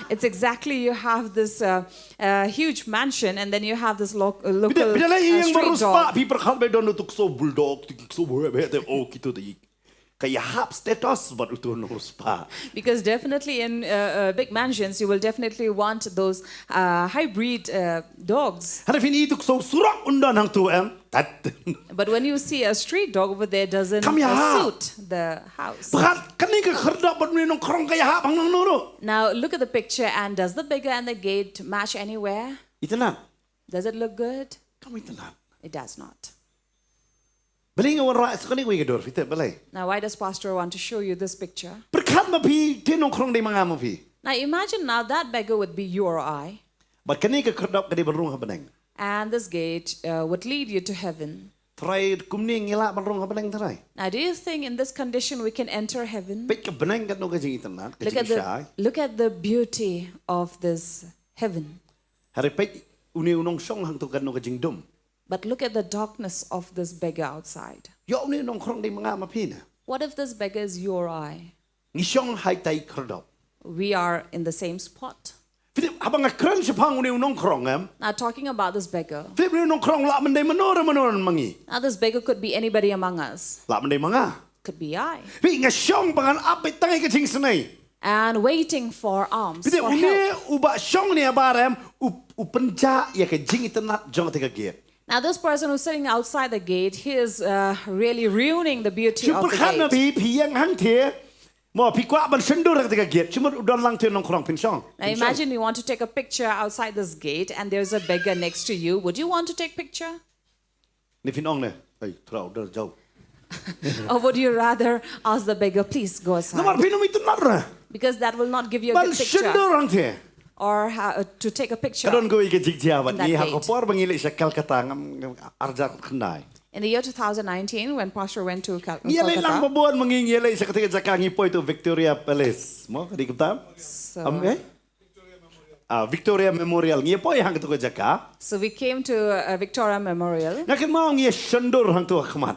It's exactly, you have this uh, uh, huge mansion and then you have this lo- uh, local uh, street dog. Phi da leh ïing ba riewspah, phi pyrkhat ba don u ksew bulldog, u ksew bulldog, oh, kito te. Ka ïahap status bad uto u nongriewspah. Because definitely in uh, uh, big mansions, you will definitely want those uh, hybrid uh, dogs. Hynrei phin i u ksew surok un don hangto em. Tat. But when you see a street dog over there, doesn't uh, suit the house. Kam ïahap. Pyrkhat kane ka khyrdop bad une u nongkhrong, ka ïahap hangno hangno ruh. Now look at the picture, and does the beggar and the gate match anywhere? Itynnad. Does it look good? Kam itynnad. It does not. Balei nga wanrah sa kane kawei ka dur, phi tip balei? Now, why does Pastor want to show you this picture? Pyrkhat ma phi, te u nongkhrong dei ma nga ma phi. Now, imagine now that beggar would be you or I. Bad kane ka khyrdop ka dei ban rung ha bneng. And this gate uh, would lead you to heaven. Trai kumne ngi lah ban rung ha bneng trai? Now, do you think in this condition we can enter heaven? Peit ka bneng katno ka jingitynnad, ka jingshai. Look at the, look at the beauty of this heaven. Hynrei peit une u nongshong hangto katno ka jingdum. But look at the darkness of this beggar outside. Ïoh une u nongkhrong dei ma nga ma phi ne? What if this beggar is you or I? Ngi shong ha itai i khyrdop. We are in the same spot. Phi tip, haba nga kren shaphang une u nongkhrong em. Now talking about this beggar. Phi tip une u nongkhrong lah ban dei mano re mano ma ngi. Now this beggar could be anybody among us. Lah ban dei ma nga. Could be I. Phi, nga shong ba ngan ap beit tang ïa ka jingisynei. And waiting for alms, for help. Phi tip, une uba shong ne habar em, u, u pynjah ïa ka jingitynnad jong kata ka gate. Now this person who's sitting outside the gate, he is uh, really ruining the beauty of the gate. Shu pyrkhat ma phi, phi ïeng hangtei. Mo, phi kwah ban shondur ha kata ka gate. Shu mut u don lang te u nongkhrong, phin shong? Now imagine you want to take a picture outside this gate and there's a beggar next to you. Would you want to take picture? Ne phin ong ne. Ai, thra order jau. Or would you rather ask the beggar, please go aside? Namar phin ym itynnad re. Because that will not give you a Ban good picture. Shyndur hangtei. Or ha, uh, to take a picture. Ka don kawei ka jingjia bad In that ngi ha gate. Ka por ba ngi leit sha Calcutta ngam, ngam arja khyndai. In the year two thousand nineteen, when Pastor went to Cal- Ngi leit lang Kolkata, ba bun ma ngi ngi leit sha kata ka jaka ngi poi to Victoria Palace. Mo ka dei kumta? so, Am eh? Ah, Victoria Memorial. Ngi poi hang kata ka jaka. so we came to uh, Victoria Memorial. Nga kynmaw ngi shyndur hangto ha khmat.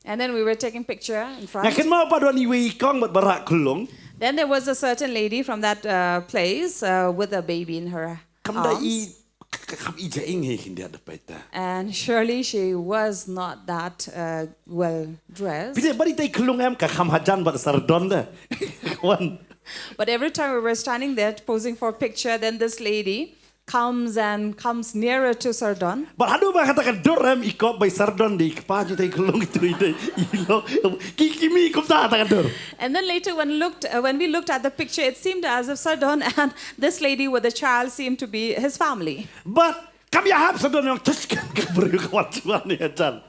And then we were taking picture in Nga front. kynmaw pat don iwei i kong bad baroh khyllung. Then there was a certain lady from that uh, place uh, with a baby in her Kam da arms. I ka kam I ja ing hi khyndiat da peit ta. And surely she was not that uh, well dressed. Phi tip ba dei te khyllung em ka kham hajan bad sardon da. Wan. But every time we were standing there posing for a picture, then this lady comes and comes nearer to Sardon. Bad haduh ba kata ka dur em i kop bai sardon dei kpa ju te khyllung itu i dei i lok ki kimi kumta ta ka dur. And then later, when looked uh, when we looked at the picture, it seemed as if Sardon and this lady with the child seemed to be his family. Bad kam ïahap sardon ong tush kan ka briew ka wan chuan ni hajan.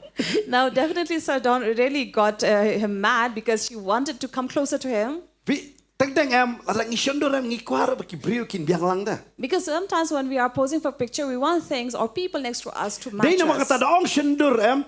Now, definitely, Sardon really got uh, him mad because she wanted to come closer to him. Phi teng teng em lada ngi shyndur em ngi kwah ba ki briew kin biang lang da. Because sometimes when we are posing for picture, we want things or people next to us to match Dei namar us. Kata da ong shyndur em.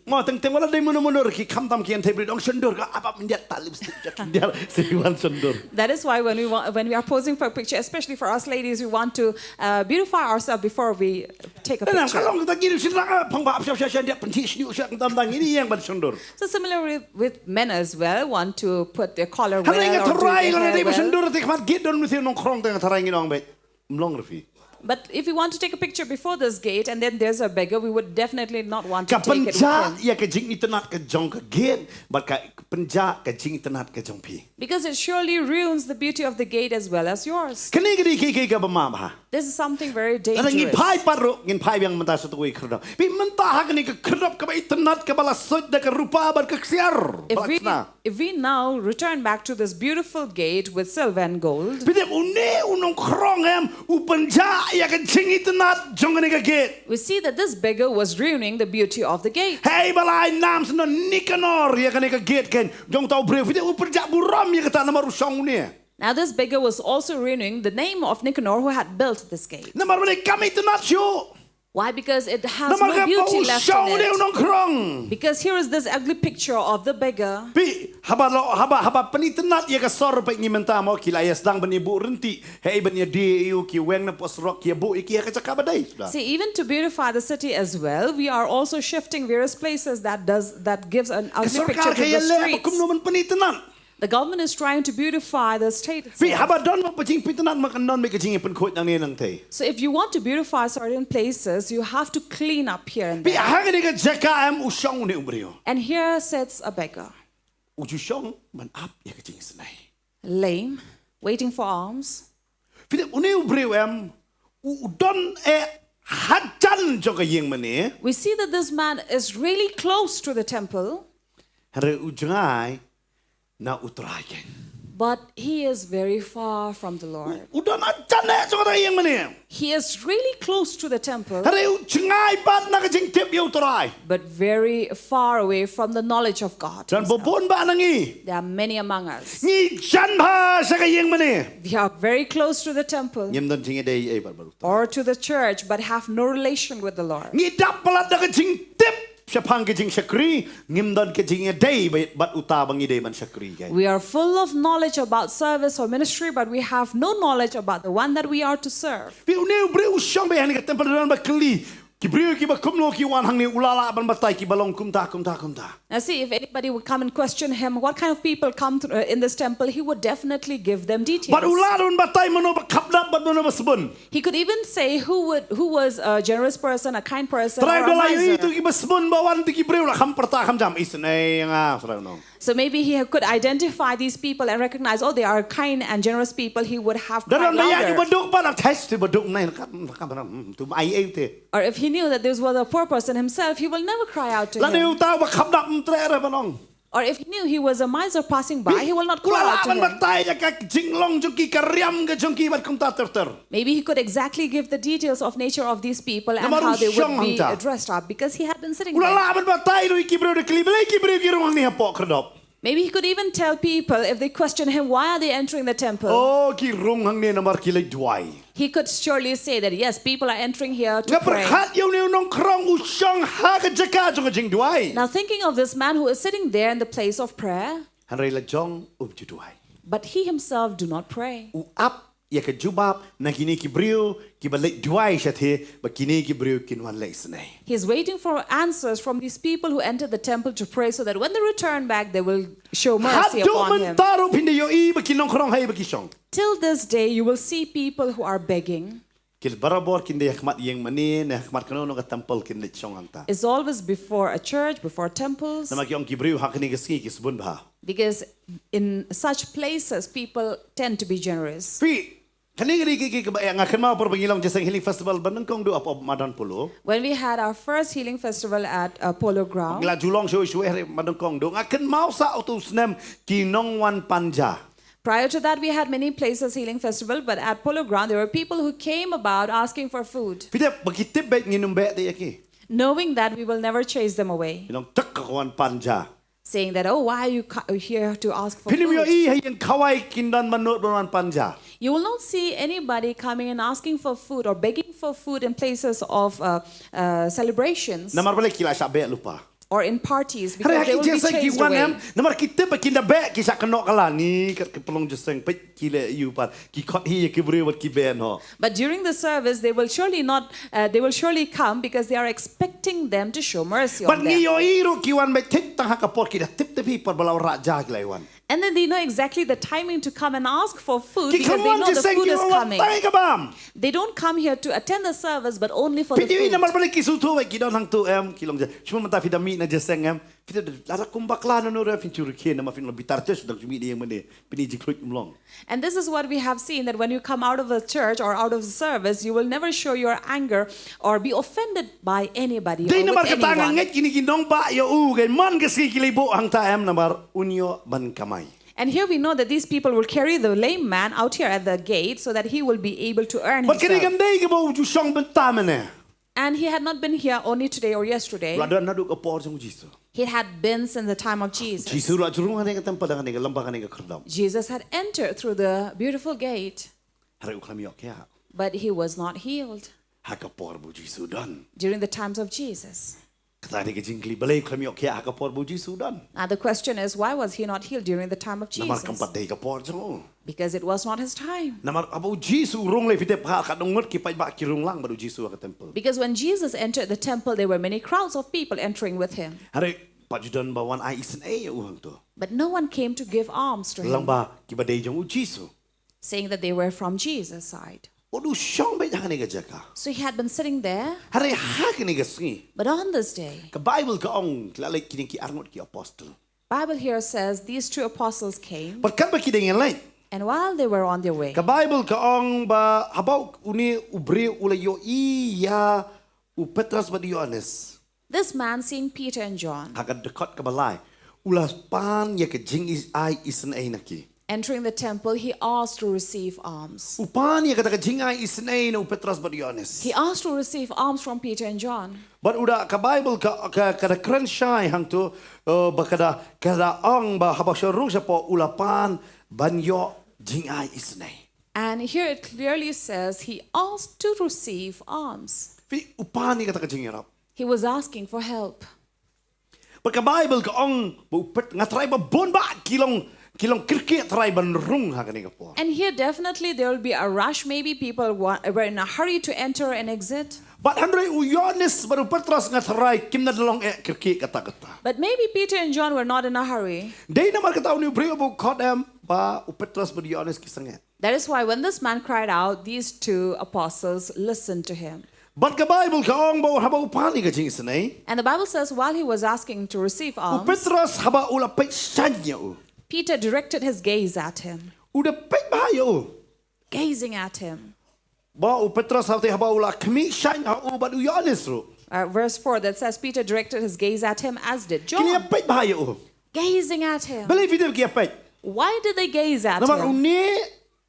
Mo teng teng wat la dei mano mano ki khamtam ki ïan thei briew da ong shyndur ka ap ap myndiat ta lipstick ja khyndiat se wan shyndur. That is why when we want, when we are posing for a picture, especially for us ladies, we want to uh, beautify ourselves before we take a Nang picture. Ka long kata ki shin lang pang ba ap sha sha sha diat pynthi shniu sha khamtam dang ini yang ban shyndur. So similarly with men as well, want to put their collar well Hana nga or do tharai their nga hair dei ba well. Shyndur te khmat gate don mesti nongkhrong te nga tharai ngi nong bet. Mlong refi. But if we want to take a picture before this gate and then there's a beggar, we would definitely not want to Ka take it with pynjah him. Ïa ka jingitynnad ka jong ka gate bad ka pynjah ka jingitynnad ka jong phi. Because it surely ruins the beauty of the gate as well as yours. Kane ka dei ki ki ka ba map ha. This is something very Lada ngi dangerous. Phai pat ruh ngin phai biang mynta sha tu i khyrdop. Phi mynta ha kane ka khyrdop ka ba itynnad ka ba la suit da ka rupa bad ka ksiar. If Ba la we, chna. If we now return back to this beautiful gate with silver and gold, Phi tip une u nongkhrong em u pynjah ïa ka jingitynnad jong kane ka gate. We see that this beggar was ruining the beauty of the gate. Hei ba la ai nam sno Nicanor ïa kane ka gate kan jong tau briew. Phi tip u pynjah burom ïa kata namar u shong une. Now, this beggar was also ruining the name of Nicanor, who had built this gate. Namar ba ne kam itynnad shuh. Why? Because it has Namar no ka ba beauty u left shong in une u it. Nongkhrong. Because here is this ugly picture of the beggar. Phi haba lo haba haba pynitynnad ïa ka sor peit ngi mynta mo ki la ïa sdang ban ïa buh rynti. Hei ban ïa die ïa u ki weng na pos rok ki ïa buh ïa ki ïa ka jaka ba dei. See, even to beautify the city as well, we are also shifting various places that does that gives an Ka ugly picture sorkar to ka ïa the leh ba streets. Kumno ban pynitynnad. The government is trying to beautify the state Phi itself. Haba don ba pynjing pynitynnad ma kan don ba ka jingpynkhuid nangne nangtei. So if you want to beautify certain places, you have to clean up here and Phi there. Ha kane ka jaka em u shong une u briew. And here sits a beggar, U ju shong ban ap ïa ka jingisnei. Lame, waiting for alms. Phi tip une u briew em u u don eh hajan jong ka ïing mane. We see that this man is really close to the temple, Hynrei u jngai na u Trai kan. But he is very far from the Lord. U don hajan eh jong ka ïing mane. He is really close to the temple, Hynrei u jngai pat na ka jingtip ïa u Trai. But very far away from the knowledge of God. Don ba bun ba na ngi. There are many among us. Ngi jan bha sha ka ïing mane. We are very close to the temple Ngim don jingïadei ei bad bad u Trai. Or to the church, but have no relation with the Lord. Ngi dap palat da ka jingtip shaphang ka jingshakri, ngim don ka jingïadei bad uta ba ngi dei ban shakri kan. We are full of knowledge about service or ministry, but we have no knowledge about the one that we are to serve. Phi une u briew u shong beit hangne ka temple don ba kylli. Ki briew ki ba kumno ki wan hangne u la lah ban batai ki ba long kumta kumta kumta. Now, see, if anybody would come and question him, what kind of people come through, uh, in this temple, he would definitely give them details. Bad u la don batai mano ba khapdap bad mano ba sbun. He could even say who would, who was a generous person, a kind person, Trai or ba a la ïohi tu miser. Ki ba sbun ba wan tu ki briew la kham pyrta kham jam isnei nga sra nong. So maybe he could identify these people and recognize, oh, they are kind and generous people. He would have Da cried don ba ïa ki louder. Ba duk ba la test ba duk nai ka ka tu ai ei te. Or if he knew that this was a poor person himself, he will never cry out to La ne him. Uta ba khapdap mtre re ba nong. Or if he knew he was a miser passing by, he will not call out to him. Batai ïa ka jinglong jong ki, ka riam ka jong ki bad kumta ter ter. Maybe he could exactly give the details of nature of these people and how they would be dressed up, because he had been sitting there. Ula lah ban batai ruh ïa ki briew da kylli, balei ki briew ki rung hangne hapoh khyrdop. Maybe he could even tell people if they question him, why are they entering the temple? Oh, ki rung hangne namar ki leit duwai. He could surely say that, yes, people are entering here to pray. Nga pyrkhat ïa une u nongkhrong u shong ha ka jaka jong ka jingduwai. Now thinking of this man who is sitting there in the place of prayer. Hynrei la jong um ju duwai. But he himself do not pray. U ap ïa ka jubab na kine ki briew kiba leit duwai shathie ba kine ki briew kin wan leh isynei. He is waiting for answers from these people who entered the temple to pray, so that when they return back, they will show mercy upon him. Haduh mynta ruh phin da ïohi ba ki nongkhrong haei ba ki shong. Till this day, you will see people who are begging. Ki barabor kin da ha khmat ïing mane, ne ha khmat kano kano ka temple kin da shong hangta. Is always before a church, before temples. Namar ki ong ki briew ha kane ka sngi ki sbun bha. Because in such places, people tend to be generous. Phi, kane ka dei ki, ki, ki, nga kynmaw por ba ngi long jingïaseng Healing Festival ba nyngkong duh hapoh Madan Polo. When we had our first healing festival at uh, Polo Ground. Ngi la ju long shuh shuh eh ba nyngkong duh. Nga kynmaw sa utu u snem ki nongwan pan ja. Prior to that, we had many places healing festival, but at Polo Ground, there were people who came about asking for food. Phi tip ba ki tip beit ngin ym beh te ïa ki. Knowing that we will never chase them away. Ki ong, tek ka wan pan ja. Saying that, oh, why are you here to ask for food? Phin ym ïohi ha ïing khawai kin don ban nud ban wan pan ja. You will not see anybody coming and asking for food or begging for food in places of uh, uh, celebrations. Namar balei ki la shah beh lypa. Or in parties, because they will be chased away. Hynrei ha ki jingïaseng ki wan em, namar ki tip ba kin da beh ki shah kynnoh kylla, ni kat ki pynlong jingïaseng peit ki leh ïa u pat, ki khot hi ïa ki briew bad ki beh noh. But during the service, they will surely not, uh, they will surely come because they are expecting them to show mercy on them. Bad ngi ïohi ruh ki wan beit thik tang ha ka por ki da tip tip hi por ba la wanrah ja ki la wan. And then they know exactly the timing to come and ask for food because they know the food is coming. Ki kham wan jingïaseng ki wan tang ïa ka bam. They don't come here to attend the service, but only for the food. Phi tip namar balei ki sngewthuh ba ki don hangto em, ki long ja. Shu mynta phi da mih na jingïaseng em. Phi tip lada kum bakla na nure phin shu rkhie namar phin long bitar, shu dang shu mih na ïing mane, phin i jingkhluit ym long. And this is what we have seen, that when you come out of a church or out of the service, you will never show your anger or be offended by anybody or with anyone. Dei namar kata nga ngeit kine ki nongbah ïa u, ka man ka sngi ki leit buh hangta em namar un ïoh ban kamai. And here we know that these people will carry the lame man out here at the gate so that he will be able to earn himself. Bad kane kam dei kaba u ju shong mynta mynne. And he had not been here only today or yesterday. La don naduh ka por jong u Jisu. He had been since the time of Jesus. Jisu la ju rung ha kane ka temple, ha kane ka lyngba, ha kane ka khyrdop. Jesus had entered through the beautiful gate. Hynrei u khlem ïoh khiah. But he was not healed. Ha ka por ba u Jisu don. During the times of Jesus. Kata dei ka jingkylli, balei u khlem ïoh khiah ha ka por ba u Jisu don. Now the question is, why was he not healed during the time of Jesus? Namar kam pat dei ka por jong u. Because it was not his time. Namar haba u Jisu u rung lei, phi tip ha ka don ngut ki paidbah ki rung lang bad u Jisu ha ka temple. Because when Jesus entered the temple, there were many crowds of people entering with him. Hynrei pat ju don ba wan ai isynei ïa u hangto. But no one came to give alms to him. Lyngba kiba dei jong u Jisu. Saying that they were from Jesus' side. U dang shong beit ha kane ka jaka. So he had been sitting there. Hynrei ha kane ka sngi. But on this day, ka Bible ka ong, ki la leit kine ki arngut ki apostle. Bible here says these two apostles came. Bad katba ki dang ïaleit. And while they were on their way, ka Bible ka ong ba haba une u briew u la ïohi ïa u Petros bad u Ïohannes. This man, seeing Peter and John, ha ka dkhot kaba lai, u la pan ïa ka jingai isynei na ki. Entering the temple, he asked to receive alms. U pan ïa kata ka jingai isynei na u Petros bad u Ïohannes. He asked to receive alms from Peter and John. Bad u da ka Bible ka, ka, ka da kren shai hangto, uh, ba ka da, ka da ong ba haba u shah rung shapoh u la pan ban ïoh jingai isynei. And here it clearly says he asked to receive alms. Phi, u pan ïa kata ka jingïarap. He was asking for help. Bad ka Bible ka ong ba u Pet-, nga tharai ba bun bah ki long, ki long kyrkieh tharai ban rung ha kane ka por. And here definitely there will be a rush. Maybe people wa-, were in a hurry to enter and exit. Bad hynrei u Ïohannes bad u Petros nga tharai kim da long eh kyrkieh katta katta. But maybe Peter and John were not in a hurry. Dei namar kata une u briew ba u khot em ba u Petros bad u Ïohannes ki sangeh. That is why when this man cried out, these two apostles listened to him. Bad ka Bible ka ong ba haba u pan ïa ka jingisynei. And the Bible says while he was asking to receive alms, u Petros haba u la peit shaiñ ïa u. Peter directed his gaze at him. U da peit bha ïa u. Gazing at him. Ba u Petros haba u la khmih shaiñ ha u bad u Ïohannes ruh. Uh, verse four that says Peter directed his gaze at him, as did John. Kine peit bha ïa u. gazing at him. Balei phi dei ki ïapeit? Why did they gaze at Namar him? Une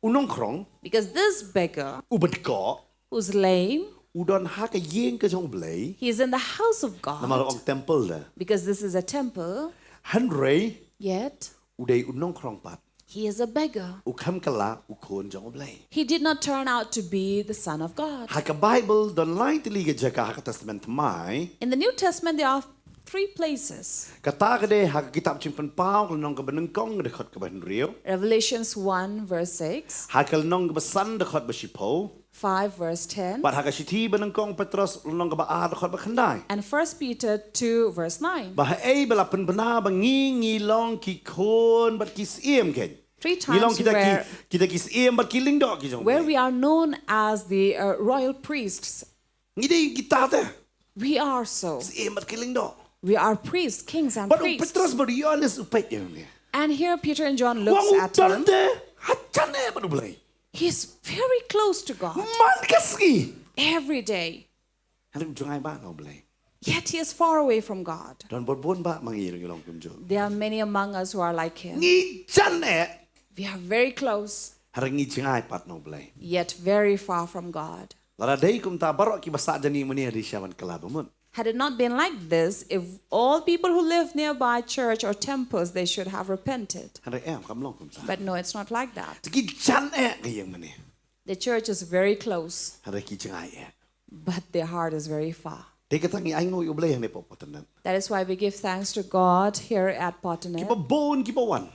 u nongkhrong, Because this beggar, u bad ko, who's lame, u don ha ka ïing ka jong U Blei. he is in the house of Namar God. Ong temple da. Because this is a temple. Hynrei Yet, u dei u nongkhrong pat. He is a beggar. U kham kylla u khun jong U Blei. He did not turn out to be the Son of God. Ha ka Bible don lai tylli ki jaka ha ka Testament Thymmai. In the New Testament, there are three places. Kata ka dei ha ka kitab Jingpynpaw ka lynnong kaba nyngkong dkhot kaba hynriew. Revelations one, verse six, Ha ka lynnong kaba san dkhot ba shiphew. five, verse ten, Bad ha ka shithi ba nyngkong Petros lynnong kaba ar dkhot ba khyndai. and First Peter two, verse nine. Ba haei ba la pynbna ba ngi ngi long ki khun bad ki syiem kein. Three Ngi long times kita ki where, kita ki syiem bad ki lyngdoh ki jong U where Blei. We are known as the uh, royal priests. Ngi dei kita te. We are so. Syiem bad ki lyngdoh. We are priests, kings, and Bad u priests. Petros bad u Ïoannis u peit ïa u ne. And here Peter and John looks Wan u at don him. te ha jan eh bad U Blei. He's very close to God Man ka sngi. every day. Hynrei u jngai bha na U Blei. Yet he is far away from God. Don bun bun bha ma ngi ruh ngi long kumjuh. There are many among us who are like him. Ngi jan eh. We are very close, Hynrei ngi jngai pat na U Blei. Yet very far from God. Lada dei kumta baroh kiba sah jani mynne dei sha ban kylla ba mut. Had it not been like this, if all people who live nearby church or temples, they should have repented. Hynrei em kam long kumta. But no, it's not like that. Te ki jan eh ka ïing mynne. The church is very close, Hynrei ki jngai eh. But their heart is very far. Dei kata ngi ainguh ïa U Blei hangne hapoh Potternet. That is why we give thanks to God here at Potternet. Kiba bun kiba wan.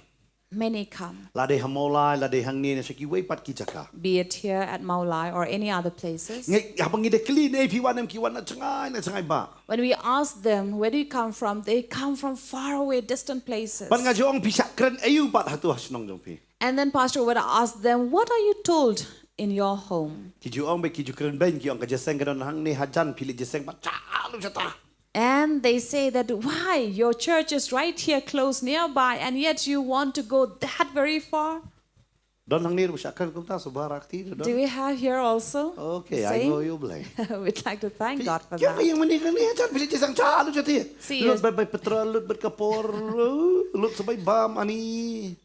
Many come. La dei ha Mawlai, la dei hangne ne sha kiwei pat ki jaka. Be it here at Mawlai or any other places. Ngi haba ngi da kylli ne phi wan em, ki wan na jngai na jngai bha. When we ask them, "Where do you come from?" They come from far away, distant places. Bad nga ju ong, phi shah kren aïu pat hato ha shnong jong phi. And then pastor would ask them, "What are you told in your home?" Ki ju ong, ba ki ju kren beiñ, ki ong, ka jingïaseng ka don hangne hajan, phi leit jingïaseng pat cha lu chata. And they say that, "Why? Your church is right here close nearby and yet you want to go that very far?" Don hangne ruh shah kren kumta, sngewbha rakti don. Do we have here also? Okay, ai nguh ïa U Blei. We'd like to thank God for that. Ki ong, ka ïing mynne hangne hajan, phi leit jingïaseng cha lu chata. See, lut bad bai petrol, lut bad ka por, lut sa bai bam ani.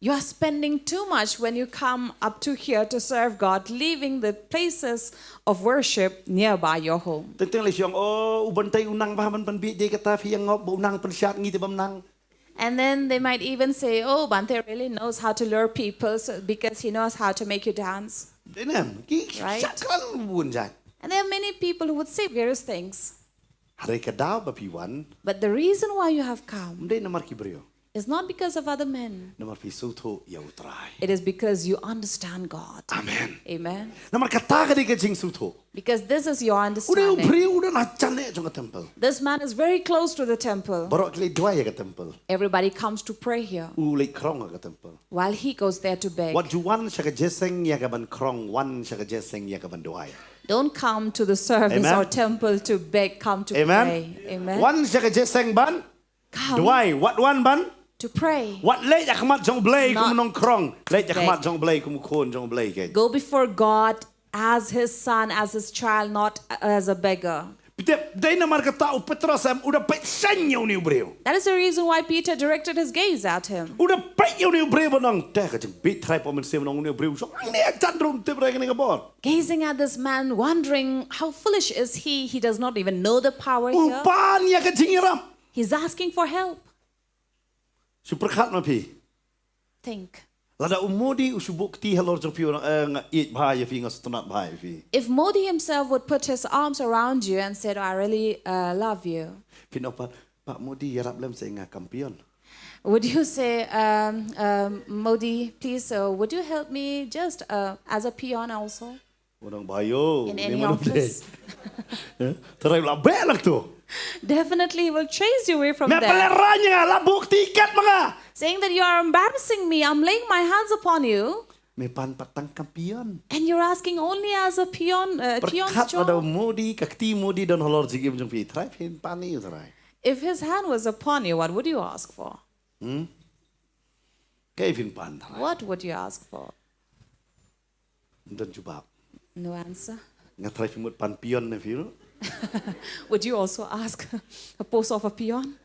You are spending too much when you come up to here to serve God, leaving the places of worship nearby your home. Teng teng lei shu ong, oh, u Bantei u nang bha ban pynbieit de, kata phi ïa ngop ba u nang pynshad, ngi te bym nang. And then they might even say, "Oh, Bante really knows how to lure people so, because he knows how to make you dance." Dei ne em, ki shah kren bun jait. And there are many people who would say various things. Hynrei ka daw ba phi wan. But the reason why you have come. Ym dei namar ki briew. Is not because of other men. Namar phi sngewthuh ïa U Trai. It is because you understand God. Amen. Amen. Namar kata ka dei ka jingsngewthuh. Because this is your understanding. U dei u briew u don hajan eh jong ka temple. This man is very close to the temple. Baroh ki leit duwai ha ka temple. Everybody comes to pray here. U leit khrong ha ka temple. While he goes there to beg. Wat ju wan sha ka jingïaseng ïa ka ban khrong, wan sha ka jingïaseng ïa ka ban duwai. Don't come to the service or temple to beg, come to pray. Amen. Wan sha ka jingïaseng ban Come. Duwai, wat wan ban? To pray. Wat leit ha khmat jong U Blei kum u nongkhrong. Leit ha khmat jong U Blei kum u khun jong U Blei kein. Go before God as his son, as his child, not as a beggar. Phi tip, dei namar kata u Petros em u da peit seng ïa une u briew. That is the reason why Peter directed his gaze at him. U da peit ïa une u briew ban ong, te ka jingbieit trai hapoh mynsiem jong une u briew. Jong ne jan ruh um tip re kane ka bor. Gazing at this man, wondering how foolish is he, he does not even know the power here. U pan ïa ka jingïarap. He's asking for help. Shu pyrkhat ma phi. Think. Lada u Modi u shu buh kti halor jong phi, u ong, eh, nga ïeit bha ïa phi, nga sngewtynnat bha ïa phi. If Modi himself would put his arms around you and said, "Oh, I really uh, love you." Phin ong pat, Pak Modi, ïarap lem sa nga kampion. Would you say, um, um, "Modi, please, uh, would you help me just uh, as a peon also?" Wan ong ba ïoh. In any office. Trai la beh lang tu. Definitely he will chase you away from there. Me pynlehrain ïa nga, la buh kti kat ma nga. Saying that you are embarrassing me, I'm laying my hands upon you. Me pan pat tang kampion. And you're asking only as a peon, uh, peon's job. Pyrkhat lada u Modi, ka kti Modi don halor jingim jong phi, trai phin pan ïa u trai. If his hand was upon you, what would you ask for? Hmm? Kaei phin pan trai? What would you ask for? Don jubab. No answer. Nga trai phi mut pan peon ne phi ruh. Would you also ask a post of a peon?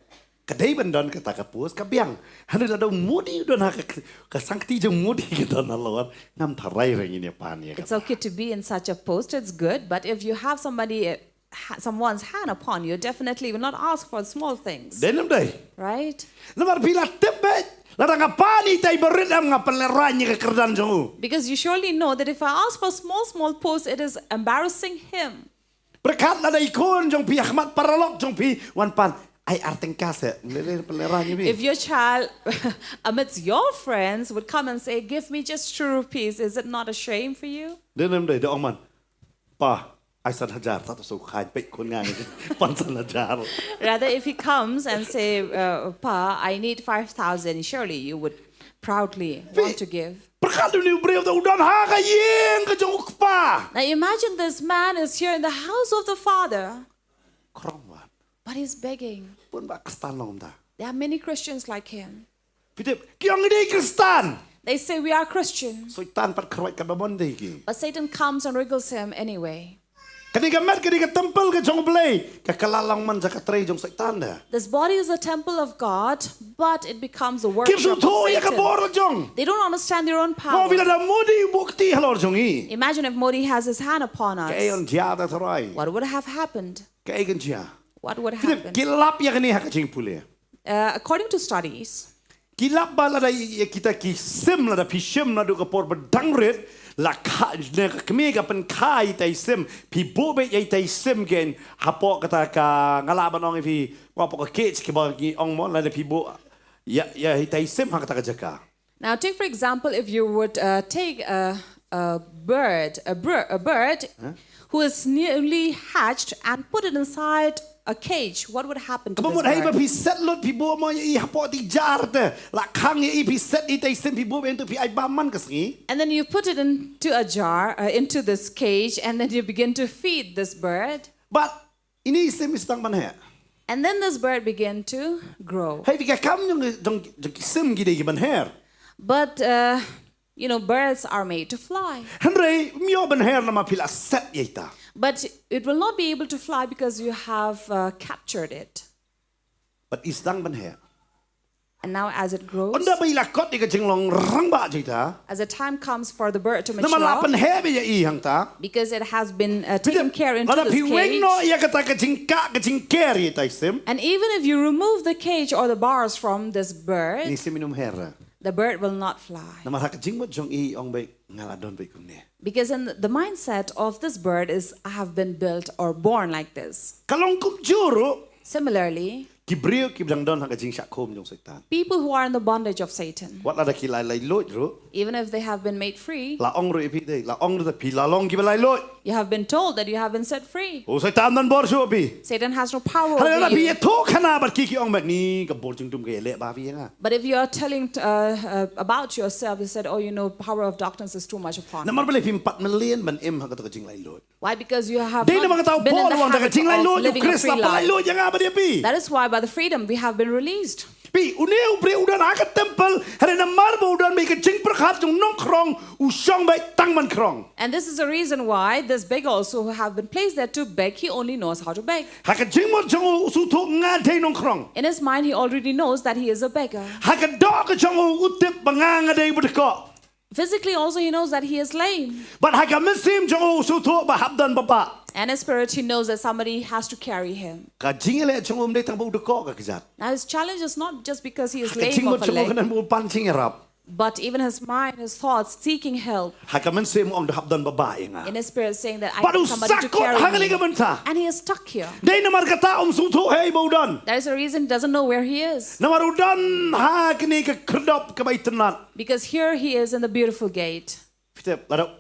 Ka dei ban don kata ka post ka biang. Hynrei lada u Modi u don ha ka, ka sangkti jong u Modi ka don halor, ngam tharai re ngin ïa pan ïa kata. It's okay to be in such a post, it's good, but if you have somebody, uh, ha, someone's hand upon you, definitely will not ask for small things. Dei ne ym dei? Right? Namar phi la tip beit, lada nga pan ïa itai barit em nga pynlehraiñ ïa ka kyrdan jong u. Because you surely know that if I ask for small, small post, it is embarrassing him. Pyrkhat lada i khun jong phi ha khmat paralok jong phi wan pan, ai ar tyngka seh, leh leh pynlehraiñ ïa phi. If your child, amidst your friends, would come and say, "Give me just two rupees," is it not a shame for you? Dei ne ym dei, da ong man, "Pa, ai san hajar, ta to shu khain peit khun nga ngi pan san hajar." Rather, if he comes and say, uh, "Pa, I need five thousand," surely you would proudly want to give. Pyrkhat une u briew te u don ha ka ïing ka jong u kpa. Now imagine this man is here in the house of the father, Khrong wat. But he's begging. Bun ba Khristan long kumta. There are many Christians like him. Phi tip, ki ong ngi dei Khristan. They say, "We are Christian." Soitan pat khroi ka ba mon dei ki. But Satan comes and wriggles him anyway. Kane ka met, kane ka temple ka jong U Blei, ka kylla long man jaka trei jong Soitan de. This body is a temple of God, but it becomes a workshop of Satan. Kim sngewthuh ïa ka bor la jong. They don't understand their own power. Mo, phi lada Modi u buh kti halor jong ngi. Imagine if Modi has his hand upon us. Kaei kan jia, Trai? What would have happened? Kaei kan jia? What would happen? Ki lap ïa kane ha ka jingpule. Uh, according to studies, ki lap ba lada ïa kita ki sim, lada phi shim naduh ka por ba dang rit, la kha, ne ka kmie ka pynkha ïa itai sim, phi buh beit ïa itai sim kein hapoh kata ka, nga lah ban ong ïa phi, hapoh ka cage kaba ngi ong mo, lada phi buh ïa, ïa itai sim ha kata ka jaka. Now, take for example, if you would, uh, take a, a bird, a, bir- a bird who is newly hatched and put it inside a cage, what would happen to this bird? Kaba mut hei ba phi set lut, phi buh mo ïa i hapoh ti jar te, la khang ïa i, phi set i te i sim, phi buh beit, phi ai bam man ka sngi. And then you put it into a jar, uh, into this cage, and then you begin to feed this bird. But ine i sim i sdang ban heh. And then this bird began to grow. Hei, phi, ka kam jong, jong, jong ki sim ki dei ki ban her. But, uh, you know, birds are made to fly. Hynrei ym ïoh ban her namar phi la set ïa ita. But it will not be able to fly because you have, uh, captured it. But i sdang ban heh. And now as it grows, ynda ba i la kot ïa ka jinglong rangbah jong ita, as the time comes for the bird to mature, namar la pynheh beit ïa i hangta, because it has been, uh, taken care into this cage. Lada phi weng noh ïa kata ka jingkah, ka jingker ïa itai sim, and even if you remove the cage or the bars from this bird, ine i sim im her. The bird will not fly. Namar ha ka jingmut jong i i ong beit, nga la don beit kumne. Because in the mindset of this bird is, "I have been built or born like this." Ka long kumjuh ruh. Similarly, ki briew kiba dang don ha ka jingshah khum jong Soitan, people who are in the bondage of Satan, wat lada ki la laitluid ruh, even if they have been made free, la ong ruh ïa phi te, la ong ruh te phi la long kiba laitluid. You have been told that you have been set free. U Soitan um don bor shuh ha phi. Satan has no power over you. Hynrei lada phi ïathuhkhana bad ki, ki ong beit, ine ka bor jingdum ka ïaleh bha phi ïa nga. But if you are telling, uh, uh, about yourself, you said, "Oh, you know, power of darkness is too much upon me." Namar balei phim pat mlien ban im ha kato ka jinglaitluid? Why? Because you have not been in the habit of living a free life. Dei namar kata u Paul u ong, da ka jinglaitluid u Khrist la pynlaitluid ïa nga bad ïa phi. That is why by the freedom we have been released. Phi, une u briew u don ha ka temple, hynrei namar ba u don beit ka jingpyrkhat jong u nongkhrong, u shong beit tang ban khrong. And this is the reason why this beggar also who have been placed there to beg, he only knows how to beg. Ha ka jingmut jong u u sngewthuh nga dei nongkhrong. In his mind, he already knows that he is a beggar. Ha ka doh ka jong u u tip ba nga nga dei ba dkoh. Physically also he knows that he is lame. Bad ha ka mynsiem jong u u sngewthuh ba hap don ba bah. And his spirit, he knows that somebody has to carry him. Ka jingïaleh jong u ym dei tang ba u dkoh ka kjat. Now his challenge is not just because he is lame of a leg. Ha ka jingmut jong u ka don ba u pan jingïarap. But even his mind, his thoughts, seeking help. Ha ka mynsiem u ong da hap don ba bah ïa nga. In his spirit saying that I need somebody to carry me. Bad u sa kot ha kane ka bynta. And he is stuck here. Dei namar kata um sngewthuh ei ba u don. That is the reason he doesn't know where he is. Namar u don ha kane ka khyrdop kaba itynnad. Because here he is in the beautiful gate. Phi tip, lada,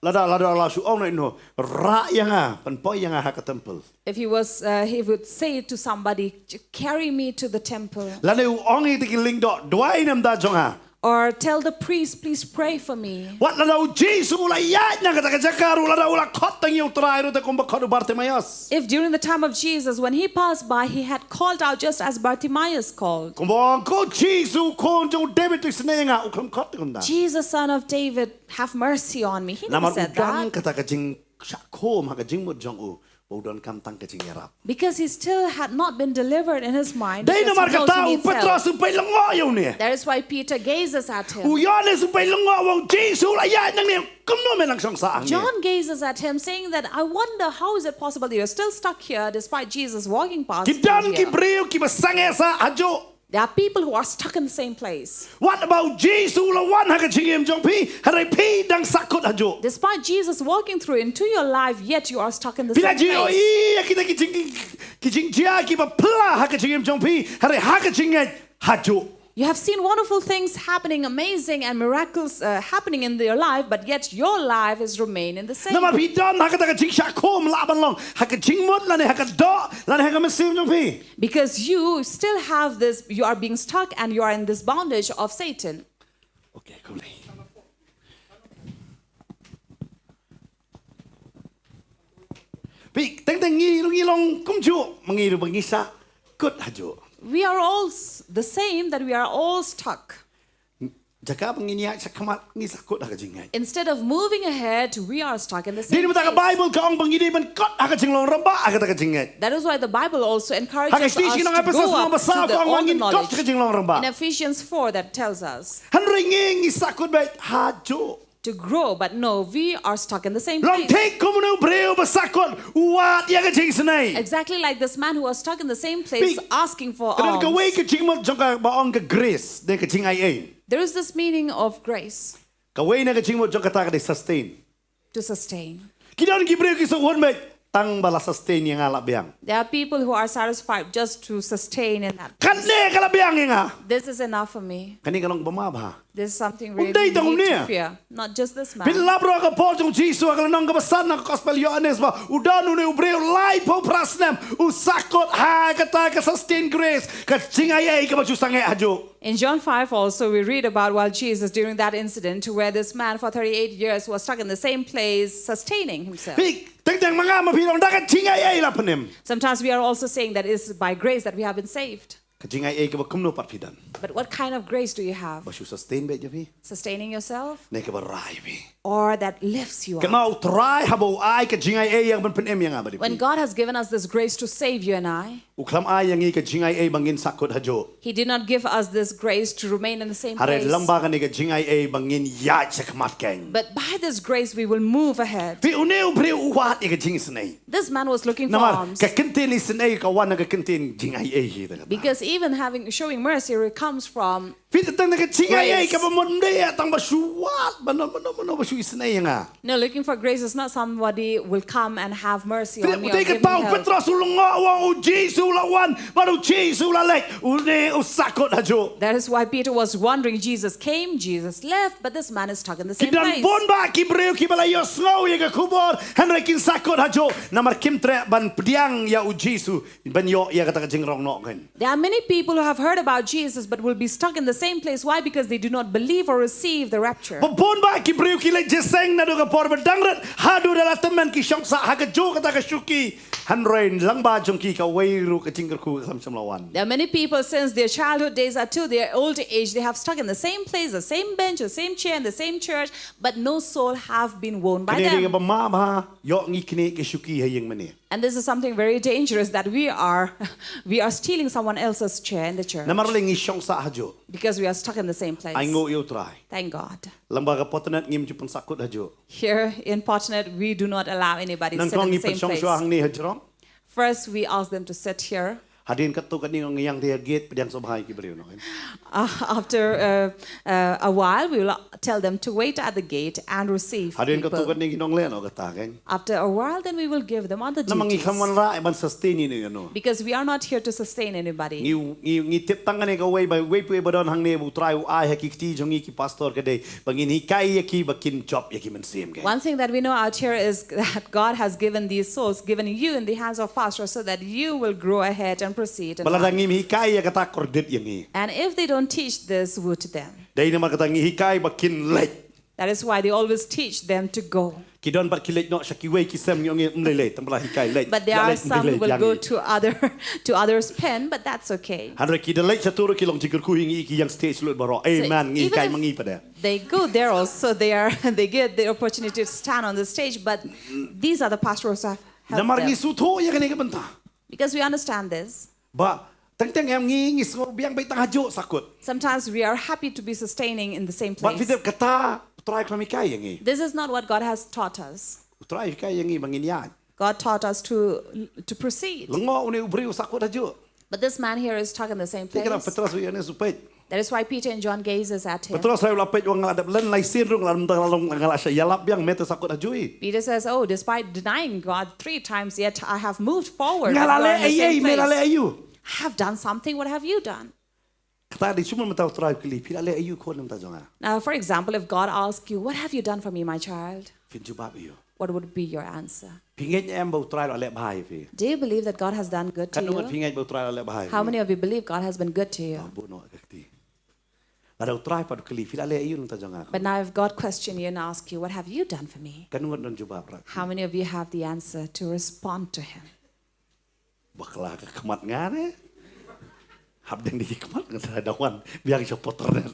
lada, lada la shu ong na ino, rah ïa nga, pynpoi ïa nga ha ka temple. If he was, uh, he would say to somebody, "Ch-, carry me to the temple." Lane u ong ïa kita ki lyngdoh, duwai namar jong nga. Or tell the priest, "Please pray for me." Wat lada u Jisu u la ïaid na kata ka jaka ruh, lada u la khot tang ïa u Trai ruh te kumba khot u Bartimaeus. If during the time of Jesus, when he passed by, he had called out just as Bartimaeus called. Kumba ong ko Jisu, khun jong u David, to isynei ïa nga, u khlem khot te kumta. "Jesus, son of David, have mercy on me." He never said that. Namar u don kata ka jingshah khum ha ka jingmut jong u, ba u donkam tang ka jingïarap. Because he still had not been delivered in his mind. Dei Because namar he knows kata he u needs help. Petros u peit lyngngoh ïa une. That is why Peter gazes at U him. Ïoannis u peit lyngngoh, u ong, Jisu u la ïaid nangne, kumno me nang shong sah hangne? John gazes at him, saying that, "I wonder how is it possible that you're still stuck here despite Jesus walking past Ki don you ki here?" briew kiba sangeh sah hajuh. There are people who are stuck in the same place. Wat haba u Jisu u la wan ha ka jingim jong phi, hynrei phi dang sahkut hajuh. Despite Jesus walking through into your life, yet you are stuck in the Phi la same jia place. ïa kita ki jing, ki jingïa kiba phylla ha ka jingim jong phi, hynrei ha ka jingngeit hajuh. You have seen wonderful things happening, amazing and miracles uh, happening in your life, but yet your life is remain in the same. Namar phi don ha kata ka jingshah khum lah ban long ha ka jingmut lane ha ka doh lane ha ka mynsiem jong phi. Because you still have this, you are being stuck and you are in this bondage of Satan. Okay, kumne. Phi teng teng ngi ruh ngi long kumjuh, ma ngi ruh ba ngi sahkut hajuh. We are all s- the same, that we are all stuck. Jaka ba ngin ïaid shakhmat ngi sahkut ha ka jingngeit. Instead of moving ahead, we are stuck in the Dei same namar kata ka place. Bible ka ong ba ngi dei ban kot ha ka jinglong rangbah ha kata ka jingngeit. That is why the Bible also Ha encourages ka us station nang to Ephesus go nang ba up to saw the ka ong ba all the ngin kot ha knowledge. ka jinglong rangbah. In Ephesians four, that tells us Hynrei ngi ngi sahkut beit hajuh. To grow, but no, we are stuck in the same Long place. thik kumno u briew ba sahkut u wad ïa ka jingisynei. Exactly like this man who was stuck in the same place Phi- asking for Ka don kawei alms. ka jingmut jong ka ba ong ka grace, ne ka jingai ei. There is this meaning of grace. Kawei na ka jingmut jong kata ka dei sustain. To sustain. Ki don ki briew ki sngewhun beit tang ba la sustain ïa nga la biang. There are people who are satisfied just to sustain in that. Kane ka la biang ïa nga. This is enough for me. Kane ka long ba ma bha. This is something Um really dei we tang need une. To fear. Not just this man. Phi lap ruh ka por jong u Jisu ha ka lynnong kaba san na ka gospel Ïoannis ba u don une u briew laiphew phra snem u sahkut ha kata ka sustain grace, ka jingai ei kaba shu sangeh hajuh. In John five also, we read about while Jesus, during that incident, where this man for thirty-eight years was stuck in the same place, sustaining himself. Phi teng teng ma nga ma phi long da ka jingai ei la pynim. Sometimes we are also saying that it's by grace that we have been saved. Ka jingai ei kaba kumno pat phi don? But what kind of grace do you have? Ba shu sustain beit ïa phi? Sustaining yourself? Ne kaba rai phi? Or that lifts you up? Kynmaw u Trai haba u ai ka jingai ei ïa ka ban pynim ïa nga bad ïa phi. When God has given us this grace to save you and I, U khlem ai ïa ngi ka jingai ei ba ngin sahkut hajuh. He did not give us this grace to remain in the same Hynrei place. lyngba kane ka jingai ei ba ngin ïaid shakhmat kein. But by this grace, we will move ahead. Phi, une u briew u wad ïa ka jingisynei. This man was looking for Namar alms. Ka kyntien isynei ka wan na ka kyntien jingai ei hi da kata. Because even having showing mercy comes from Phi, tang na ka jingai ei Grace. Kaba mut ym dei tang ba shu wad ba no, ba no, ba no ba shu isynei ïa nga. No, looking for grace is not somebody will come and have mercy Phi, on me u or dei give me kata u help. Petros u lyngngoh, u ong, u Jisu u la wan bad u Jisu u la leit, une u sahkut hajuh. That is why Peter was wondering, Jesus came, Jesus left, but this man is stuck in the Ki same don place. bun bah ki briew kiba la ïohsngew ïa ka khubor hynrei kin sahkut hajuh namar kim treh ban pdiang ïa u Jisu, ban ïoh ïa kata ka jingrong noh kein. There are many people who have heard about Jesus but will be stuck in the same place. Why? Because they do not believe or receive the rapture. Ba bun bah ki briew ki leit jingïaseng naduh ka por ba dang rit haduh da la tymmen, ki shong sah ha kajuh kata ka shuki, hynrei lyngba jong ki kawei ruh ka jingkyrkhu kam shym la wan. There are many people since their childhood days up to their old age, they have stuck in the same place, the same bench, the same chair, in the same church, but no soul have been won by Kane ka dei them. kaba mabha, ïoh ngi knieh ka shuki ha ïing mane. And this is something very dangerous, that we are we are stealing someone else's chair in the church Namar lei ngi shong sah hajuh. Because we are stuck in the same place. Ai nguh ïa u Trai. Thank God. Lyngba ka Potnet ngim ju pynsahkut hajuh. Here in Potnet, we do not allow anybody to sit Nyngkong in the ngi same pynshong shuwa place. Hangne hajrong. First, we ask them to sit here. Hadien katto katne ngi ïeng te ha gate pdiang sngewbha ïa ki briew noh. Uh, after uh, uh, a while, we will tell them to wait at the gate and receive Hadien katto people. Katne ngi nongleh noh kata kein. After a while, then we will give them other Namar ngi duties. Khlem wanrah ban sustain ïano ïano. Because we are not here to sustain anybody. Ngi ngi ngi tip tang kane kawei ba wei pa wei ba don hangne ba u Trai u ai ha ki kti jong ngi ki pastor ka dei ba ngin hikai ïa ki ba kin jop ïa ki mynsiem kein. One thing that we know out here is that God has given these souls, given you in the hands of pastors, so that you will grow ahead and proceed in Ba lada life. Ngim hikai ïa kata, kordit ïa ngi. And if they don't teach this, woe to them. Dei namar kata ngi hikai ba kin leit. That is why they always teach them to go. Ki don pat ki leit noh sha kiwei ki sem, ngi ong ym lei lei, tang ba la hikai leit. But there Ïa are leit, ym some lei who lei, will ïa go ngi. To other to others' pen, but that's okay. Hynrei ki da leit sha tur ki long jingkyrkhu ïa ngi, ki ïeng stage lut baroh. So Amen, ngi even hikai if ma ngi pat de. They go there also, they are they get the opportunity to stand on the stage, but these are the pastors who have Help Namar them. Ngi sngewthuh ïa kane ka bynta. Because we understand this. Ba teng teng em ngi ngi sngew biang beit tang hajuh sakhut. Sometimes we are happy to be sustaining in the same place. But phi tip kata U Trai khlem hikai ïa ngi. This is not what God has taught us. U Trai hikai ïa ngi ba ngin ïaid. God taught us to to proceed. Lyngngoh une u briew sakhut hajuh. But this man here is stuck in the same place. Te ka Petros u Ïoannis u peit. That is why Peter and John gazes at him. Petros u la peit, u ong nga la dep len lai sien ruh, nga la ym tang la long, nga la shah ïalap biang, me te sakhut hajuh hi. Peter says, "Oh, despite denying God three times, yet I have moved forward." Nga la leh ei ei, me la leh aïu? I have done something. What have you done? Kata dei, shu mynta U Trai u kylli, phi la leh aïu khun na ka bynta jong nga? Now, for example, if God asks you, "What have you done for me, my child?" Phin jubab aïu? What would be your answer? Phi ngeit em ba U Trai u la leh bha ïa phi? Do you believe that God has done good to you? Katno ngut phi ngeit ba U Trai u la leh bha ïa phi? How many of you believe God has been good to you? Ba bun noh ka kti. Lada U Trai pat u kylli, phi la leh aïu na ka bynta jong nga? But now if God question you and ask you, "What have you done for me?" Katno ngut don jubab rah? How many of you have the answer to respond to him? Bakla ka khmat nga ne. Hap deng di khmat nga sa da wan biang sha poter net.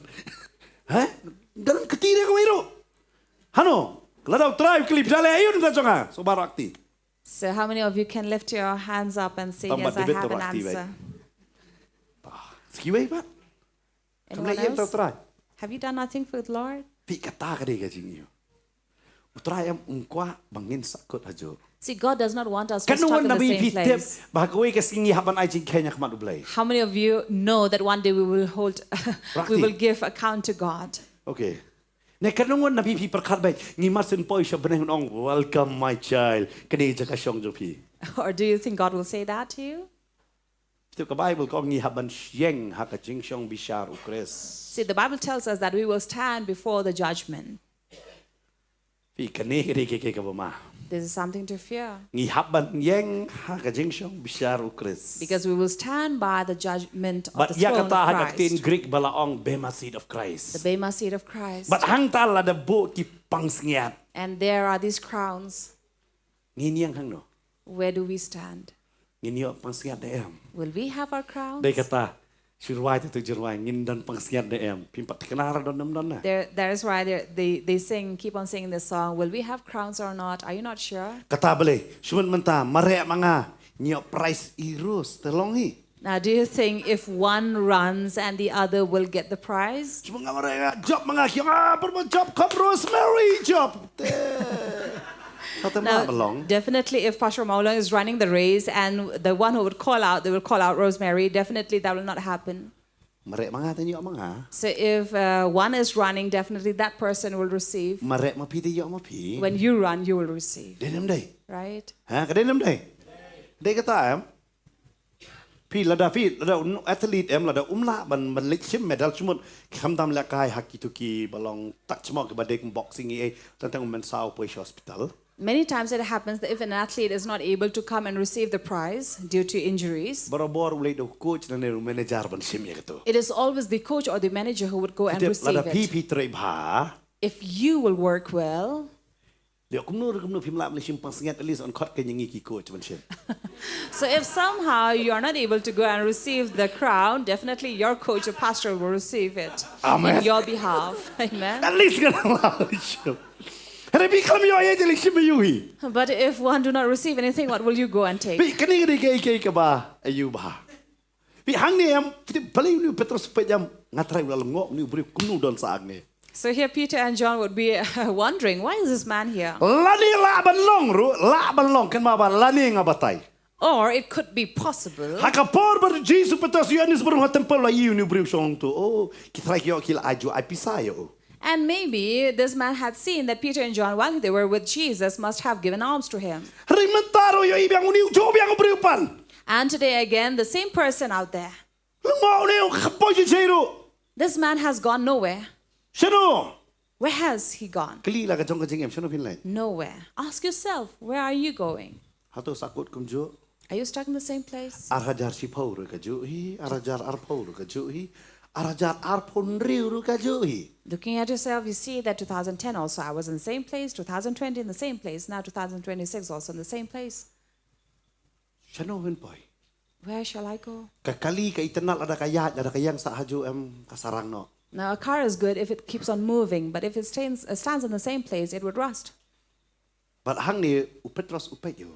Ha? Dalam keti ne ko iru. Hano, lada U Trai u kylli, phi la leh aïu na ka bynta jong nga? So barak ti. So how many of you can lift your hands up and say, "Yes, I have an answer"? Ski wei pat. Anyone else? Kam leh ïa U Trai. Have you done nothing for the Lord? Phi, kata ka dei ka jingïoh. U Trai em um kwah ba ngin sakhut hajuh. See, God does not want us to stuck in the same place. Katno ngut na phi tip ba ha kawei ka sngi ngi hap ban ai jingkheiñ ha khmat U Blei? How many of you know that one day we will hold, we will give account to God? Okay. Ne katno ngut na phi phi pyrkhat ba ngi mar syn poi sha bneng un ong, "Welcome, my child. Kane jaka shong jong phi." Or do you think God will say that to you? Tip ka Bible ka ong ngi hap ban ïeng ha ka jingshong bishar U Khrist. See, the Bible tells us that we will stand before the judgment. Phi, kane ka dei ka, ka, kaba ma. This is something to fear. Ngi hap ban ïeng ha ka jingshong bishar U Khrist. Because we will stand by the judgment of the throne of Christ. Bad ïa kata ha ka ktien Greek ba la ong bema seat of Christ. The bema seat of Christ. Bad hangta lada buh ki pansngiat. And there are these crowns. Ngin ïeng hangno? Where do we stand? Ngin ïoh pansngiat ne em? Will we have our crowns? Dei kata, shu rwai te tu, shu rwai, ngin don pansngiat ne em? Phim pat thikna ra don ne ym don na. There, that is why they, they, they sing, keep on singing this song, "Will we have crowns or not? Are you not sure?" Kata balei, shu mynta, mareh ma nga, ngi ïoh prize i Rose te long hi. Now, do you think if one runs and the other will get the prize? Shu mynta nga mareh, jop ma nga, ki ong, ah, por ma jop, khop Rosemary, jop. Te. Sa te mlak ban long. Now, definitely, if Pastor Mawlong is running the race and the one who would call out, they will call out Rosemary, definitely that will not happen. Mareh ma nga te ïoh ma nga. So if, uh, one is running, definitely that person will receive. Mareh ma phi te ïoh ma phi. When you run, you will receive. Dei ne ym dei? Right? Ha, ka dei ne ym dei? Dei kata em. Phi lada phi, lada un athlete em, lada um lah ban, ban leit shim medal, shu mut, khamtam lehkai ha kito kiba long touch mo kiba dei kum boxing ei, tang tang un mynsaw poi sha hospital. Many times it happens that if an athlete is not able to come and receive the prize due to injuries, barabor u leit da u coach lane u manager ban shim ïa kato. It is always the coach or the manager who would go and receive it. Lada phi, phi trei bha. If you will work well, Dei kumno re kumno phim lah ban shim pansngiat, at least yn khot keiñ ïa ngi ki coach ban shim. So if somehow you are not able to go and receive the crown, definitely your coach or pastor will receive it in your behalf. Amen. At least ngan lah shim. Hynrei phi khlem ïoh ei ei te leit shim aïu hi? But if one do not receive anything, what will you go and take? Phi, kane ka dei ka, ka, kaba aïu bha. Phi, hangne em, phi tip balei une u Petros u peit em, nga trai u la lyngngoh une u briew kumno don sah hangne. So here Peter and John would be, uh, wondering, "Why is this man here?" Lane lah ban long ruh, lah ban long, kynmaw ba lane nga batai. Or it could be possible. Ha ka por ba Jisu, Petros, Ïoannis ba rung ha temple la ïohi une u briew shong tu. Oh, ki trai ki ïoh, ki la ai ju ai pisa ïa u. And maybe this man had seen that Peter and John, while they were with Jesus, must have given alms to him. Hynrei mynta ruh ïohi biang une u juh biang u briew pan. And today again, the same person out there. Lyngngoh une u khlem poi shisha ruh. This man has gone nowhere. Shano? Where has he gone? Kylli la ka jong ka jingim, shano phin leit? Nowhere. Ask yourself, where are you going? Hato sahkut kumjuh? Are you stuck in the same place? Ar hajar shiphew ruh ka juh hi, ar hajar arphew ruh ka juh hi, ar hajar arphew hynriew ruh ka juh hi. Looking at yourself, you see that two thousand ten also I was in the same place, two thousand twenty in the same place, now two thousand twenty-six also in the same place. Shano phin poi? Where shall I go? Ka kali ka itynnad lada ka ïaid, lada ka ïeng sah hajuh em ka sarang noh. Now, a car is good if it keeps on moving, but if it stands, uh, stands in the same place, it would rust. Bad hangne u Petros u peit ïa u.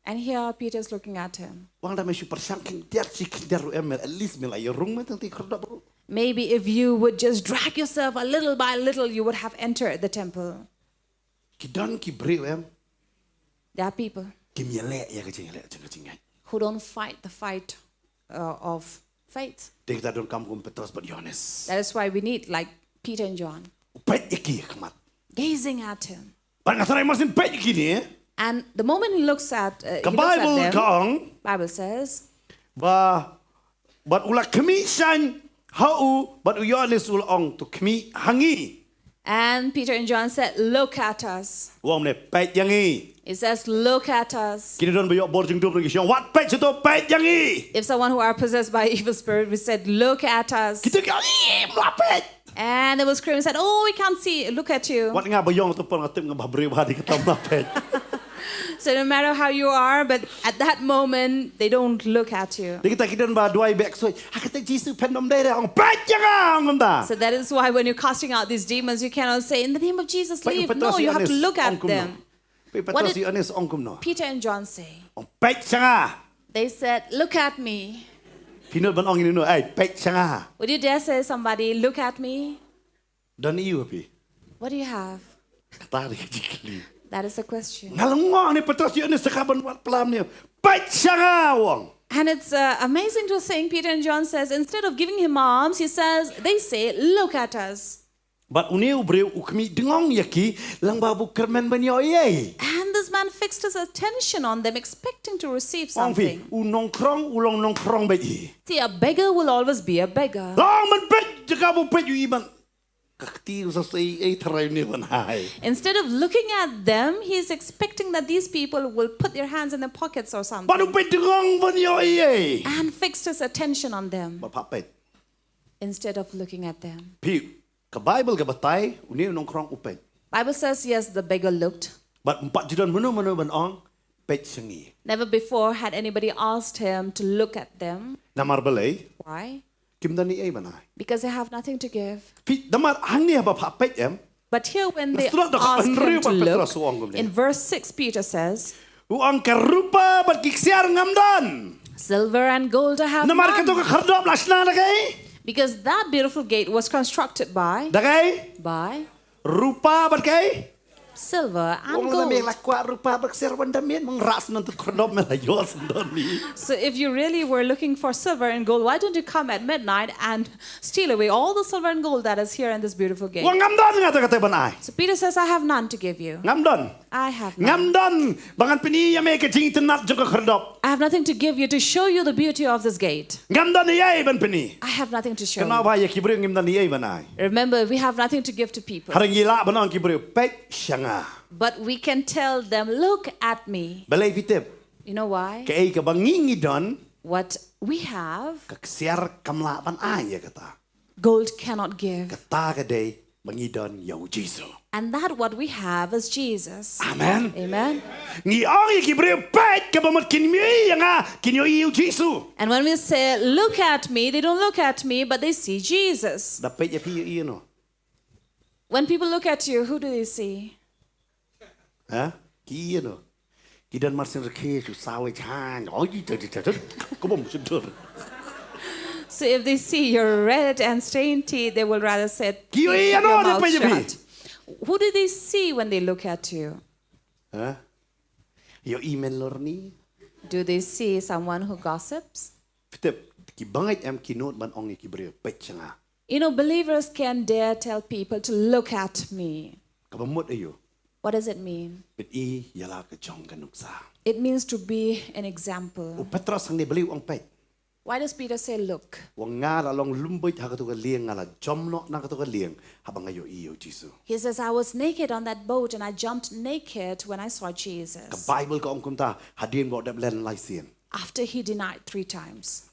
And here Peter is looking at him. Wan da me shu pyrshang khyndiat shi khyndiat ruh em, at least me la ïa rung me tang te khyrdop ruh. Maybe if you would just drag yourself a little by little, you would have entered the temple. Ki don ki briew em, There are people kim ïaleh ïa ka jingïaleh jong ka jingngeit. who don't fight the fight uh, of faith. Te kita donkam kum Petros bad Ïohannes. That is why we need, like, Peter and John, U peit ïa ki ha khmat. Gazing at him. Bad nga tharai mar shu peit ïa ki ne, And the moment he looks at, uh, ka he looks at Bible them, ka ong Bible says, ba, bad u la khmih shaiñ ha u, bad u Ïohannes u la ong, to khmih ha ngi. And Peter and John said, "Look at us." U ong ne, peit ïa ngi. He says, "Look at us." Kine don ba ïoh bor jingdum ruh ki shong, wat peit sha to, peit ïa ngi. If someone who are possessed by evil spirit, we said, "Look at us." Kita ki ong, ih, mla peit. And they will scream and said, "Oh, we can't see. Look at you." Wat nga ba ïong to por nga tip nga ba briew ba dei, kata mla peit. So no matter how you are, but at that moment, they don't look at you. Te kita ki don ba duwai bek soi, ha kata Jisu phin ym dei re, ong peit ïa nga, ong kumta. So that is why when you're casting out these demons, you cannot say, "In the name of Jesus, Peit u leave." Petros, No, you have to Ïohannes look ong at kumno. them. Peit u What Petros, did Ïohannes ong kumno. Peter and John say? Ong peit sha nga. They said, "Look at me." Phi nud ban ong ïa no, ai, peit sha nga. Would you dare say somebody, "Look at me"? Don ïa u phi. What do you have? Kata dei ka jingkylli. That is the question. Nga la ong ne Petros, Ïohannes, sa ka ban wad plam ne. Peit sha nga, u ong. And it's uh, amazing to think Peter and John says, instead of giving him arms, he says, they say, "Look at us." Bad une u briew u khmih dngong ïa ki, lang ba u kyrmen ban ïoh ei ei. And this man fixed his attention on them, expecting to receive Ong phi, something. u nongkhrong u long nongkhrong beit hi. See, a beggar will always be a beggar. Long ban peit, jaka ba u peit u i ban, ka kti u sa sei ei tharai ne ban hai. Instead of looking at them, he's expecting that these people will put their hands in their pockets or Bad u something peit dngong ban ïoh ei ei. And fixed his attention on them Ba phah peit. Instead of looking at them. Phi, ka Bible ka batai, une u nongkhrong u peit. Bible says, yes, the beggar looked. Bad ym pat ju don mano mano ban ong, peit sha ngi. Never before had anybody asked him to look at them. Namar balei, Why? kim don ei ei ban ai. Because they have nothing to give. Phi, namar hangne haba phah peit em, But here, when they Nasrullah da asked khabar him riew to ba look, Petros u ong kumne. In verse six, Peter says, U ong, ka rupa bad ki ksiar ngam don. "Silver and gold I have Namar kato none." ka khyrdop la shna da kaei? Because that beautiful gate was constructed by, Da kaei? By Rupa bad kaei? Silver and Ong la me gold. La kwah rupa bad ksiar wan da miet, mong ras nan tu khyrdop me la ïoh sendon ni. So if you really were looking for silver and gold, why don't you come at midnight and steal away all the silver and gold that is here in this beautiful gate? Ong, ngam don nga kata kata ban ai. So Peter says, "I have none to give you. Ngam don. I have none." Ngam don ba ngan pyni ïa me ka jingitynnad jong ka khyrdop. I have nothing to give you to show you the beauty of this gate. Ngam don ei ei ban pyni. I have nothing to show Kynmaw you. Ba ïa ki briew ngim don ei ei ban ai. Remember, we have nothing to give to people. Hynrei ngi lah ban ong ki briew, peit sha nga. But we can tell them, "Look at me." Balei phi tip? You know why? Kaei kaba ngi ngi don, What we have, ka ksiar kam lah ban ai ïa kata. Gold cannot give. Kata ka dei ba ngi don ïa u Jisu. And that what we have is Jesus. Amen. Amen. Ngi ong ïa ki briew, peit, kaba mut kin ïohi ïa nga, kin ïohi ïa u Jisu. And when we say, "Look at me," they don't look at me, but they see Jesus. Da peit ïa phi, ïohi ïa no? When people look at you, who do they see? Ha? Ki ïohi ïa no? Ki don mar sien rkhie, shu saw ïa jhan. Oi, ta ta ta ta. Kumba shu dur. So if they see your red and stained teeth, they will rather say, Ki ïohi ïa "Keep no, your da mouth peit ïa phi. Shut." Who do they see when they look at you? Ha? Ïohi men lor ni. Do they see someone who gossips? Phi tip, ki bangeit em ki nud ban ong ïa ki briew, peit sha nga. You know, believers can dare tell people to look at me. Kaba mut aïu? What does it mean? Peit ïa la ka jong ka nuksa. It means to be an example. U Petros hangne balei u ong peit? Why does Peter say, "Look"? U ong, nga la long lumbuit ha kato ka lieng, nga la jump noh na kato ka lieng haba nga ïohi ïa u Jisu. He says, "I was naked on that boat and I jumped naked when I saw Ka Jesus." Bible ka ong kumta, hadien ba u dep len lai sien. After he denied three times.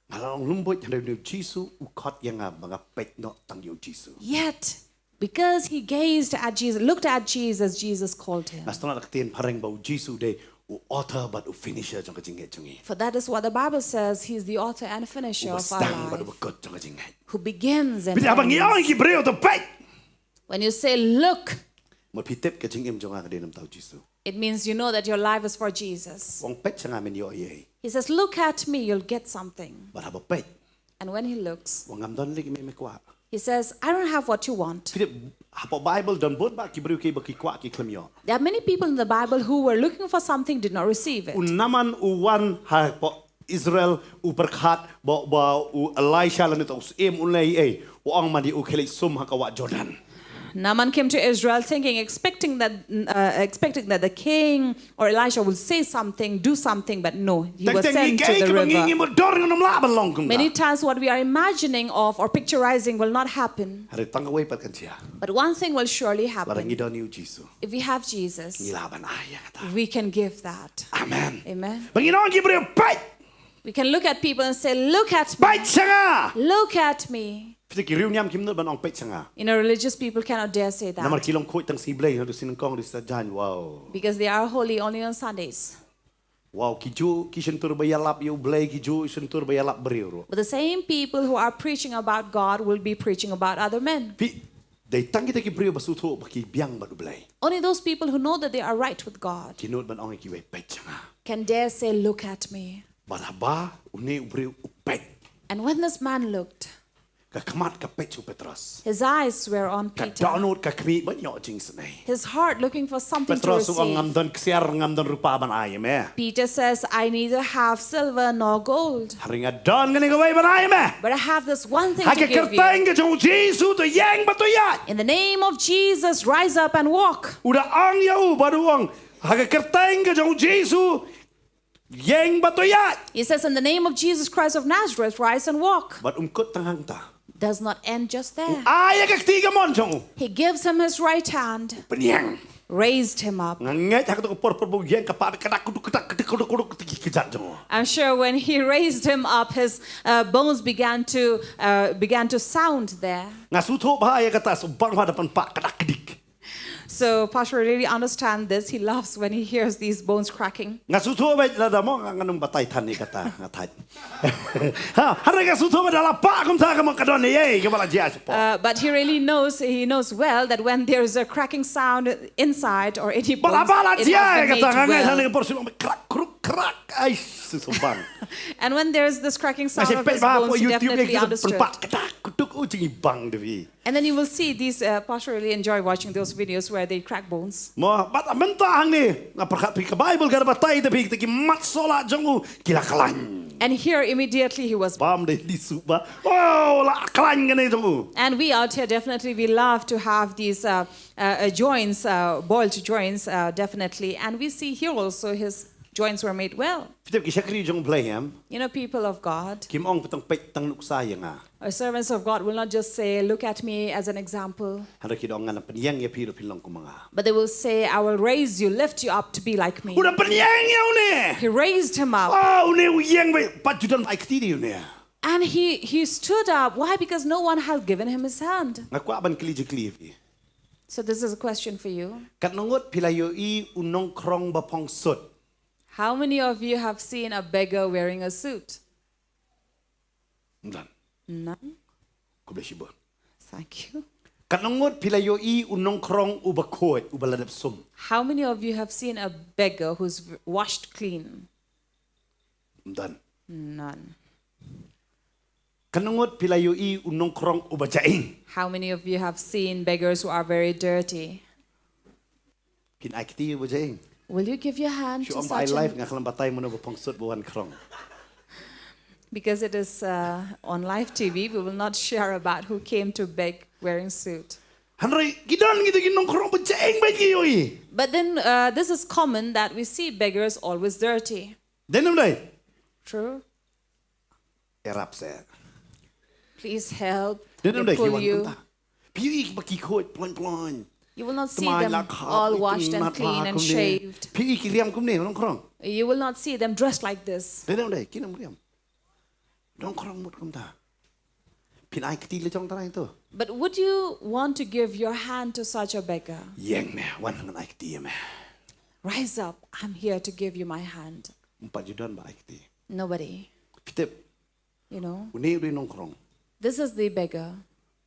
Nga la long lumbuit, hynrei une u Jisu u khot ïa nga ba nga peit noh tang ïa u Jisu. Yet, because he gazed at Jesus, looked at Jesus, Jesus called him. Nga sngewtynnad ka ktien phareng ba u Jisu u dei u author bad u finisher jong ka jingngeit jong ngi. For that is what the Bible says. He is the author and finisher Uba of our sdang bad uba life. kut jong ka jingngeit. Who begins and Phi tip, haba ngi ong ïa ends. ki briew to peit. When you say, "Look," Mut phi tip ka jingim jong nga ka dei na bynta u Jisu. It means you know that your life is for Jesus. U ong, "Peit sha nga men ïoh ei ei." He says, "Look at me, you'll get something." Bad haba peit, And when he looks, u ong, "Ngam don lei, me me kwah." He says, "I don't have what you want." Phi tip, hapoh Bible don bun bah ki briew kiba ki kwah ki khlem ïoh. There are many people in the Bible who were looking for something, did not receive it. U Naaman u wan hapoh Israel, u pyrkhat ba, ba u Elisha lane uta u syiem un leh ei ei. U ong, "Mano u khie leit sum ha ka wah Jordan." Naaman came to Israel thinking, expecting that, uh, expecting that the king or Elisha will say something, do something, but no, he was sent to the river. Teng teng ngi kiba ngi, ngi mutdur ngim lah ban long kumta. Many times what we are imagining of or picturizing will not happen. Hynrei tang kawei pat kan jia. But one thing will surely happen. Lada ngi don ïa u Jisu, if we have Jesus, ngi lah ban ai ïa kata. We can give that. Amen. Amen. Ba ngin ong ïa ki briew, "Peit." We can look at people and say, "Look at me." "Peit sha nga." Look at me. Phi tip, ki riewniam kim nud ban ong, "Peit sha nga." You know, religious people cannot dare say that. Namar ki long khuid tang sngi Blei, haduh sngi nyngkong, haduh sngi saitjaiñ, wow. Because they are holy only on Sundays. Wow, ki juh ki shyntur ba ïalap ïa u Blei, ki juh shyntur ba ïalap briew ruh. But the same people who are preaching about God will be preaching about other men. Phi, dei tang kita ki briew ba sngewthuh ba ki biang bad u Blei. Only those people who know that they are right with God Ki nud ban ong ïa kiwei, "Peit sha nga." can dare say, "Look at me." Bad haba une u briew u peit, And when this man looked, ka khmat ka peit sha u Petros. His eyes were on Peter. Ka dohnud ka khmih ban ïoh jingisynei. His heart looking for something to receive. Petros u ong, "Ngam don ksiar, ngam don rupa ban ai ïa me." Peter says, "I neither have silver nor gold. Hynrei nga don kane kawei ban ai ïa me. But I have this one thing to give you. Ha ka kyrteng ka jong u Jisu, to ïeng bad to ïaid." In the name of Jesus, rise up and walk. U da ong ïa u bad u ong, "Ha ka kyrteng ka jong u Jisu, ïeng bad to ïaid." He says, "In the name of Jesus Christ of Nazareth, rise and walk." Bad um kut tang hangta. Does not end just there. U ai ïa ka kti kamon jong u. He gives him his right hand. Pynïeng. Raised him up. Nga ngeit ha kato ka por por ba u ïeng ka pah ka dak kduk kdak kduk kduk kduk ki kjat jong u. I'm sure when he raised him up, his uh, bones began to uh, began to sound there. Nga sngewthuh bha ïa kata, shu bang bha da pynpah ka dak kdik. So Pastor really understand this. He loves when he hears these bones cracking. Nga sngewthuh bha lada mo nga ngam batai than ïa kata, nga thait. Ha, hynrei nga sngewthuh bha da la pah kumta ka mo ka don ei ei kaba la jia shapoh. Uh, but he really knows, he knows well that when there is a cracking sound inside or any bones, it has been made weak. Bad haba la jia ïa kata, nga ngeit hangne ka por shu long krak kruk krak. Ai, shu bang. And when there is this cracking sound of his bones, he definitely understood. Nga shu peit bha hapoh YouTube ïa ki pynpah ka dak kduk, u jingibang da phi. And then you will see these, uh, Pastor really enjoy watching those videos where they crack bones. Mo, bad mynta hangne, nga pyrkhat phi ka Bible ka da batai da phi kita ki mat sohlah jong u ki la khlaiñ. And here immediately he was. Bam de lisu ba. Oh, la khlaiñ kane jong u. And we out here definitely we love to have these uh, uh, uh, joints, uh, boiled joints, uh, definitely. And we see here also his joints were made well. Phi tip ki shakri jong u Blei em? You know, people of God. Kim ong phi tang peit tang nuksa ïa nga. Our servants of God will not just say, "Look at me as an example." Hynrei ki da ong, "Ngan pynïeng ïa phi ruh phin long kum ma nga." But they will say, "I will raise you, lift you up to be like me." U da pynïeng ïa une. He raised him up. Oh, une u ïeng beit, pat ju don ai kti de une. And he he stood up. Why? Because no one had given him his hand. Nga kwah ban kylli jingkylli ïa phi. So this is a question for you. Katno ngut phi la ïohi u nongkhrong ba phong sut? How many of you have seen a beggar wearing a suit? None. None? Khublei shibun. Thank you. Katno ngut phi la ïohi u nongkhrong uba khuid, uba la dep sum? How many of you have seen a beggar who's w- washed clean? None. None. Katno ngut phi la ïohi u nongkhrong uba jaïng? How many of you have seen beggars who are very dirty? Kin ai kti uba jaïng. Will you give your hand to such a... Shu ong ba ai live, nga khlem batai mano ba phong sut ba wan khrong. Because it is uh, on live T V, we will not share about who came to beg wearing suit. Hynrei ki don kita ki nongkhrong ba jaïng ba ki ïohi. But then uh, this is common that we see beggars always dirty. Dei ne ym dei? True. Ïarap seh. Please help. Dei ne ym dei, ki wan kumta. Phi ïohi ba ki khuid ploiñ ploiñ. You will not see them all washed and clean and shaved. Phi ïohi ki riam kumne, nongkhrong. You will not see them dressed like this. Dei ne ym dei, ki nongriam. Nongkhrong mut kumta. Phin ai kti la jong trai to. But would you want to give your hand to such a beggar? Ïeng me, wan ngan ai kti ïa me. Rise up, I'm here to give you my hand. Ym pat ju don ba ai kti. Nobody. Phi tip. You know. Une u dei nongkhrong. This is the beggar.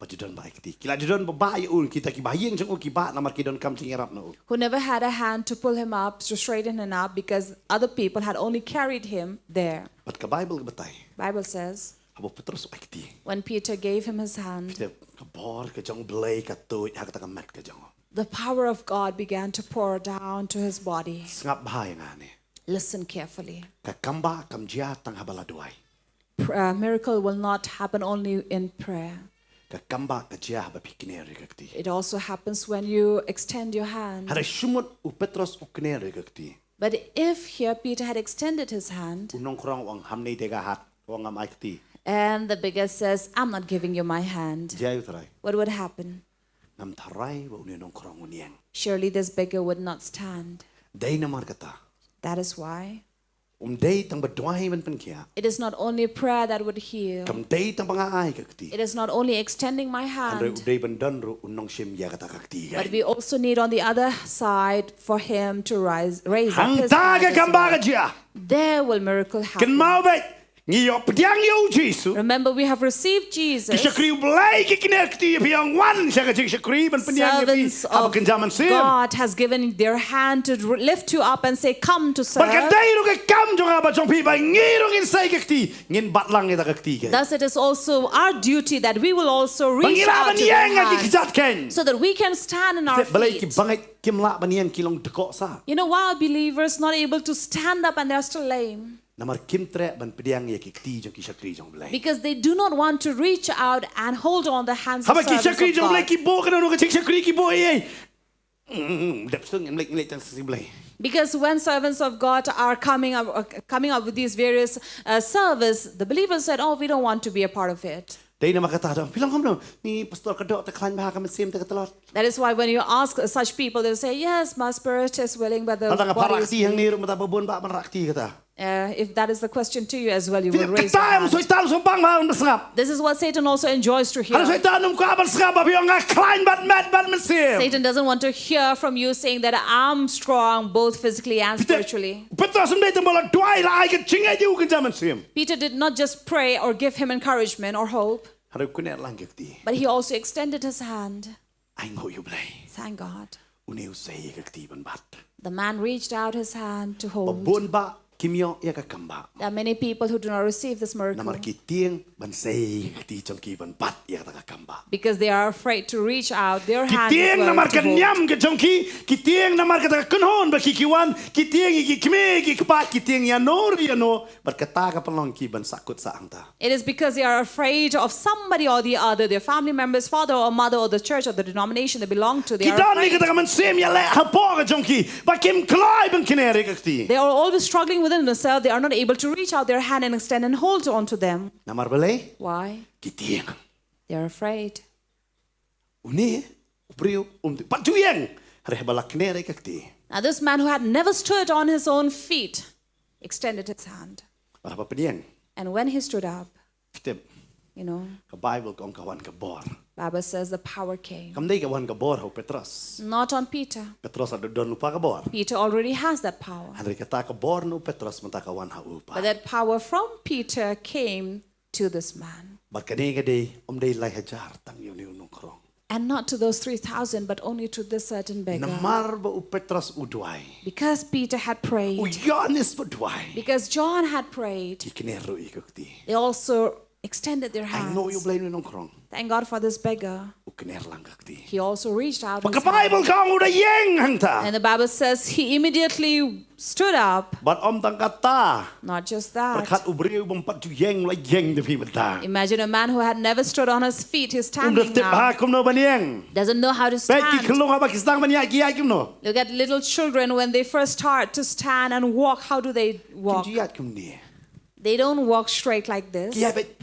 ba ju don ba ai kti. Ki la ju don ba bah ïa u, kita ki bahaïing jong u ki bah namar ki donkam jingïarap na u. Who never had a hand to pull him up, to straighten him up, because other people had only carried him there. Bad ka Baibl ka batai, Bible says, haba u Petros u ai kti, when Peter gave him his hand, kita ka bor ka jong U Blei ka tuid ha kata ka met ka jong u. The power of God began to pour down to his body. Sngap bha ïa nga ne. Listen carefully. Ka kambah kam jia tang haba la duwai. Pr- uh, miracle will not happen only in prayer. Ka kambah ka jia haba phi kner ïa ka kti. It also happens when you extend your hand. Hynrei shu mut u Petros u kner ïa ka kti, but if here Peter had extended his hand, u nongkhrong u ong, "Ham ne te ka hat, u ong ngam ai kti." And the beggar says, "I'm not giving you my hand." Jia u trai. What would happen? Ngam tharai ba une u nongkhrong un ïeng. Surely this beggar would not stand. Dei namar kata. That is why. Um dei tang ba duwai ban pynkhiah. It is not only prayer that would heal. Kam dei tang ba nga ai ka kti. It is not only extending my hand. Hynrei u dei ban don ruh u nongshim ïa kata ka kti. But we also need on the other side for him to rise, raise up his hand as well. Hangta ka kambah ka jia. There will miracle happen. Kynmaw beit, ngi ïoh pdiang ïa u Jisu. Remember, we have received Jesus. Ki shakri U Blei ki kner kti ïa phi, ong wan sha ka jingshakri ban pynïaid ïa phi. Servants of God has given their hand to r- lift you up and say, "Come to serve." Bad ka dei ruh ka kam jong nga bad jong phi ba ngi ruh ngin sei ka kti, ngin bat lang ïa ka kti ka. Thus, it is also our duty that we will also reach out to their hands, so that we can stand in our feet. Balei ki bangeit kim lah ban ïeng, ki long dkoh sah? You know why are believers not able to stand up and they are still lame? Namar kim treh ban pdiang ïa ki kti jong ki shakri jong U Blei. Because they do not want to reach out and hold on the hands of servants of God. Haba ki shakri jong U Blei ki buh kano kano ka jingshakri, ki buh ei ei. Mm, mm, mm, dep stung, ngim leh, ngim leh tang shisha U Blei. Because when servants of God are coming up, uh, coming up with these various, uh, service, the believers said, "Oh, we don't want to be a part of it." Dei namar kata, phi long kumno? Ni pastor ka doh, te khlaiñ bha ka mynsiem te ka tlot. That is why when you ask such people, they'll say, "Yes, my spirit is willing, but the body is weak." Haba nga pyrkhat ïa kti hangne ruh mynta ba bun bah ban rah kti kata. Uh, if that is the question to you as well, you will raise your hand. Kata em u Soitan u sngewbang ban sngap. This is what Satan also enjoys to hear. Hynrei u Soitan um kwah ban sngap ba phi ong nga khlaiñ bad met bad mynsiem. Satan doesn't want to hear from you saying that I'm strong both physically and spiritually. Peter, Petros um dei tang ba la duwai, la ai ka jingngeit ïa u kynja mynsiem. Peter did not just pray or give him encouragement or hope, hynrei u kner lang ka kti. But he also extended his hand. Ainguh ïa U Blei. Thank God. Une u sei ïa ka kti ban bat. The man reached out his hand to hold. Ba bun bah kim ïoh ïa ka kambah. There are many people who do not receive this miracle. Namar ki tieng ban sei ïa ka kti jong ki ban bat ïa kata ka kambah. Because they are afraid to reach out their hands as well to hold. Ki tieng namar ka niam ka jong ki, ki tieng namar kata ka kynhun ba ki ki wan, ki tieng ïa ki kmie ki kpa, ki tieng ïano re ïano, bad kata ka pynlong ki ban sahkut sahangta. It is because they are afraid of somebody or the other, their family members, father or mother, or the church or the denomination they belong to. They are afraid. Ki don ïa kata ka mynsiem ïaleh hapoh ka jong ki ba kim kloi ban kner ïa ka kti. They are always struggling within themselves. They are not able to reach out their hand and extend and hold on to them. Namar balei? Why? Ki tieng. They are afraid. Une u briew um pat ju ïeng, hynrei haba la kner ïa ka kti. Now this man who had never stood on his own feet extended his hand. Bad haba pdiang. And when he stood up, phi tip, you know, ka Baibl ka ong ka wan ka bor. Bible says the power came. Kam dei ka wan ka bor ha u Petros. Not on Peter. Petros la don lypa ka bor. Peter already has that power. Hynrei kata ka bor na u Petros mynta ka wan ha u pat. But that power from Peter came to this man. Bad kane ka dei, ym dei lai hajar tang ïa une u nongkhrong. And not to those three thousand, but only to this certain beggar. Namar ba u Petros u duwai. Because Peter had prayed. U Ïoannis u duwai. Because John had prayed. Ki kner ruh ïa ka kti. They also extended their hands. Ainguh ïa U Blei une u nongkhrong. Thank God for this beggar. U kner lang ka kti. He also reached out his hand. Bad ka Baibl ka ong u da ïeng hangta. And the Bible says he immediately stood up. Bad ym tang kata. Not just that. Pyrkhat u briew bym pat ju ïeng, la ïeng da phi mynta. Imagine a man who had never stood on his feet, he's standing now. Um da tip bha kumno ban ïeng. Doesn't know how to stand. Peit ki khyllung haba ki sdang ban ïaid ki ïaid kumno. Look at little children when they first start to stand and walk, how do they walk? Kim ju ïaid kumne. They don't walk straight like this. Ki ïaid beit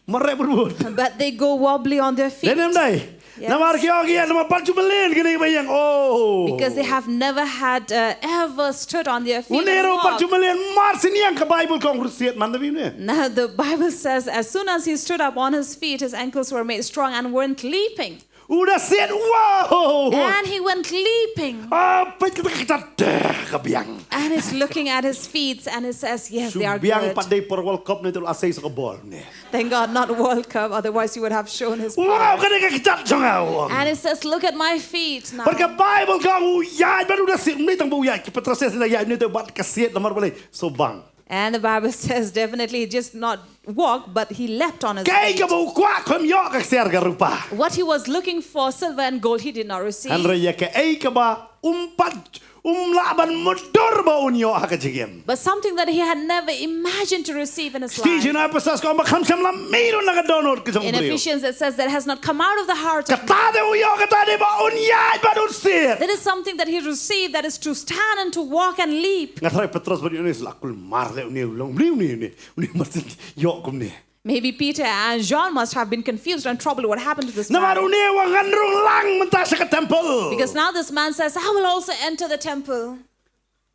mareh bud bud. But they go wobbly on their feet. Dei ne ym dei? Yes. Namar ki ong ïa, namar pat ju mlien kine ba ïeng. Oh. Because they have never had, uh, ever stood on their feet and walked. Une ruh pat ju mlien, mar shen ïeng ka Baibl ka ong ruh siat man da bym ne. Now the Bible says as soon as he stood up on his feet, his ankles were made strong and weren't leaping. U da siat, wow! And he went leaping. Ah, peit kata ka kjat, deh, ka biang. And he's looking at his feet and he says, "Yes, Shu they are biang good." pat dei por World Cup ne tu la sei sa ka bol ne. Thank God, not World Cup, otherwise he would have shown his Wow, power. Ka dei ka kjat jong nga, u ong. And he says, "Look at my feet now." Bad ka Bible ka ong u ïaid bad u da siat, ym dei tang ba u ïaid, ki Petros ïaid, ïaid, ym dei tang bad ka siat, namar balei? So bang. And the Bible says, definitely, he just not walk, but he leapt on his Kaei feet. kaba u kwah, kham ïoh ka ksiar ka rupa. What he was looking for, silver and gold, he did not receive. Hynrei ïa kaei kaba um pat, um lah ban mutdur ba un ïoh ha ka jingim. But something that he had never imagined to receive in his Kti life. jong Ephesus ka ong ba kham shym la mih ruh na ka dohnud ka jong u In briew. Ephesians, it says that has not come out of the heart of Kata te u ïoh, kata te ba un ïaid bad un siat. That is something that he received, that is to stand and to walk and leap. Nga tharai Petros bad Ïoannis la kulmar leh, une u long mano une, une, une mar syn ïoh kumne. Maybe Peter and John must have been confused and troubled. What happened to this Namar man? une u ong ngan rung lang mynta sha ka temple. Because now this man says, "I will also enter the temple."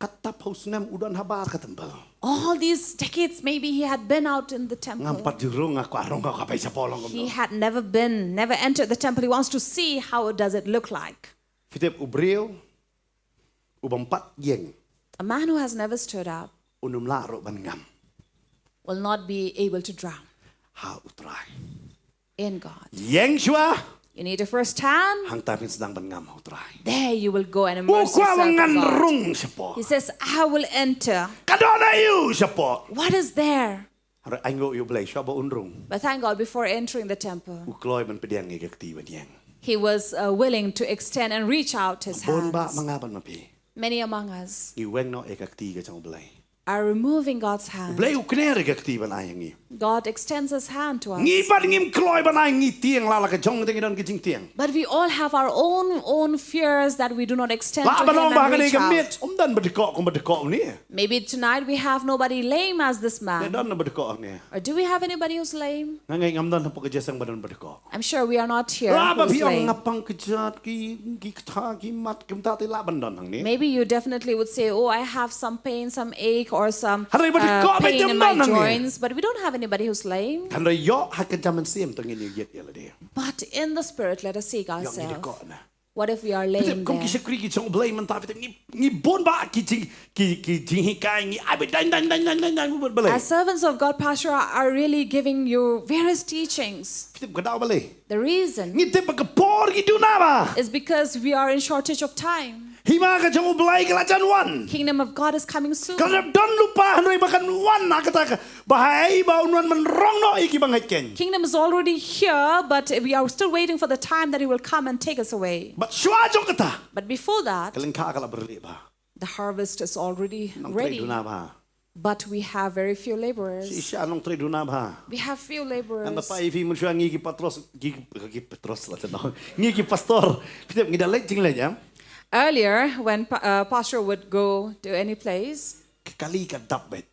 Katto phew snem u don habar ka temple. All these decades, maybe he had been out in the Ngam temple. pat ju rung, nga kwah rung, nga kwah peit shapoh long He kumno. had never been, never entered the temple. He wants to see how does it look like. Phi tip u briew u bym pat ïeng, A man who has never stood up un ym lah ruh ban ngam will not be able to drown ha u Trai. In God. Ïeng shuwa, You need to first stand. Hangta phin sdang ban ngam ha u Trai. There you will go and U immerse kwah ba yourself in ngan God. Rung shapoh. He says, "I will enter." Ka don aïu shapoh? What is there? Hynrei ainguh ïa u Blei, shuwa ba un rung, But thank God, before entering the temple, u kloi ban pdiang ïa ka kti ban ïeng. He was uh, willing to extend and reach out his Bun bah hands. Ma nga bad ma phi, Many among us ngi weng noh ïa ka kti ka jong u Blei. Are removing God's U hand. Blei u kner ïa ka kti ban ai ïa ngi. God extends his hand to us. Ngi bad ngim kloi ban ai, ngi tieng, la la ka jong te ngi don ka jingtieng. But we all have our own own fears that we do not extend Lah to ban him ong ba and kane reach ka out. Miet um don ba dkoh kum ba dkoh une. Maybe tonight we have nobody lame as this Te man. Don ba dkoh une. Or do we have anybody who's lame? Nga ngeit ngam don hapoh ka jingïaseng ba don ba dkoh. I'm sure we are not here Lah ba who's phi ong lame. nga pang kjat, ki, ki kata, ki mat, ki mynta te lah ban don hangne. Maybe you definitely would say, "Oh, I have some pain, some ache, or some Hynrei ba uh, dkoh ba pain in jam my don hangne. Joints." But we don't have anybody who's lame. Hynrei ïoh ha ka jingmynsiem to ngin ïa ïit ïa lade. But in the spirit, let us seek Ïoh ngi ourselves. dkoh na. What if we are Phi tip, lame kum ki there? Shakri ki jong u Blei mynta, phi tip, ngi, ngi bun bah ki jing, ki, ki jinghikai, ngi ai ba dang dang dang dang dang dang bad balei. As servants of God, Pastor, are really giving you various teachings. Phi tip ka daw balei. The reason Ngi tip ba ka por ngi duna bah. Is because we are in shortage of time. Hima ka jong u Blei ka la jan wan. Kingdom of God is coming soon. Ka la don lypa, hynrei ba kan wan na kata ka, ba ha ei ba un wan ban rong noh ïa ki bangeit kein. Kingdom is already here, but we are still waiting for the time that He will come and take us away. Bad shuwa jong kata, But before that, ka lyngkha ka la byrlih bah. The harvest is already Nongtrei ready. Duna bah. But we have very few laborers. Shisha nongtrei duna bah. We have few laborers. Ngan da pai phi mynshuwa ngi ki patros, ki, ki patros la tano. Ngi ki pastor. Phi tip ngi da leit jingleit, em. Earlier, when pa- uh, pastor would go to any place, Ka kali ka dap beit.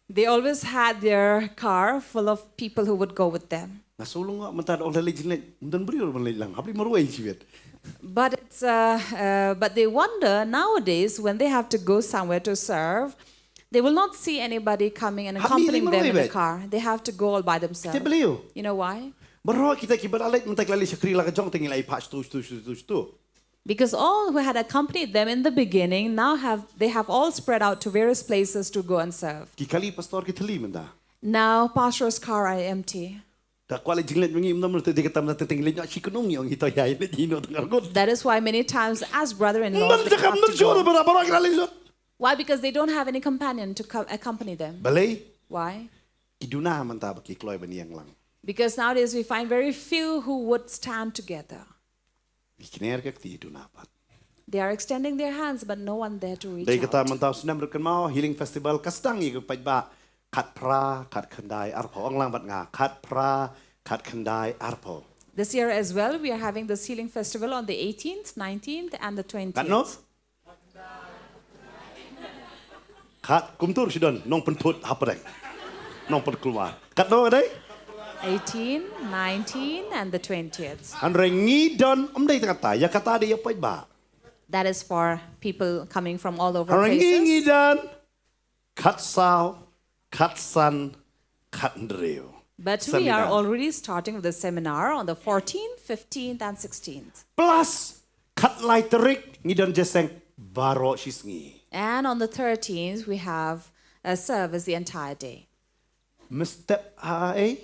They always had their car full of people who would go with them. Nga shu long mynta da ong da leit jingleit, ym don briew ban leit lang. Hap leit marwei shibit. But it's uh, uh, but they wonder nowadays when they have to go somewhere to serve, they will not see anybody coming and Hap accompanying leit them in the marwei. Car. They have to go all by themselves. Te believe. You know why? Baroh kita kiba la leit mynta ki la leit shakri la ka jong te ngi la ïa phah shtu shtu shtu shtu. Because all who had accompanied them in the beginning now have they have all spread out to various places to go and serve. Ki kali pastor ki thylli mynta. Now pastor's car are empty. Ka kwah leit jingleit mynta ngi ym don te dei kata mynta te ngi leit noh shi kynum ngi ong hi to ïa leit hi noh tang arngut. That is why many times as brother-in-laws Mynta they kam have dur to shuwa go. Baroh baroh ki la leit lut. Why? Because they don't have any companion to co- accompany them. Balei? Why? Ki duna mynta ba ki kloi ban ïeng lang. Because nowadays we find very few who would stand together. Ki kner ka kti duna pat. They are extending their hands, but no one there to reach Dei kata out. Mynta u snem ruh kynmaw Healing Festival ka sdang ïa ka paidbah khatphra khatkhyndai arphew. Ong lang bad nga, khatphra khatkhyndai arphew. This year as well, we are having this healing festival on the eighteenth, nineteenth, and the twentieth. Katno? Khat kumtur shi don nongpynthut hapdeng. Nongpynkulmar. Katno dei? Eighteen, nineteen, and the twentieth. Hynrei ngi don ym dei tang kata, ïa kata dei ïa paidbah. That is for people coming from all over Hynrei ngi ngi places. Don khatsaw, khatsan, khathynriew. But we are Seminar. Already starting with the seminar on the fourteenth, fifteenth, and sixteenth. Plus, khatlai tarik ngi don jingïaseng baroh shi sngi. And on the thirteenth, we have a service the entire day. Mynstep ha ei,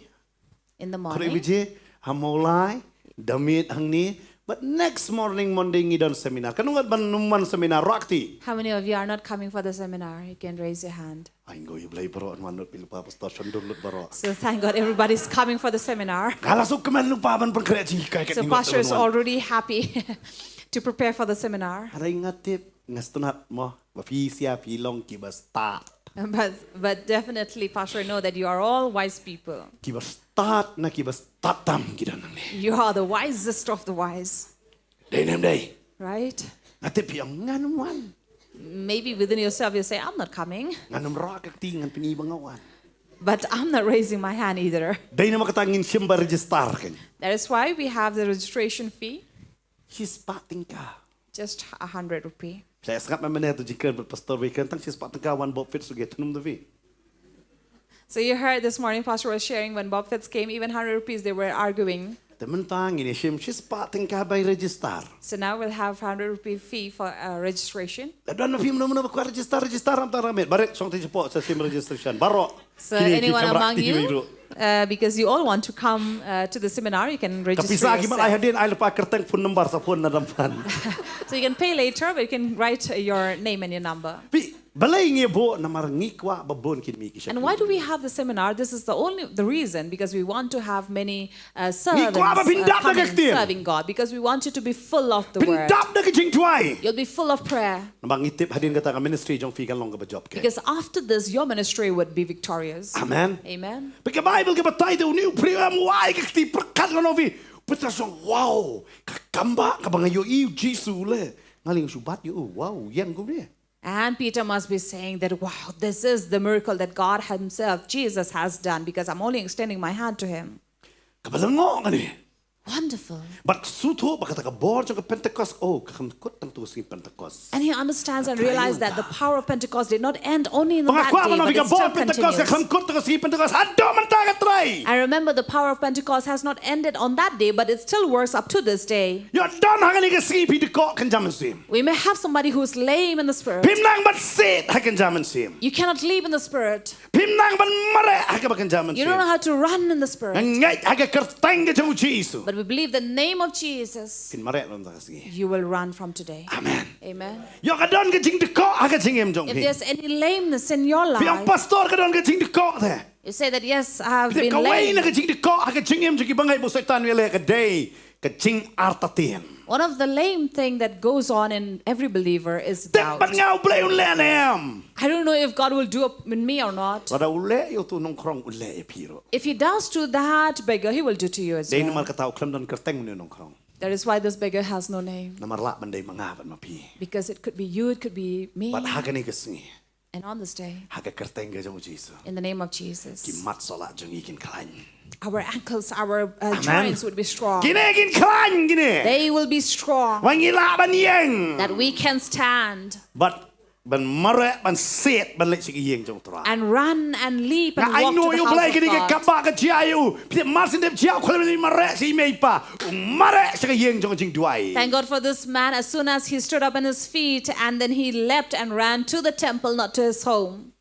In the khrei morning, baje, ha Mawlai, da miet hangne, but next morning Monday ngi don seminar. Katno ngut ban ym wan seminar, rah kti. how many of you are not coming for the seminar? You can raise your hand. Ai, ngi ïa Blei baroh, wan lut phi lypa pastor, shon dur lut baroh. So thank God everybody's coming for the seminar. Nga la suk kmen lypa ban pynkhreh jinghikai kat So ngi Pastor is wan. Already happy to prepare for the seminar. Hynrei nga tip, nga sngewthuh mo, ba phi shisha phi long kiba stad. But, but definitely, Pastor, I know that you are all wise people. Kiba stad na kiba stad tam ki don hangne. You are the wisest of the wise, Dei ne ym dei. Right? Nga tip phi ong ngan ym wan. Maybe within yourself you say, "I'm not coming," Ngan ym rah ka kti, ngan pyni ba nga wan. But I'm not raising my hand either. Dei namar kata ngin shim ba register kan. That is why we have the registration fee, Shispah tyngka. Just a hundred rupee. Sa sngap mynne tu jingkren bad pastor, ba kren tang shispah tyngka, wan Bob Fitz, shu get num da phi. So you heard this morning, Pastor was sharing, when Bob Fitz came, even hundred rupees, they were arguing. Te mynta ngin ïa shim shispah tyngka bai register. So now we'll have hundred rupee fee for uh, registration. La don ma phi mynno mynno ba kwah register, register, ym tang ra miet. Barit, shong te shapoh, sa shim registration. Baroh. So Kine ki anyone kham rah among kti you, beit ruh. Uh, because you all want to come uh, to the seminar, you can Ka register pisa ki mat ai yourself. Hadien, ai lypa kyrteng, phone number, sa phone na dam pan. So you can pay later, but you can write uh, your name and your number. Phi, balei ngi buh? Namar ngi kwah ba bun ki mih ki shakri. And why do we have the seminar? This is the only the reason, because we want to have many uh, Ngi kwah ba servants phin uh, dap da coming ka ktien. Serving God, because we want you to be full of the Phin word. Dap da ka jingduwai. You'll be full of prayer. Namar ngi tip hadien kata ka ministry jong phi kan long kaba jop keiñ. Because after this, your ministry would be victorious. Amen. Amen. Ba ka Bible ka batai te, une u briew em wai ka kti pyrkhat ngan ong phi. Pyrkhat shong, wow, ka kam ba kaba nga ïohi u Jisu le. Nga leh shu bat ïa u, wow, ïeng kumne. And Peter must be saying that, "Wow, this is the miracle that God Himself, Jesus, has done, because I'm only extending my hand to Him." Kaba lyngngoh kane. Wonderful. Bad shu thoh ba kata ka bor jong ka Pentecost, oh, kam kut tang tu ka sngi Pentecost. And he understands and Ka trai realized that the mynta. Power of Pentecost did not end only in Ba nga that kwah day, ban ong but phi, it ka still bor Pentecost ka continues. kam kut tang ka sngi Pentecost, haduh mynta ka trai. I remember the power of Pentecost has not ended on that day, but it still works up to this day. Ïoh don hangne ka sngi phi dkoh kynja mynsiem. We may have somebody who's lame in the spirit. Phim nang ban siat ha kynja mynsiem. You cannot leap in the spirit. Phim nang ban mareh ha kaba kynja You don't know mynsiem. How to run in the spirit. Nga ngeit ha ka kyrteng ka jong u Jisu. But we believe the name of Jesus. Phin mareh na kata ka sngi. You will run from today. Amen. Amen. Ïoh ka don ka jingdkoh ha ka jingim jong If phi. There's any lameness in your life, Phi ong, pastor, ka don ka jingdkoh te. You say that, "Yes, I have Te been kawei na lame." ka jingdkoh ha ka jingim jong ki bangeit ba u Soitan u ïaleh ka dei ka jingartatien. One of the lame thing that goes on in every believer is Te doubt. bad nga U Blei un leh ne em. I don't know if God will do it in me or not. Lada u leh ïa utu u nongkhrong, u leh ïa phi ruh. If He does to that beggar, He will do to you as Dei well. Namar kata u khlem don kyrteng une u nongkhrong. That is why this beggar has no name. Namar lah ban dei ma nga bad ma phi. Because it could be you, it could be me. Bad ha kane ka sngi, And on this day, ha ka kyrteng ka jong u Jisu, in the name of Jesus, ki mat sohlah jong ngi kin khlaiñ. Our ankles, our uh, Amen. Joints would be strong. Kine kin khlaiñ kine. They will be strong. Wa ngi lah ban ïeng. That we can stand. Bad ban mareh, ban siat, ban leit sha ka ïing jong u Trai. And run and leap and Nga ai walk to nguh ïa the U Blei, house kane ka of kam God. ba ka jia ïa u. Phi tip, mar syn dep jia u khlem leit mareh sha i mei i pa, u mareh sha ka ïing jong ka jingduwai. Thank God for this man. As soon as he stood up on his feet, and then he leapt and ran to the temple, not to his home.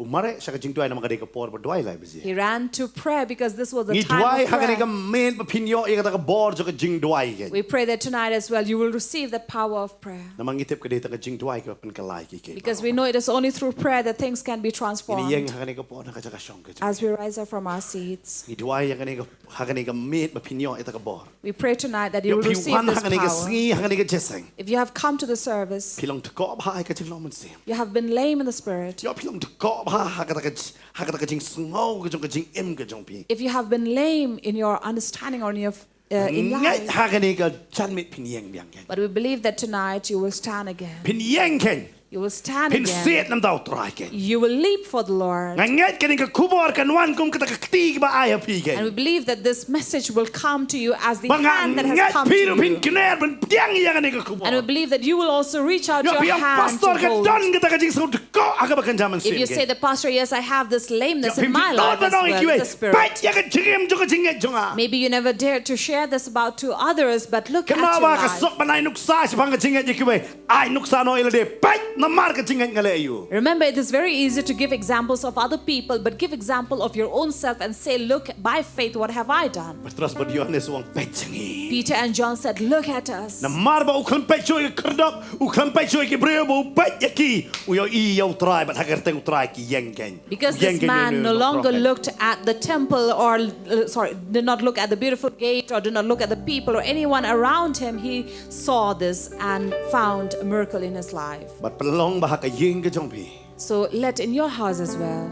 U mareh sha ka jingduwai namar ka dei ka por ba duwai lai baje. He ran to prayer because this was the Ngi time duwai of ha kane ka prayer. Mynta ba phin ïoh ïa kata ka bor jong ka jingduwai keiñ. We pray that tonight as well you will receive that power of prayer. Namar ngi tip ka dei tang ka jingduwai kaba pynkylla ïa ki keiñ. Because we know it is only through prayer that things can be Ngi ïeng transformed. ha kane ka por na ka jaka shong ka jong. As we rise up from our seats, Ngi duwai ha kane ka, ha kane ka mynta ba phin ïoh ïa kata ka bor. we pray tonight that you Ïoh will phi receive wan this ha kane ka power. Sngi, ha kane ka jingïaseng. If you have come to the service, Phi long dkoh bha ha ka jinglong mynsiem. You have been lame in the spirit. Ïoh phi long dkoh bha ha kata ka j-, ha kata ka jingsngew ka jong ka jingim ka jong phi. If you have been lame in your understanding or in your uh, in Ngeit life, ha kane ka janmiet phin ïeng biang keiñ. But we believe that tonight you will stand again. Phin ïeng keiñ. You will stand Phin again. Siat namar da U Trai kein. You will leap for the Lord. Nga ngeit kane ka khubor kan wan kum kata ka kti kaba ai ha phi kein. And we believe that this message will come to you as the Ba nga hand that has ngeit come phi to ruh phin you. Kner ban pdiang ïa kane ka khubor. And we believe that you will also reach out Ïa your phi ong hand to pastor ka hold. Don kata ka jingsngewthuh ko ha kaba kan jam If you sien. Say, "The pastor, yes, I have this lameness Ïa in phi my life Don as ban ong ïa well, kiwei. the spirit." Peit ïa ka jingim jong ka jingngeit jong nga. Maybe you never dared to share this about to others, but look at Kynmaw your ba ka life. Sop ban ai nuksa shaphang ka jingngeit ïa kiwei. Ai nuksa noh ïa lade. Peit namar ka jingngeit nga leh ïa u. Remember, it is very easy to give examples of other people, but give example of your own self and say, "Look, by faith, what have I done?" Petros bad Ïohannes u ong peit jong ngi. Peter and John said, "Look at us." Namar ba u khlem peit shuh ïa ki khyrdop, u khlem peit shuh ïa ki briew, ba u peit ïa ki, u ïohi ïa U Trai bad ha ka kyrteng U Trai ki ïeng kein. Because U ïeng this kein man ïa u no nongkrong longer kein. Looked at the temple or, uh, sorry, did not look at the beautiful gate or did not look at the people or anyone around him. He saw this and found a miracle in his life. Bad pynlong ba ha ka ïing ka jong phi. So let in your house as well,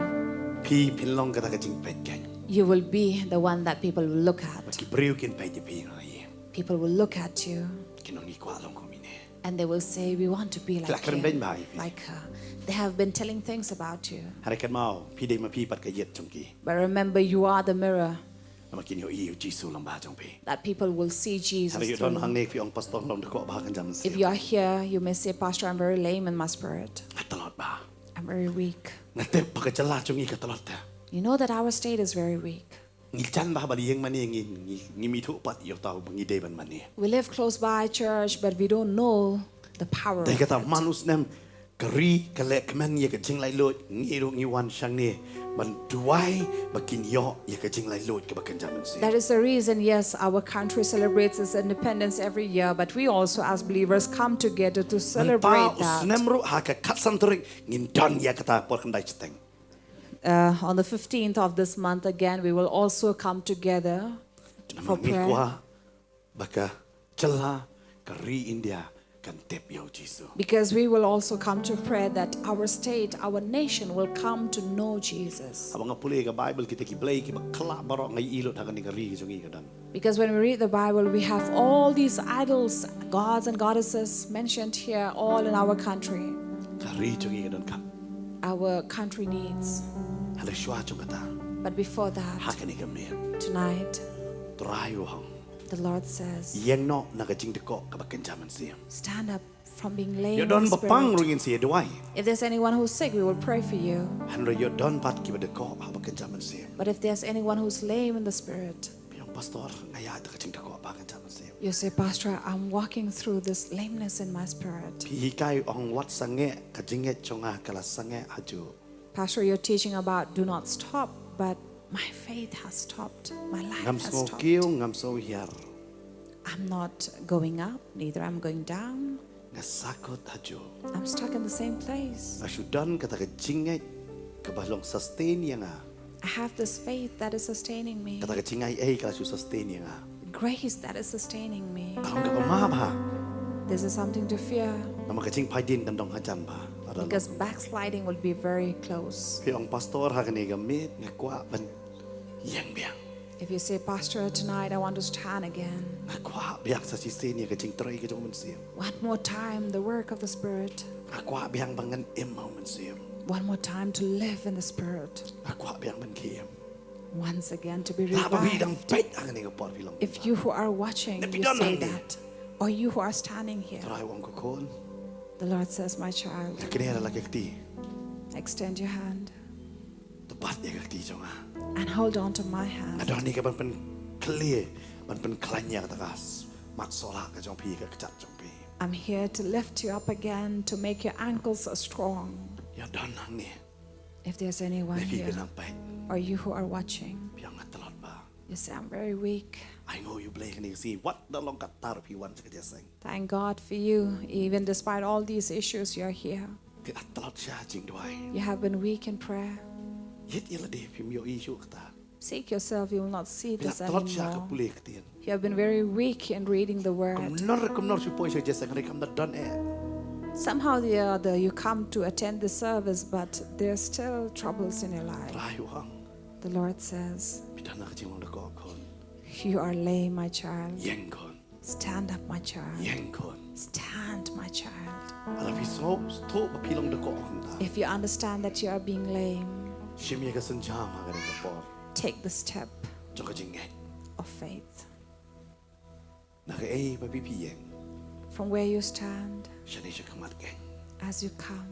Phi phin long kata ka jingpeit kein. You will be the one that people will look at. Ki briew kin peit ïa phi na ïing. People will look at you Kin ong ngi kwah long kum ine. and they will say, "We want to be Ki la like kren beiñ bha him, ïa phi. Like her." They have been telling things about you. Hynrei kynmaw phi dei ma phi pat ka ïit jong ki. But remember, you are the mirror Namar kin ïohi ïa U Jisu lyngba jong phi. that people will see Jesus Hynrei ïoh don through. Hangne phi ong pastor long da koh bha kan jam sien. If you are here, you may say, "Pastor, I'm very lame in my spirit. Nga tlot bha. I'm very weak." Nga tip ba ka jylla jong ngi ka tlot te. You know that our state is very weak. Ngi jan bha ba ïeng mane ngi ngi ngi mih thuh pat ïa uta uba ngi dei ban mane. We live close by church, but we don't know the power Dei of kata it. man u snem ka ri ka leh kmen ïa ka jinglaitluid, ngi ruh ngi wan shangne ban duwai ba kin ïoh ïa ka jinglaitluid kaba kynja mynsiem. That is the reason, yes, our country celebrates its independence every year, but we also, as believers, come together to celebrate Mynta u snem that. Ruh ha ka khatsan tarik ngin don ïa kata por khyndai shiteng. Uh, on the fifteenth of this month, again, we will also come together for Namar ngi prayer. Kwah ba ka jylla, ka ri India kan tip ïa U Jisu. Because we will also come to pray that our state, our nation will come to know Jesus. Haba nga pule ka Bible kita ki blei kiba khlaiñ baroh nga ïohi lut ha kane ka ri ka jong ngi ka don. Because when we read the Bible, we have all these idols, gods and goddesses mentioned here, all in our country. Ka ri jong ngi ka don ka. Our country needs. Hynrei shuwa jong kata. But before that, Ha kane ka miet. Tonight, Trai u ong. The Lord says, Ïeng noh na ka jingdkoh kaba kynja mynsiem. Stand up from being lame Ïa in don the ba pang spirit. Ruh ngin sa ïa duwai. If there's anyone who's sick, we will pray for you. Hynrei ïa don pat kiba dkoh haba kynja mynsiem. But if there's anyone who's lame in the spirit, Phi ong pastor nga ïa da ka jingdkoh ba kynja mynsiem. You say, "Pastor, I'm walking through this lameness in my spirit." Phi hikai ong wat sangeh, ka jingngeit jong nga ka la sangeh ha ju. Pastor, you're teaching about do not stop, but my faith has stopped. My life Ngam has sngew stopped. kiew, ngam sngew hiar. I'm not going up, neither I'm going down. Nga sakut ha ju. I'm stuck in the same place. Nga shu don kata ka jingngeit kaba long sustain ïa nga. I have this faith that is sustaining me. Kata ka jingai ei ka la shu sustain ïa nga. Grace that is sustaining me. Ka long kaba ma bha. This is something to fear. Namar ka jingphaidien kan don hajan bha. Lada long. Because backsliding will be very close. Phi ong pastor ha kane ka miet nga kwah ban ïeng biang. If you say, "Pastor, tonight I want to stand again." Nga kwah biang sa shisien ïa ka jingtrei ka jong u Mynsiem. One more time, the work of the Spirit. Nga kwah biang ban ngan im ha u Mynsiem. One more time to live in the Spirit. Nga kwah biang ban khie im. Once again to be Lada phi dang revived. peit ha kane ka por phi long. If you who are watching, Lada phi you don say hangne. That, or you who are standing here, Trai u ong ko khun. The Lord says, "My child, Kane la ka kti. Extend your hand To bat ïa ka kti jong nga. And hold on to my hand." Nga don hangne ka ban pynkhlie, ban pynkhlaiñ ïa kata ka s-, mat sohlah ka jong phi, ka kjat jong phi. I'm here to lift you up again, to make your ankles strong. Ïa don hangne. If there's anyone Lada phi here, dang peit. Or you who are watching, Phi ong nga tlot bha. You say, "I'm very weak." Ai nguh ïa u Blei kane ka sngi wat da long katta ruh phi wan sha ka jingïaseng. Thank God for you. Even despite all these issues, you're here. Phi la tlot sha jingduwai. You have been weak in prayer. Ïeit ïa lade phim ïohi shuh kata. Seek yourself, you will not see Phi la this tlot sha ka anymore. pule ktien. You have been very weak in reading the word. Kumno kumno shu poi sha ka jingïaseng hynrei kam da don eh. Somehow or the other, you come to attend the service, but there's still troubles in your life. Trai u ong. The Lord says, Phi don ha ka jinglong dkoh khun. "You are lame, my child. Ïeng khun. Stand up, my child. Ïeng khun. Stand, my child. Lada phi sngewthuh ba phi long dkoh kumta, if you understand that you are being lame, shim ïa ka sienjam ha kane ka por, take the step jong ka jingngeit of faith. Na kaei ba phi ïeng, from where you stand, shane shakhmat keiñ, as you come,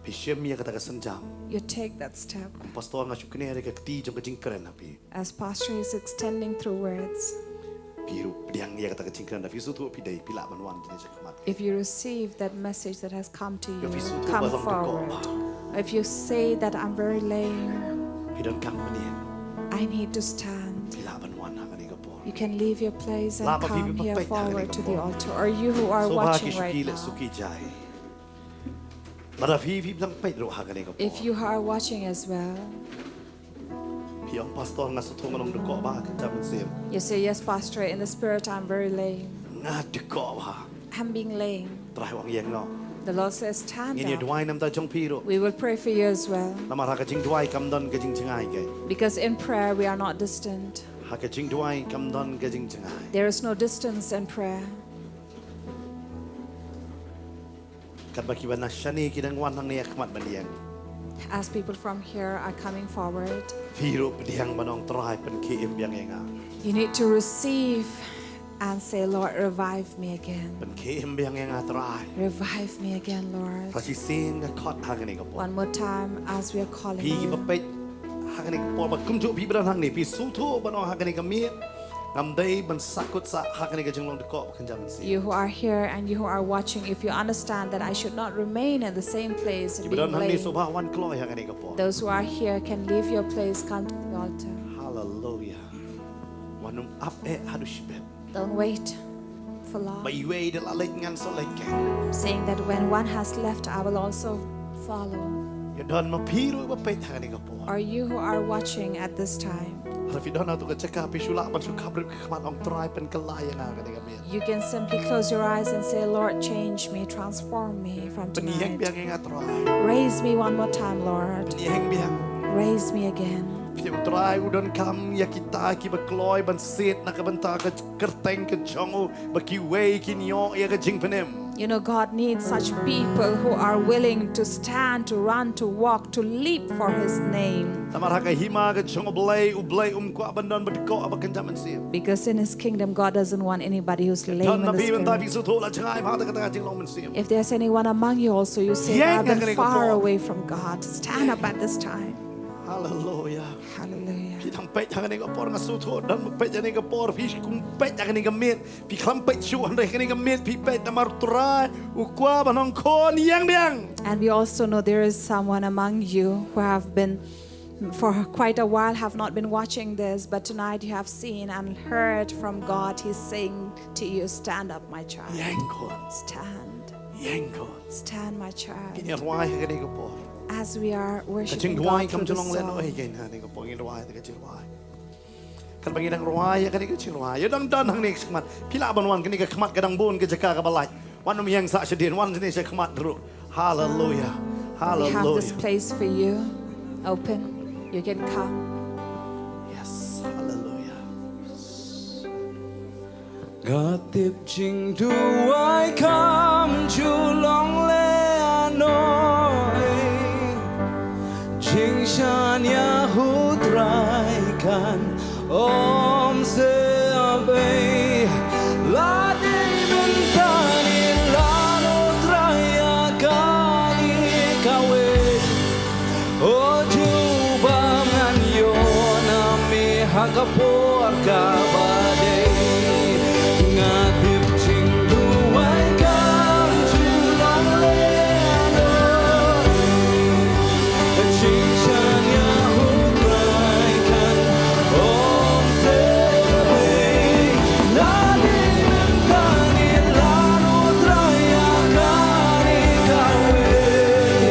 phi shim ïa kata ka sienjam. You take that step. Kum pastor nga shu knieh ïa ka kti jong ka jingkren ha phi. As pastor is extending through words, phi ruh pdiang ïa kata ka jingkren. Lada phi sngewthuh phi dei, phi lah ban wan shane shakhmat. If you receive that message that has come to you, come forward. If you say that I'm very lame, phi donkam ban ïeng, I need to stand, phi lah ban wan ha kane ka por. You can leave your place and come here forward to the altar. Or you who are watching right now, lada phi, phi dang peit ruh ha kane ka por, if you are watching as well, phi ong, Pastor, nga sngewthuh nga long dkoh bha ha ka mynsiem. You say, "Yes, Pastor, in the spirit I'm very lame. Nga dkoh bha." I'm being lame. Trai u ong, ïeng noh. The Lord says, "Stand up." Ngin ïa duwai na ka bynta jong phi ruh. We will pray for you as well. Namar ha ka jingduwai kam don ka jingjngai keiñ. Because in prayer we are not distant. Ha ka jingduwai kam don ka jingjngai. There is no distance in prayer. Katba kiba na shane ki dang wan hangne ha khmat ban ïeng, as people from here are coming forward, phi ruh pdiang ban ong, Trai, pynkhie im biang ïa nga. You need to receive and say, "Lord, revive me again." Pynkhie im biang ïa nga, Trai. Revive me again, Lord. Sa shisien nga khot ha kane ka por. One more time, as we are calling you. Phi kiba peit ha kane ka por, ba kumjuh phi ba don hangne, phi sngewthuh ban ong ha kane ka miet, ngam dei ban sahkut sah ha kane ka jinglong dkoh ba kynja mynsiem. You who are here and you who are watching, if you understand that I should not remain in the same place and being lame, kiba don hangne, sngewbha wan kloi ha kane ka por. Those who are here can leave your place, come to the altar. Hallelujah. Wat nym ap eh haduh shibit. Don't wait for long. Ba iwei da la leit ngan sa leit keiñ. Saying that when one has left, I will also follow. Ïa don ma phi ruh ba peit ha kane ka por. Or you who are watching at this time. Lada phi don ha tu ka jaka, phi shu lah ban shu khapbriew ka khmat, ong, Trai, pynkylla ïa nga ha kane ka miet. You can simply close your eyes and say, "Lord, change me, transform me from tonight. Pynïeng biang ïa nga, Trai. Raise me one more time, Lord. Pynïeng biang. Raise me again." Phi, U Trai u donkam ïa kita kiba kloi ban siat na ka bynta ka kyrteng ka jong u, ba kiwei kin ïoh ïa ka jingpynim. You know, God needs such people who are willing to stand, to run, to walk, to leap for his name. Namar ha ka hima ka jong U Blei, U Blei um kwah ban don ba dkoh ba kynja mynsiem. Because in his kingdom, God doesn't want anybody who's lame in the spirit. Don na phi mynta phi sngewthuh la jngai bha da kata ka jinglong mynsiem. If there's anyone among you also, you say, "I've been far away from God," stand up at this time. Hallelujah. Hallelujah. Phi dang peit ha kane ka por, nga sngewthuh don ba peit ha kane ka por, phi kum peit ha kane ka miet, phi khlem peit shuh, hynrei ha kane ka miet phi peit namar U Trai u kwah ban ong, khun, ïeng biang. And we also know there is someone among you who have been for quite a while have not been watching this, but tonight you have seen and heard from God. He's saying to you, "Stand up, my child." Ïeng khun. Stand. Ïeng khun. Stand, my child. Ngin ïa rwai ha kane ka por. As we are worshiping God through the song. Ka jingduwai kam ju long lehnohei keiñ ha kane ka por, ngin rwai da ka jingduwai. Katba ngi dang rwai ïa kane ka jingrwai, ïa dang don hangne ka jingkhmat, phi lah ban wan, kane ka khmat ka dang bun ka jaka kaba lait. Wan ym ïeng sah shadien, wan shane sha khmat ruh. Hallelujah. Hallelujah. We have this place for you. Open. You can come. Yes. Hallelujah. Nga tip jingduwai kam ju long lehnohei. Jingshaniah U Trai kan ym shepbei. La dei mynta ne la nohei, Trai, ïa kane kawei. O Jehobah, ngan ïoh na me ha ka por kaba dei. Nga tip jingduwai kam ju long lehnohei. Jingshaniah U Trai kan ym shepbei. La dei mynta ne la nohei, Trai, ïa kane kawei.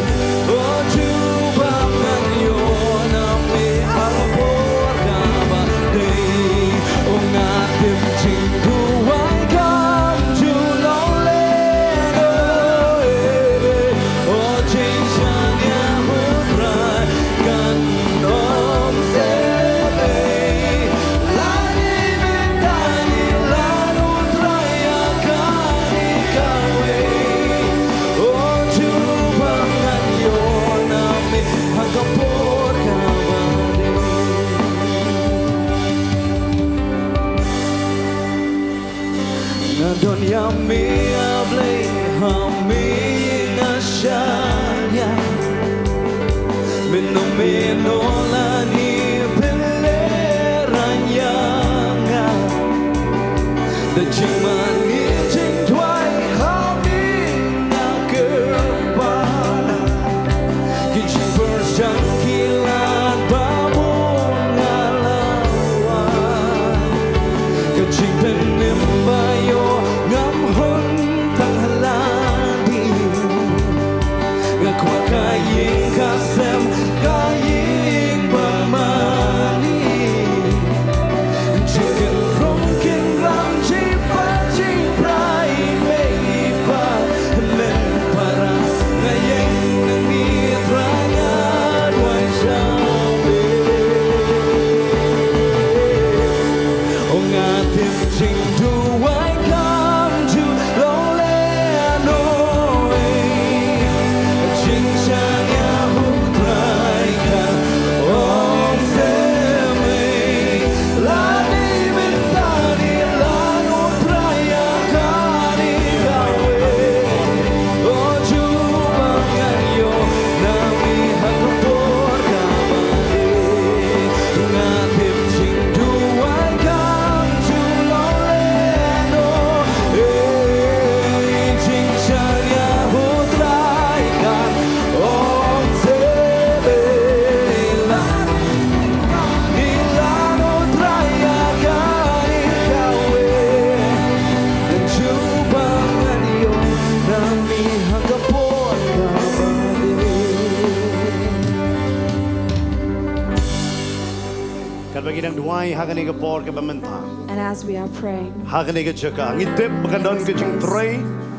O Jehobah, ngan ïoh na me ha ka por kaba dei. O Pynmih noh lane pynlehrain ïa nga da jingmane jingduwai ha me na kyrpad. Ki jingpyrshang ki lad ba bun nga la wan. Ka jingpynim ba ïoh ngam hun tang ha lade. Nga kwah ka ïing ka sem, ka ïing ba mane. Jingkynrum kynram jingpang jingpra i mei i pa, hynmen para nga ïeng na ngi Trai nga duwai sha me. O nga tip jingduwai kam ju long lehnohei. Jingshaniah u Trai kan ong semei. Lane mynta ne lano Trai ïa kane kawei. O Jehobah ngan ïoh na me ha ka por kaba dei. Nga tip jingduwai kam ju long lehnohei. Jingshaniah u Trai kan ong semei. Lane lano Trai ïa kane kawei. Jehobah ngan ïoh na me ha ka por kaba dei. Katba ngi dang duwai ha kane ka por kaba mynta, And as we are praying, ha kane ka jaka ngi tip ba ka don ka jingtrei,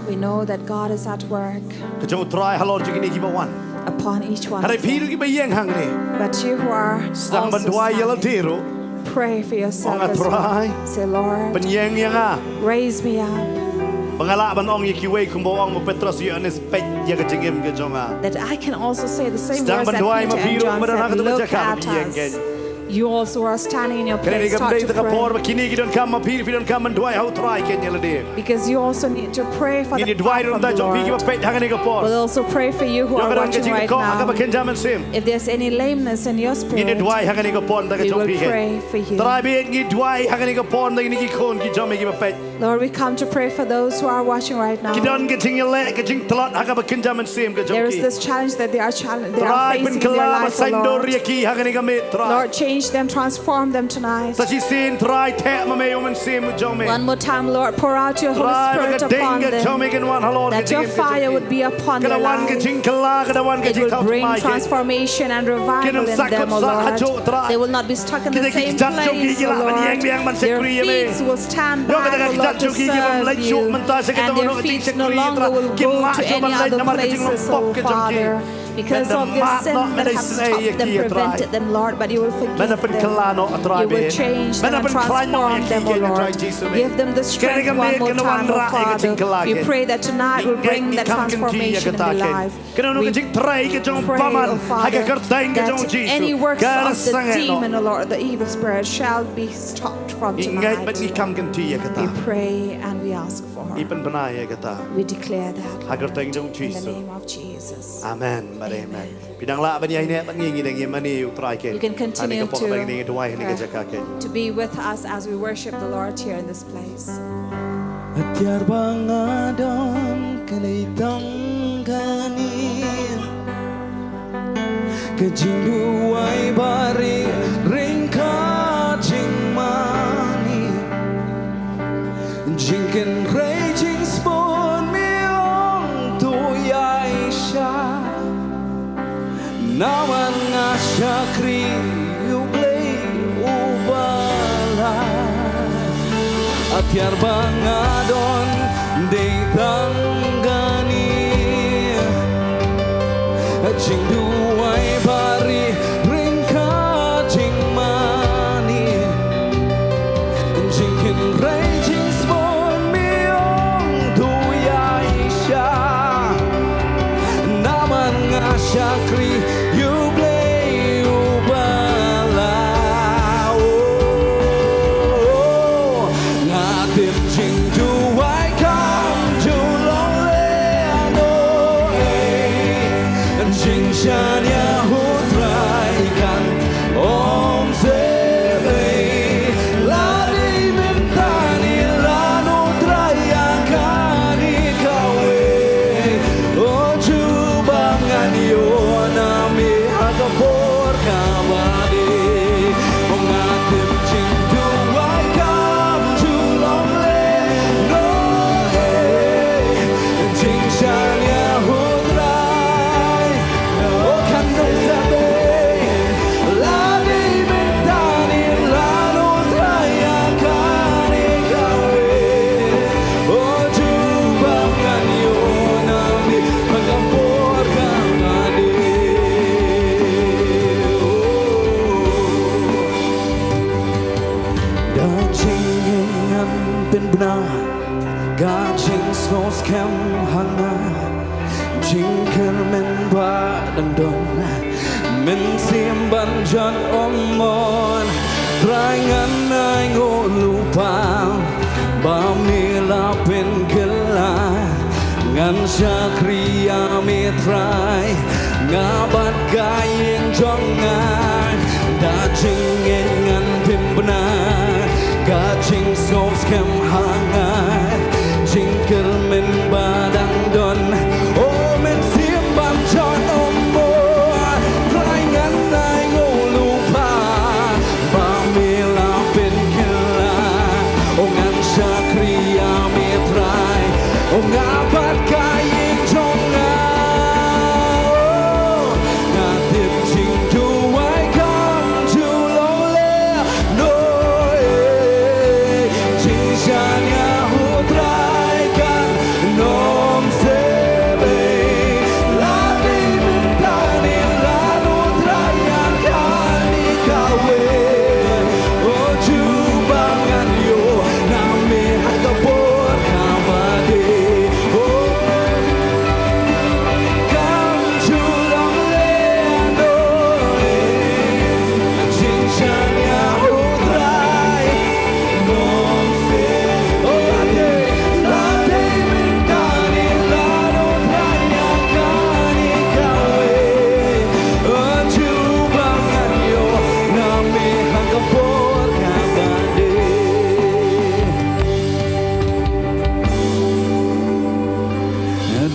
we know that God is at work ka jong u Trai halor jong kine kiba wan. Upon each one of them. Hynrei phi ruh kiba ïeng hangne, but you who are sdang ban duwai ïa lade ruh. Pray for yourself as well. Ong, Trai, say, Lord, pynïeng ïa nga, raise me up. Ba nga lah ban ong ïa kiwei kumba ong ma u Petros, Ïoannis, peit ïa ka jingim ka jong nga. That I can also say the same words that Peter and John said, look at us. Sdang ban duwai ma phi ruh ba don ha kata ka jaka ba phi ïeng kein. You also are standing in your place, start to pray. Kane kam dei kata ka por ba kine ki donkam, ma phi phi donkam ban duwai ha u Trai kein ïa lade. Because you also need to pray for the power of the Lord. Ngin ïa duwai ruh ïa kita jong phi kiba peit ha kane ka por. We'll also pray for you who are watching right now. Ïoh ka don ka jingkyrkhu ha kaba kynja mynsiem. If there's any lameness in your spirit, ngin ïa duwai ha kane ka por na ka jong phi kein. We will pray for you. Trai bad ngi duwai ha kane ka por na kine ki khun ki jong me kiba peit. Lord, we come to pray for those who are watching right now. Ki don ka jingïaleh ka jingtlot ha kaba kynja mynsiem ka jong ki. There is this challenge that they are challenge, they are facing in their life, oh Lord. Trai pynkylla ba saiñdur ïa ki ha kane ka miet, Trai. Lord, change them, transform them tonight. Sa shisien, Trai, theh ma me u Mynsiem u jong me. One more time, Lord, pour out your Holy Spirit upon them, Trai, ba ka ding ka jong me kan wan halor ka jingim ka jong ki. That your fire would be upon their life. Ka da wan ka jingkylla, ka da wan ka jingthaw thymmai kein. It will bring transformation and revival in them, oh Lord. Kin ym sah khot sah hajuh, Trai. They will not be stuck in the same place, oh Lord. Kine ki kjat jong ki ki lah ban ïeng biang ban shakri ïa me. Their feet will stand back, oh Lord, to serve you. Ïoh kata ka kjat jong ki ki bym leit shuh mynta sha kato kano ka jingshakri, Trai. And their feet no longer will go to any other places, oh Father. Kim lah shuh ban leit namar ka jinglong pop ka jong ki. Because of their sin that have stopped them, prevented them, Lord, but you will forgive them. Men da pynkylla noh, Trai, bad. You will change them and transform them, oh Lord. Give them the strength one more time, oh Father. We pray that tonight will bring that transformation in their life. Kano kano ka jingtrei ka jong u bymman ha ka kyrteng ka jong u Jisu, ka la sangeh noh. We pray, oh Father, that any works of the demon, oh Lord, the evil spirit shall be stopped from tonight. Ngi ngeit bad ngi kham kynti ïa kata. We pray and we ask for. Ngi pynbna ïa kata. We declare that, Lord, in the name of Jesus. Ha ka kyrteng jong u Jisu. Amen bad amen. Amen. Phi dang lah ban ïaineh bad ngi, ngi dang ïa mane ïa u Trai kein. You can continue to, uh, to be with us as we worship the Lord here in this place. Atiar ba nga don ka dei tang kane ka jingduwai ba ri ryngkat jingmane. Jingkynrei jingsbun me ong to ïaishah. Namar nga shakri ïa u Blei uba lai. Atiar ba nga don dei tang kane. Jingduwai ba ri ryngkat jingmane. Jingkynrei jingsbun me ong to ïaishah. Namar nga shakri ïa u Blei uba lai. Oh, nga tip jingduwai kam ju long lehnohei. Jingshaniah u Trai Na ka jingsngewskhem ha nga, jingkyrmen ba dang don. Mynsiem ban jan, o mon, Trai ngan ainguh lypa ba me la pynkylla. Ngan shakri ïa me Trai, nga bad ka ïing jong nga. Da jingngeit ngan pynbna ka jingsngewskhem ha nga, jingkyrmen ba dang don. O mynsiem ban jan, o mon, Trai ngan ainguh lypa ba me la pynkylla. O ngan shakri ïa me Trai, o nga bad ka ïing jong nga. O nga tip jingduwai kam ju long lehnoh ei. Jingshaniah u Trai kan ym shem ei. La dei mynta ne la nud, Trai ïa kane kawei. O Jubab ngan ïoh na me ha ka por kaba dei. O kam ju long lehnoh ei. Jingshaniah u Trai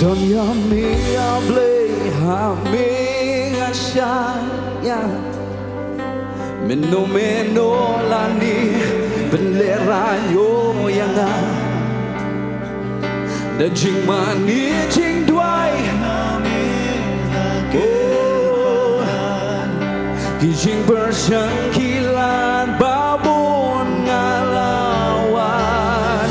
Don ïa me ïa Blei, ha me nga shaniah. Mynno mynno lane pynlehrain ïa nga da jingmane jingduwai. Oh, ki jingpyrshang ki lad ba bun nga la wan.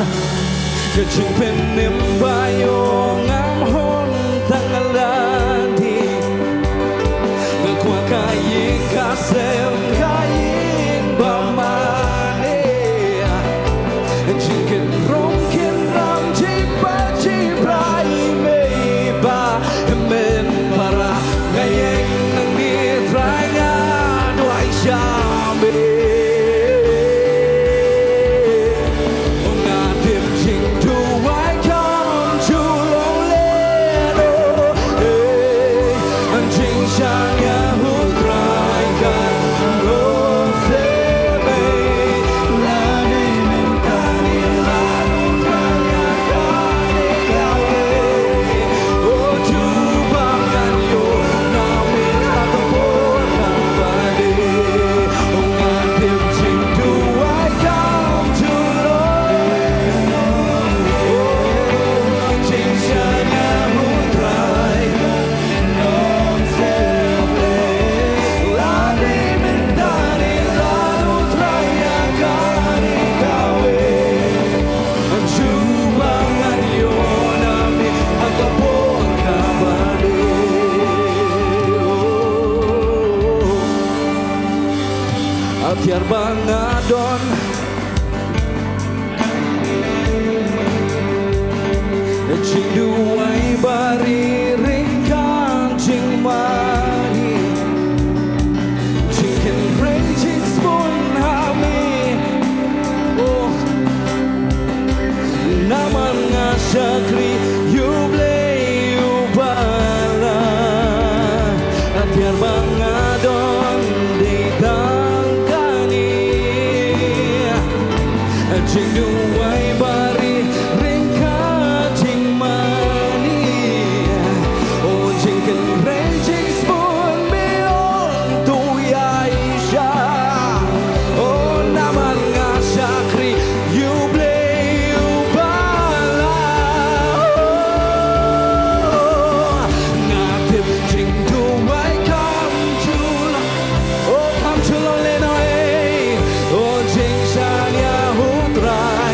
Ka jingpynim ba ïoh ngam hun tang lade. Nga kwah ka ïing ka sem, ka ïing ba mane. Jingkynrum kynram, jingpait jingpra, i mei i pa, i hynmen i para. Nga ïeng nangne Trai, nga duwai sha me. Nga tip jingduwai kam ju long lehnoh ei. Jingshaniah u Trai kan ym shem ei. La dei mynta ne la nud, Trai ïa kane kawei. O Jubab ngan ïoh na me ha ka por kaba dei. O nga tip jingduwai kam ju long lehnoh. O jingshaniah u Trai kan ym shem ei. La dei mynta ne la nud, Trai ïa kane kawei. Jubab ngan ïoh na me ha ka por kaba dei. Atiar ba nga don, jingduwai ba rit, ryngkat jingmane. Jingkynrei jingsbun ha me. Oh. Namar nga shakri ïa U Blei uba la. Atiar ba nga don dei tang kane. Jingduwai ba rit, ryngkat jingmane. O jingkynrei jingsbun me ong to ïaishah. O namar nga shakri ïa U Blei uba la. O nga tip jingduwai kam ju long, o kam ju long lehnoh ei. O jingshaniah u Trai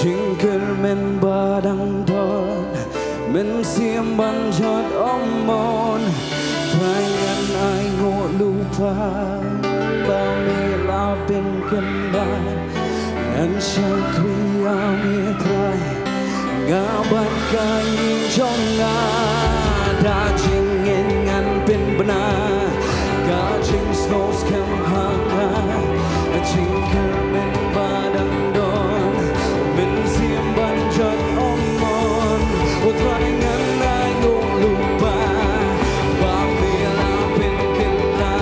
Jingkyrmen ba dang don, mynsiem ban jot ong mon, Trai ngan ainguh lypa, ba me la pynkylla, ngan shakri ïa me Trai, nga bad ka ïing jong nga, da jingngeit ngan pynbna, ka jingsngewskhem ha nga, jingkyrmen ba dang don, mynsiem ban jot ong mon, O Trai ngan ainguh lypa, ba me la pynkylla,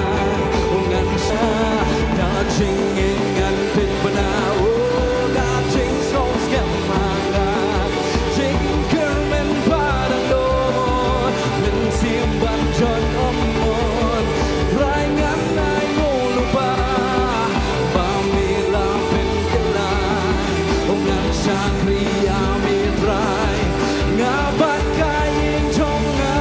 ngan shakri, da jingngeit ngan pynbna, o da jingsngewskhem ha nga, jingkyrmen ba dang don, mynsiem ban jot ong mon, Trai ngan ainguh lypa, ba me la pynkylla, ngan shakri ïa me Trai, nga bad ka ïing jong nga.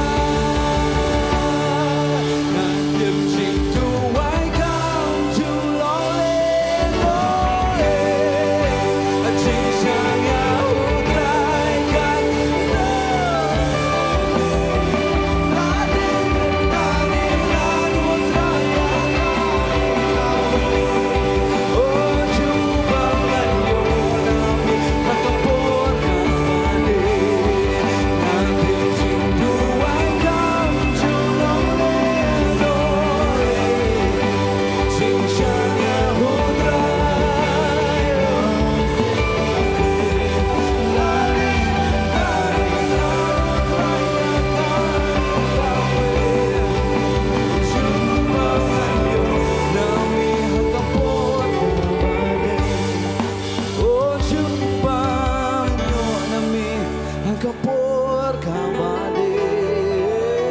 Nga tip jingduwai kam ju long lehnoh, eh. Jingshaniah U Trai ka Ka por kaba dei,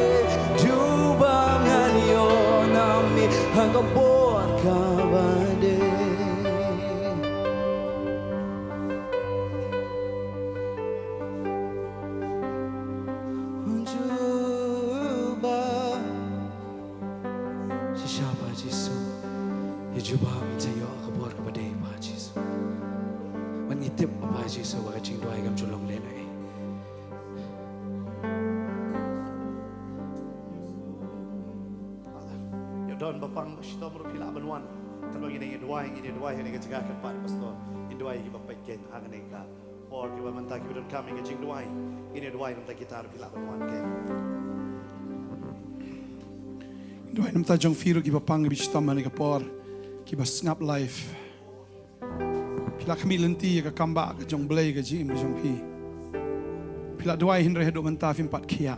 jubab ngan ïoh na me ha ka por kaba dei. Jubab. Shisha Pa Jisu. Ïa jubab ngi sa ïoh ha ka por kaba dei Pa Jisu. Ban ngi tip Pa Jisu ba ka jingduwai kam ju long lehnoh. Ïa don ba pang ba shitom ruh phi lah ban wan. Katba ngin ïa duwai, ngin ïa duwai ha kane ka jaka kan pat pastor. Ngin duwai ïa kiba peit kein ha kane ka por kiba mynta kiba donkam ïa ka jingduwai. Ngin ïa duwai mynta kita ruh phi lah ban wan kein. Duwai namar jong phi ruh kiba pang kiba shitom ha kane ka por kiba sngap live. Phi la khmih lynti ïa ka kam ba ka jong Blei ka jingim ka jong phi. Phi la duwai hynrei haduh mynta phim pat khiah.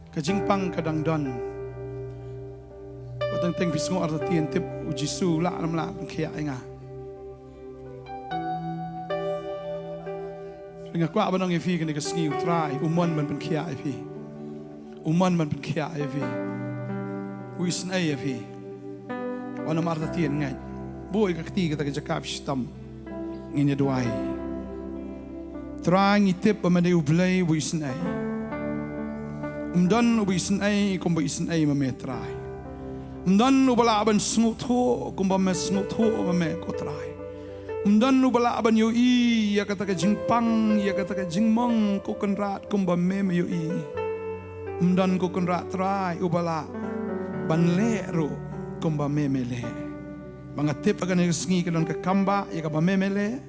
Ka jingpang ka dang don. Wat teng teng phi sngew artatien tip U Jisu u lah lem lah pynkhiah ïa nga. Nga kwah ban ong ïa phi kane ka sngi U Trai u mon ban pynkhiah ïa phi. U mon ban pynkhiah ïa phi. U isynei ïa phi. Wat nym artatien ngeit. Buh ïa ka kti kata ka jaka phi shitom. Ngin ïa duwai. Trai ngi tip ba me dei U Blei uba isynei. Ym don uba isynei kumba isynei ma me Trai. Ym don uba lah ban sngewthuh kumba me sngewthuh ma me ko Trai. Ym don uba lah ban ïohi ïa kata ka jingpang, ïa kata ka jingmong ko Kynrad kumba me me ïohi. Ym don ko Kynrad Trai uba lah ban leh ruh kumba me me leh. Ba nga tip ha kane ka sngi ka don ka kam ba ïa kaba me me leh.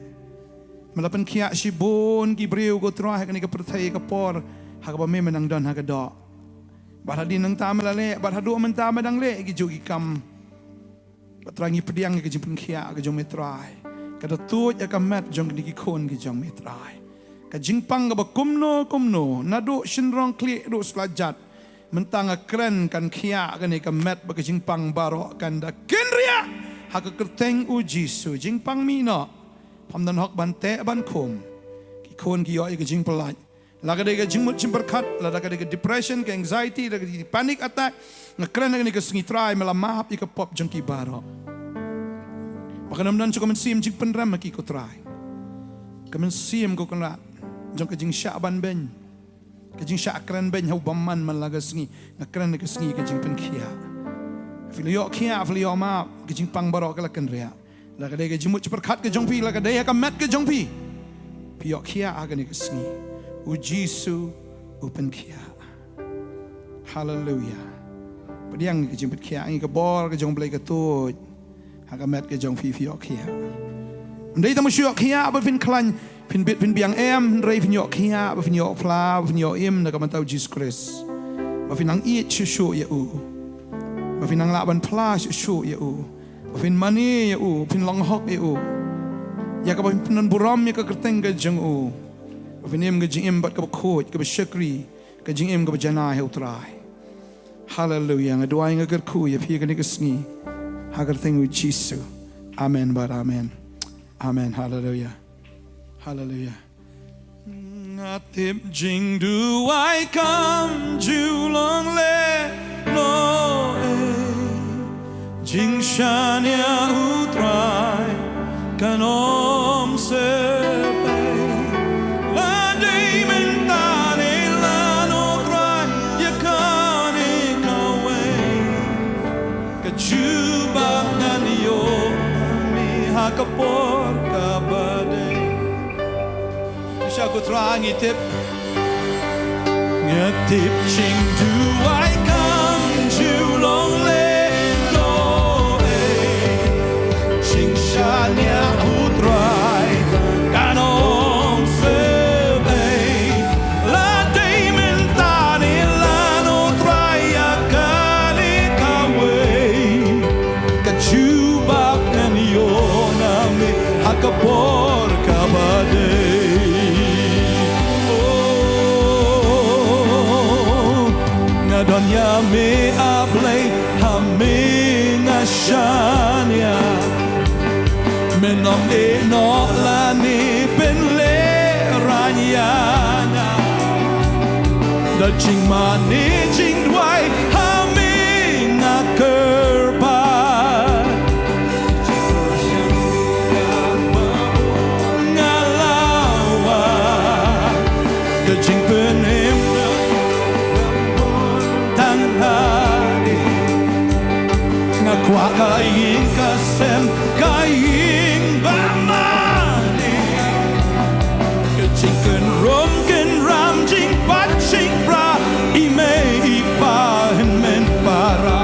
Me la pynkhiah shibun ki briew ko Trai ha kane ka pyrthei ka por ha kaba me me nang don ha ka doh. Bad hadien nangta me la leh, bad haduh mynta me dang leh ki juh ki kam. Ba Trai ngi pdiang ïa ka jingpynkhiah ka jong me Trai. Ka da tuid ïa ka met jong kine ki khun ki jong me Trai. Ka jingpang kaba kumno kumno, naduh shynrong khlieh haduh sla jat. Mynta nga kren kan khiah kane ka met ba ka jingpang baroh kan da kynriah. Ha ka kyrteng U Jisu jingpang mih noh. Pham don hok ban teh ban khum. Ki khun ki ïoh ïa ka jingpyllait. La ka dei ka jingmut jingpyrkhat, lada ka dei ka depression, ka anxiety, la ka dei ka panic attack. Nga kren ha kane ka sngi Trai me la map ïa ka pop jong ki baroh. Ba kan ym don shuh ka mynsiem jingpynrem ha ki ko Trai. Ka mynsiem ko Kynrad jong ka jingshah ban beiñ. Ka jingshah kren beiñ ha u bymman man la ka sngi. Nga kren ha ka sngi ka jingpynkhiah. Phi la ïoh khiah, phi la ïoh map, ka jingpang baroh ka la kynriah. La ka dei ka jingmut jingpyrkhat ka jong phi, la ka dei ha ka met ka jong phi. Ïoh khiah ha kane ka sngi. U Jisu u pynkhiah. Haleluia. Pdiang ka jingpynkhiah, ngi ka bor ka jong Blei ka tuid ha ka met ka jong phi, phi ïoh khiah. Ym dei tang ba shu ïoh khiah ba phin khlaiñ, phin bit, phin biang, em, hynrei phin ïoh khiah, ba phin ïoh phla, ba phin ïoh im na ka bynta u Jisu Khrist. Ba phin nang ïeit shuh shuh ïa u. Ba phin nang lah ban phla shuh shuh ïa u. Ba phin mane ïa u, phin long hok ïa u. Ïa kaba phin pynburom ïa ka kyrteng ka jong u. Ba phin im ka jingim bad kaba khuid, kaba shakri, ka jingim kaba janai ha u Trai. Haleluia. Nga duwai, nga kyrkhu ïa phi kane ka sngi ha ka kyrteng u Jisu. Amen bad amen. Amen. Haleluia. Haleluia. Nga tip jingduwai kam ju long lehnoh ei. Jingshaniah u Trai kan ym sepei. La dei mynta ne lano Trai ïa kane kawei. Ka jubab ngan ïoh ha me ha ka por kaba dei. Sha ko Trai ngi tip. Nga tip jingduwai kam ju long lehnoh ei. Jingshaniah u Trai kan ym sepei. La dei mynta ne lano Trai ïa kane kawei. Ka jubab ngan ïoh na me ha ka por kaba dei. Oh, nga don ïa me, A Blei, ha me nga shaniah. Men ym ïehnoh lane pynlehraiñ ïa nga. Da jingmane jingduwai ha me nga kyrpad. Nga la wad ka jingpynim tang ha me. Nga kwah ka ïing ka sem, ka ïing ba mane. Ka jingkynrum kynram, jingpait jingpra, i mei i pa, hynmen para.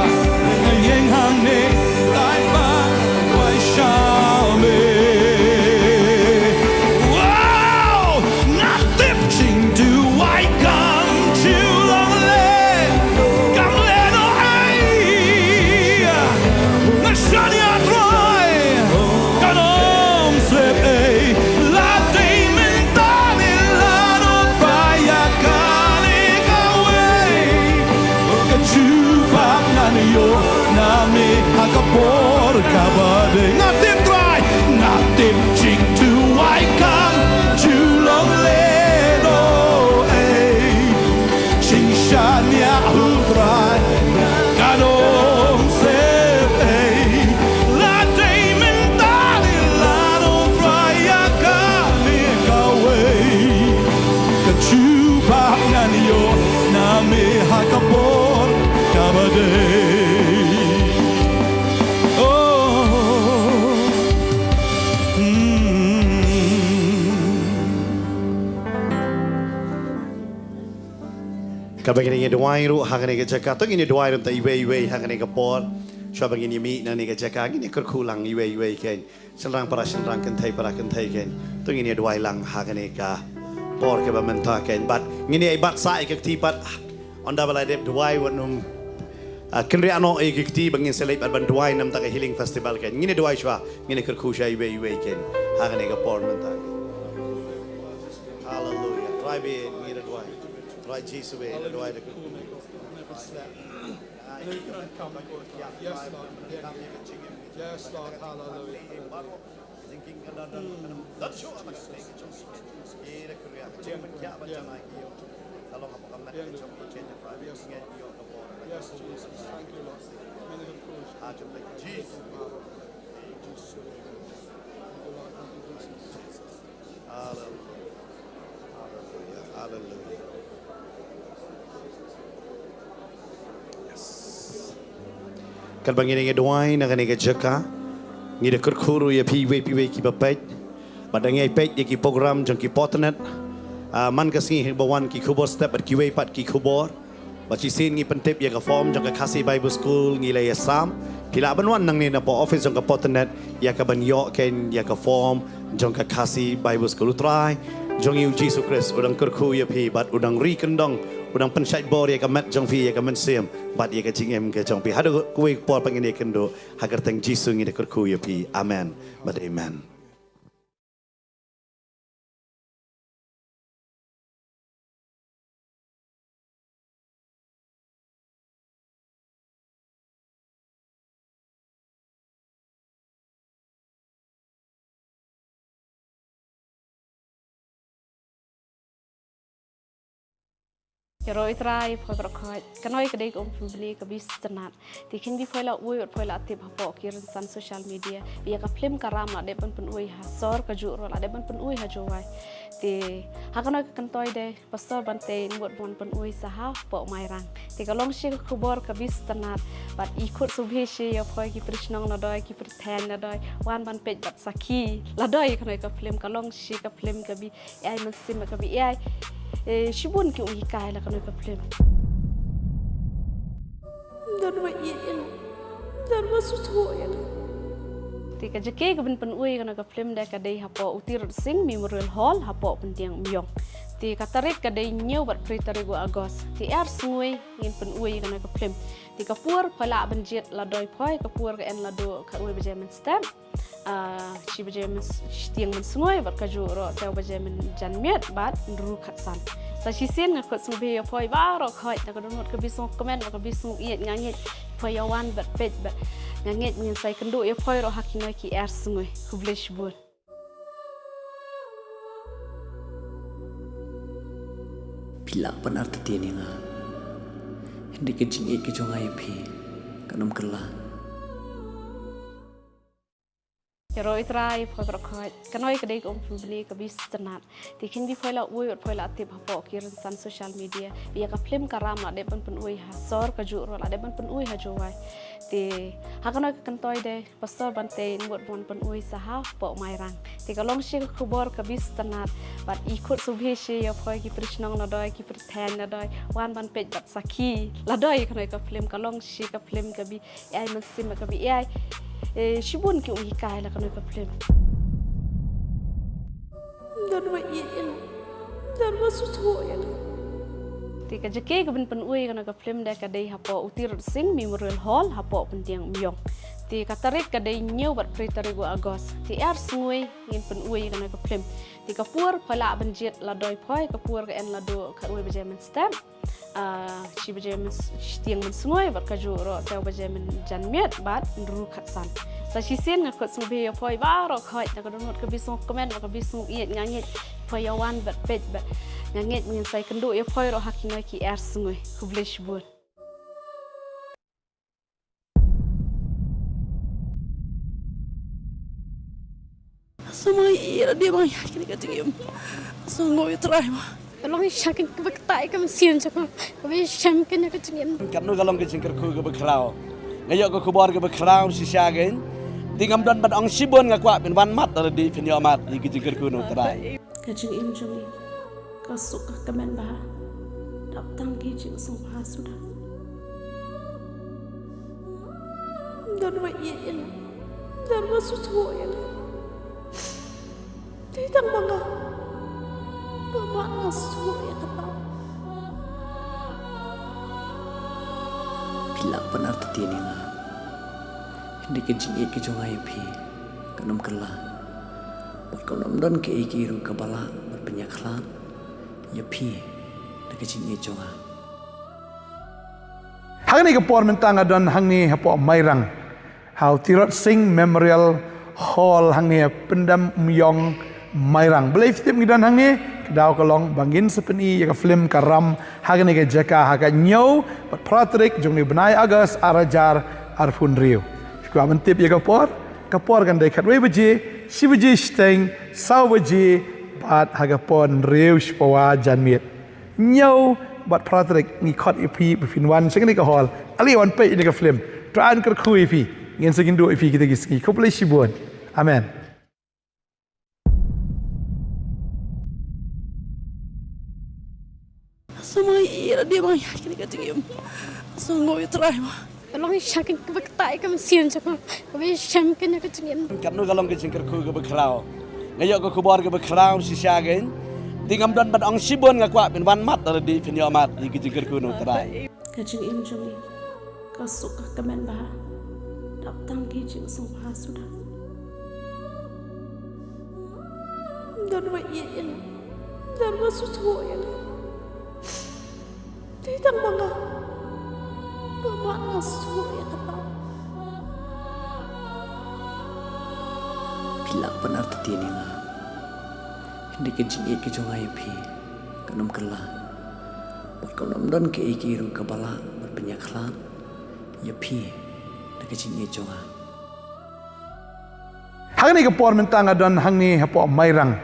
Nga ïeng hangne, Trai ba wai sha me. Wow! Nga tip jingduwai kam ju long leh, kam lehnoh ei. Nga shaniah Trai, kan ym sepei. La dei mynta ne lano Trai ïa kane kawei. Ka jubab ngan ïoh na me ha ka por kaba dei. Nga tip Trai, nga tip jingduwai kam ju long lehnoh ei. Jingshaniah u Trai kan ym sepei. La dei mynta ne lano Trai ïa kane kawei. Ka jubab ngan ïoh na me ha ka por kaba dei. Oh. Hmm. Kaba ngin ïa duwai ruh ha kane ka jaka, to ngin ïa duwai ruh ta iwei iwei ha kane ka por. Shuwa ba ngin ïa mih na kane ka jaka, ngin ïa kyrkhu lang iwei iwei kein. Shynrang para shynrang, kynthei para kynthei kein. To ngin ïa duwai lang ha kane ka por kaba mynta kein. Bad ngin ïa bat sa ïa ka kti pat. Ynda ba la dep duwai wat nym, ah, kynriah noh ïa ka kti ba ngin sa leit pat ban duwai namar ka healing festival kein. Ngin ïa duwai shuwa, ngin ïa kyrkhu sha iwei iwei kein ha kane ka por mynta. Haleluia. Trai ba ngin ïa duwai. Trai Jisu ba ngin ïa duwai. Yes, Lord. Yes, Lord. Hallelujah. Yes, Jesus. Thank you, Lord. Hallelujah. Hallelujah. Hallelujah. Yes. Katba ngi dang ïa duwai na kane ka jaka, ngi da kyrkhu ruh ïa phi iwei pa iwei kiba peit. Bad dang ïai peit ïa ki program jong ki Potnet. Ah, man ka sngi ba wan ki khubor step bad kiwei pat ki khubor. Bad shisien ngi pyntip ïa ka form jong ka Khasi Bible School ngi la ïa sam. Phi lah ban wan nangne na post office jong ka Potnet ïa ka ban ïoh kein ïa ka form jong ka Khasi Bible School. U Trai jong ngi U Jisu Khrist u dang kyrkhu ïa phi bad u dang ri kyndong, u dang pynshait bor ïa ka met jong phi, ïa ka mynsiem bad ïa ka jingim ka jong phi. Haduh kawei ka por pat ngin ïakynduh, ha ka kyrteng Jisu ngi da kyrkhu ïa phi. Amen bad amen. Ïaroh ïa U Trai, poi baroh khoit. Ka noi ka dei ka umphniang ka bi sngewtynnat. Te khyndiat poi la uwei, poi la tip hapoh ki rynsan social media. Ba ïa ka film Ka Ram la dep ban pynui ha sor, kajuh ruh la dep ban pynui ha Jowai. Te ha ka noi ka kyntoit de Pastor Bantei mut ban pynui sa hapoh Mairang. Te ka long shi ka khubor ka bi sngewtynnat. Bad i khot sngewbha shi ïa poi ki parishong la doi, ki parishong la doi, wan ban peit bad sakhi la doi. Ka noi ka film ka long shi ka film ka bi ïai mynsiem, ka bi ïai, eh, shibun ki umhikai la ka noi ka film. Don wa ïeit ïa nga. Don wa sngewthuh ïa nga. Te ka jaka ka ban pynui ka noi ka film de ka dei hapoh U Tirot Sing Memorial Hall hapoh Pyndiang Umïong. Te ka tarik ka dei hynñiew bad phra tarik u August. Te ar sngi ngin pynui ka noi ka film. Te ka por poi lah ban jied la doi poi, ka por ka en la dei khatwei baje mynstep. Ah, shi baje myn, shiteng mynsngi bad kajuh ruh saw baje mynjanmiet bad hynriew khatsan. Sa shisien nga khot sngewbha ïa poi baroh khoit, na ka dohnud ka bi sngewkmen bad ka bi sngewïeit, nga ngeit poi ïa wan bad peit bad nga ngeit ngin sa ïakynduh ïa poi ruh ha ki noi ki ar sngi. Khublei shibun. Phi lah ban artatien ïa nga, hynrei ka jingïeit ka jong nga ïa phi kan ym kylla. Ïaroh ïa U Trai, poi baroh khoit. Ka noi ka dei ka umphniang ka bi sngewtynnat. Te khyndiat poi la uwei, poi la tip hapoh ki rynsan social media. Ba ïa ka film Ka Ram la dep ban pynui ha sor, kajuh ruh la dep ban pynui ha Jowai. Te ha ka noi ka kyntoit de Pastor Bantei mut ban pynui sa hapoh Mairang. Te ka long shi ka khubor ka bi sngewtynnat. Bad i khot sngewbha shi ïa poi ki parishong la doi, ki parishong la doi, wan ban peit bad sakhi la doi. Ka noi ka film ka long shi ka film ka bi ïai mynsiem, ka bi ïai, eh, shibun ki umhikai la ka noi ka film. Don wa ïeit ïa nga. Don wa sngewthuh ïa nga. Te ka jaka ka ban pynui ka noi ka film de ka dei hapoh U Tirot Sing Memorial Hall hapoh Pyndiang Umïong. Te ka tarik ka dei hynñiew bad phra tarik u August. Te ar sngi ngin pynui ka noi ka film. Te ka por poi lah ban jied la doi poi, ka por ka en la dei khatwei baje mynstep. Ah, shi baje myn, shiteng mynsngi bad kajuh ruh saw baje mynjanmiet bad hynriew khatsan. Sa shisien nga khot sngewbha ïa poi baroh khoit, na ka dohnud ka bi sngewkmen bad ka bi sngewïeit, nga ngeit poi ïa wan bad peit bad nga ngeit ngin sa ïakynduh ïa poi ruh ha ki noi ki ar sngi. Khublei shibun. Sa ma ïa la dei ma ïa kane ka jingim. Sa ngoi Trai ma. Ka long sha kane kaba kata ka mynsiem jong nga. Kaba shem kane ka jingim. Katno ka long ka jingkyrkhu kaba khraw. Nga ïoh ka khubor kaba khraw shisha kein. Te ngam don ban ong shibun, nga kwah phin wan mad lada dei phin ïoh mad ïa ka jingkyrkhu na U Trai. Ka jingim jong ngi ka suk ka kmen bha. Dap tang ki jingsngewbha suda. Don wa ïeit ïa nga. Don wa sngewthuh ïa nga. Dei tang ma nga ba mad nga sngewthuh ïa kata. Phi lah ban artatien ïa nga, hynrei ka jingïeit ka jong nga ïa phi kan ym kylla. Bad kan ym don kaei kaei ruh kaba lah ban pynïakhlad ïa phi da ka jingïeit jong nga. Hangne ka por mynta nga don hangne hapoh Mairang, ha U Tirot Sing Memorial Hall hangne ha Pyndiang Umïong, Mairang. Balei phi tip ngi don hangne? Ka daw ka long ba ngin sa pyni ïa ka film Ka Ram hangne ka jaka ha ka hynñiew bad phra tarik jong une u bnai August ar hajar arphew hynriew. Phi kwah ban tip ïa ka por? Ka por kan dei khatwei baje, shi baje shiteng, saw baje bad ha ka por hynriew shiphew janmiet. Hynñiew bad phra tarik ngi khot ïa phi ba phin wan sha kane ka hall. Ale wan peit ïa ka film. Trai un kyrkhu ïa phi. Ngin sa ïakynduh ïa phi kita ki sngi. Khublei shibun. Amen. Sa ma ïa la dei ma ïa kane ka jingim. Sa ngoi Trai ma. Ka long sha kane kaba kata ïa ka mynsiem jong nga. Kaba shem kane ka jingim. Katno ka long ka jingkyrkhu kaba khraw. Nga ïoh ka khubor kaba khraw shisha kein. Te ngam don ban ong shibun, nga kwah phin wan mat lada dei phin ïoh mat ïa ka jingkyrkhu na U Trai. Ka jingim jong ngi ka suk ka kmen bha. Dap tang ki jingsngewbha suda. Don ba ïeit ïa nga. Don ba sngewthuh ïa nga. Dei tang ma nga ba mad nga sngewthuh ïa kata. Phi lah ban artatien ïa nga. Hynrei ka jingïeit ka jong nga ïa phi kan ym kylla. Bad kan ym don kaei kaei ruh kaba lah ban pynïakhlad ïa phi da ka jingïeit jong nga. Hangne ka por mynta nga don hangne hapoh Mairang,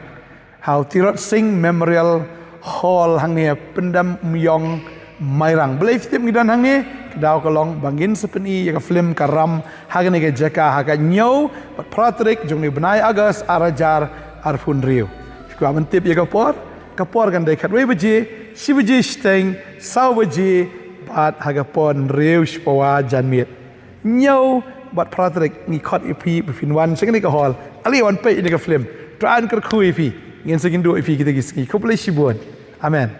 ha u Tirot Sing Memorial Hall hangne ha Pyndam Umïong, Mairang. Balei phi tip ngi don hangne? Ka daw ka long ba ngin sa pyni ïa ka film Ka Ram ha kane ka jaka ha ka hynñiew bad phra tarik jong une u bnai August ar hajar arphew hynriew. Phi kwah ban tip ïa ka por? Ka por kan dei khatwei baje, shi baje shiteng, saw baje bad ha ka por hynriew shi pawa janmiet. Hynñiew bad phra tarik ngi khot ïa phi ba phin wan sha kane ka hall. Ale wan peit ïa ka film. Trai un kyrkhu ïa phi. Ngin sa ïakynduh ïa phi kita ki sngi. Khublei shibun. Amen.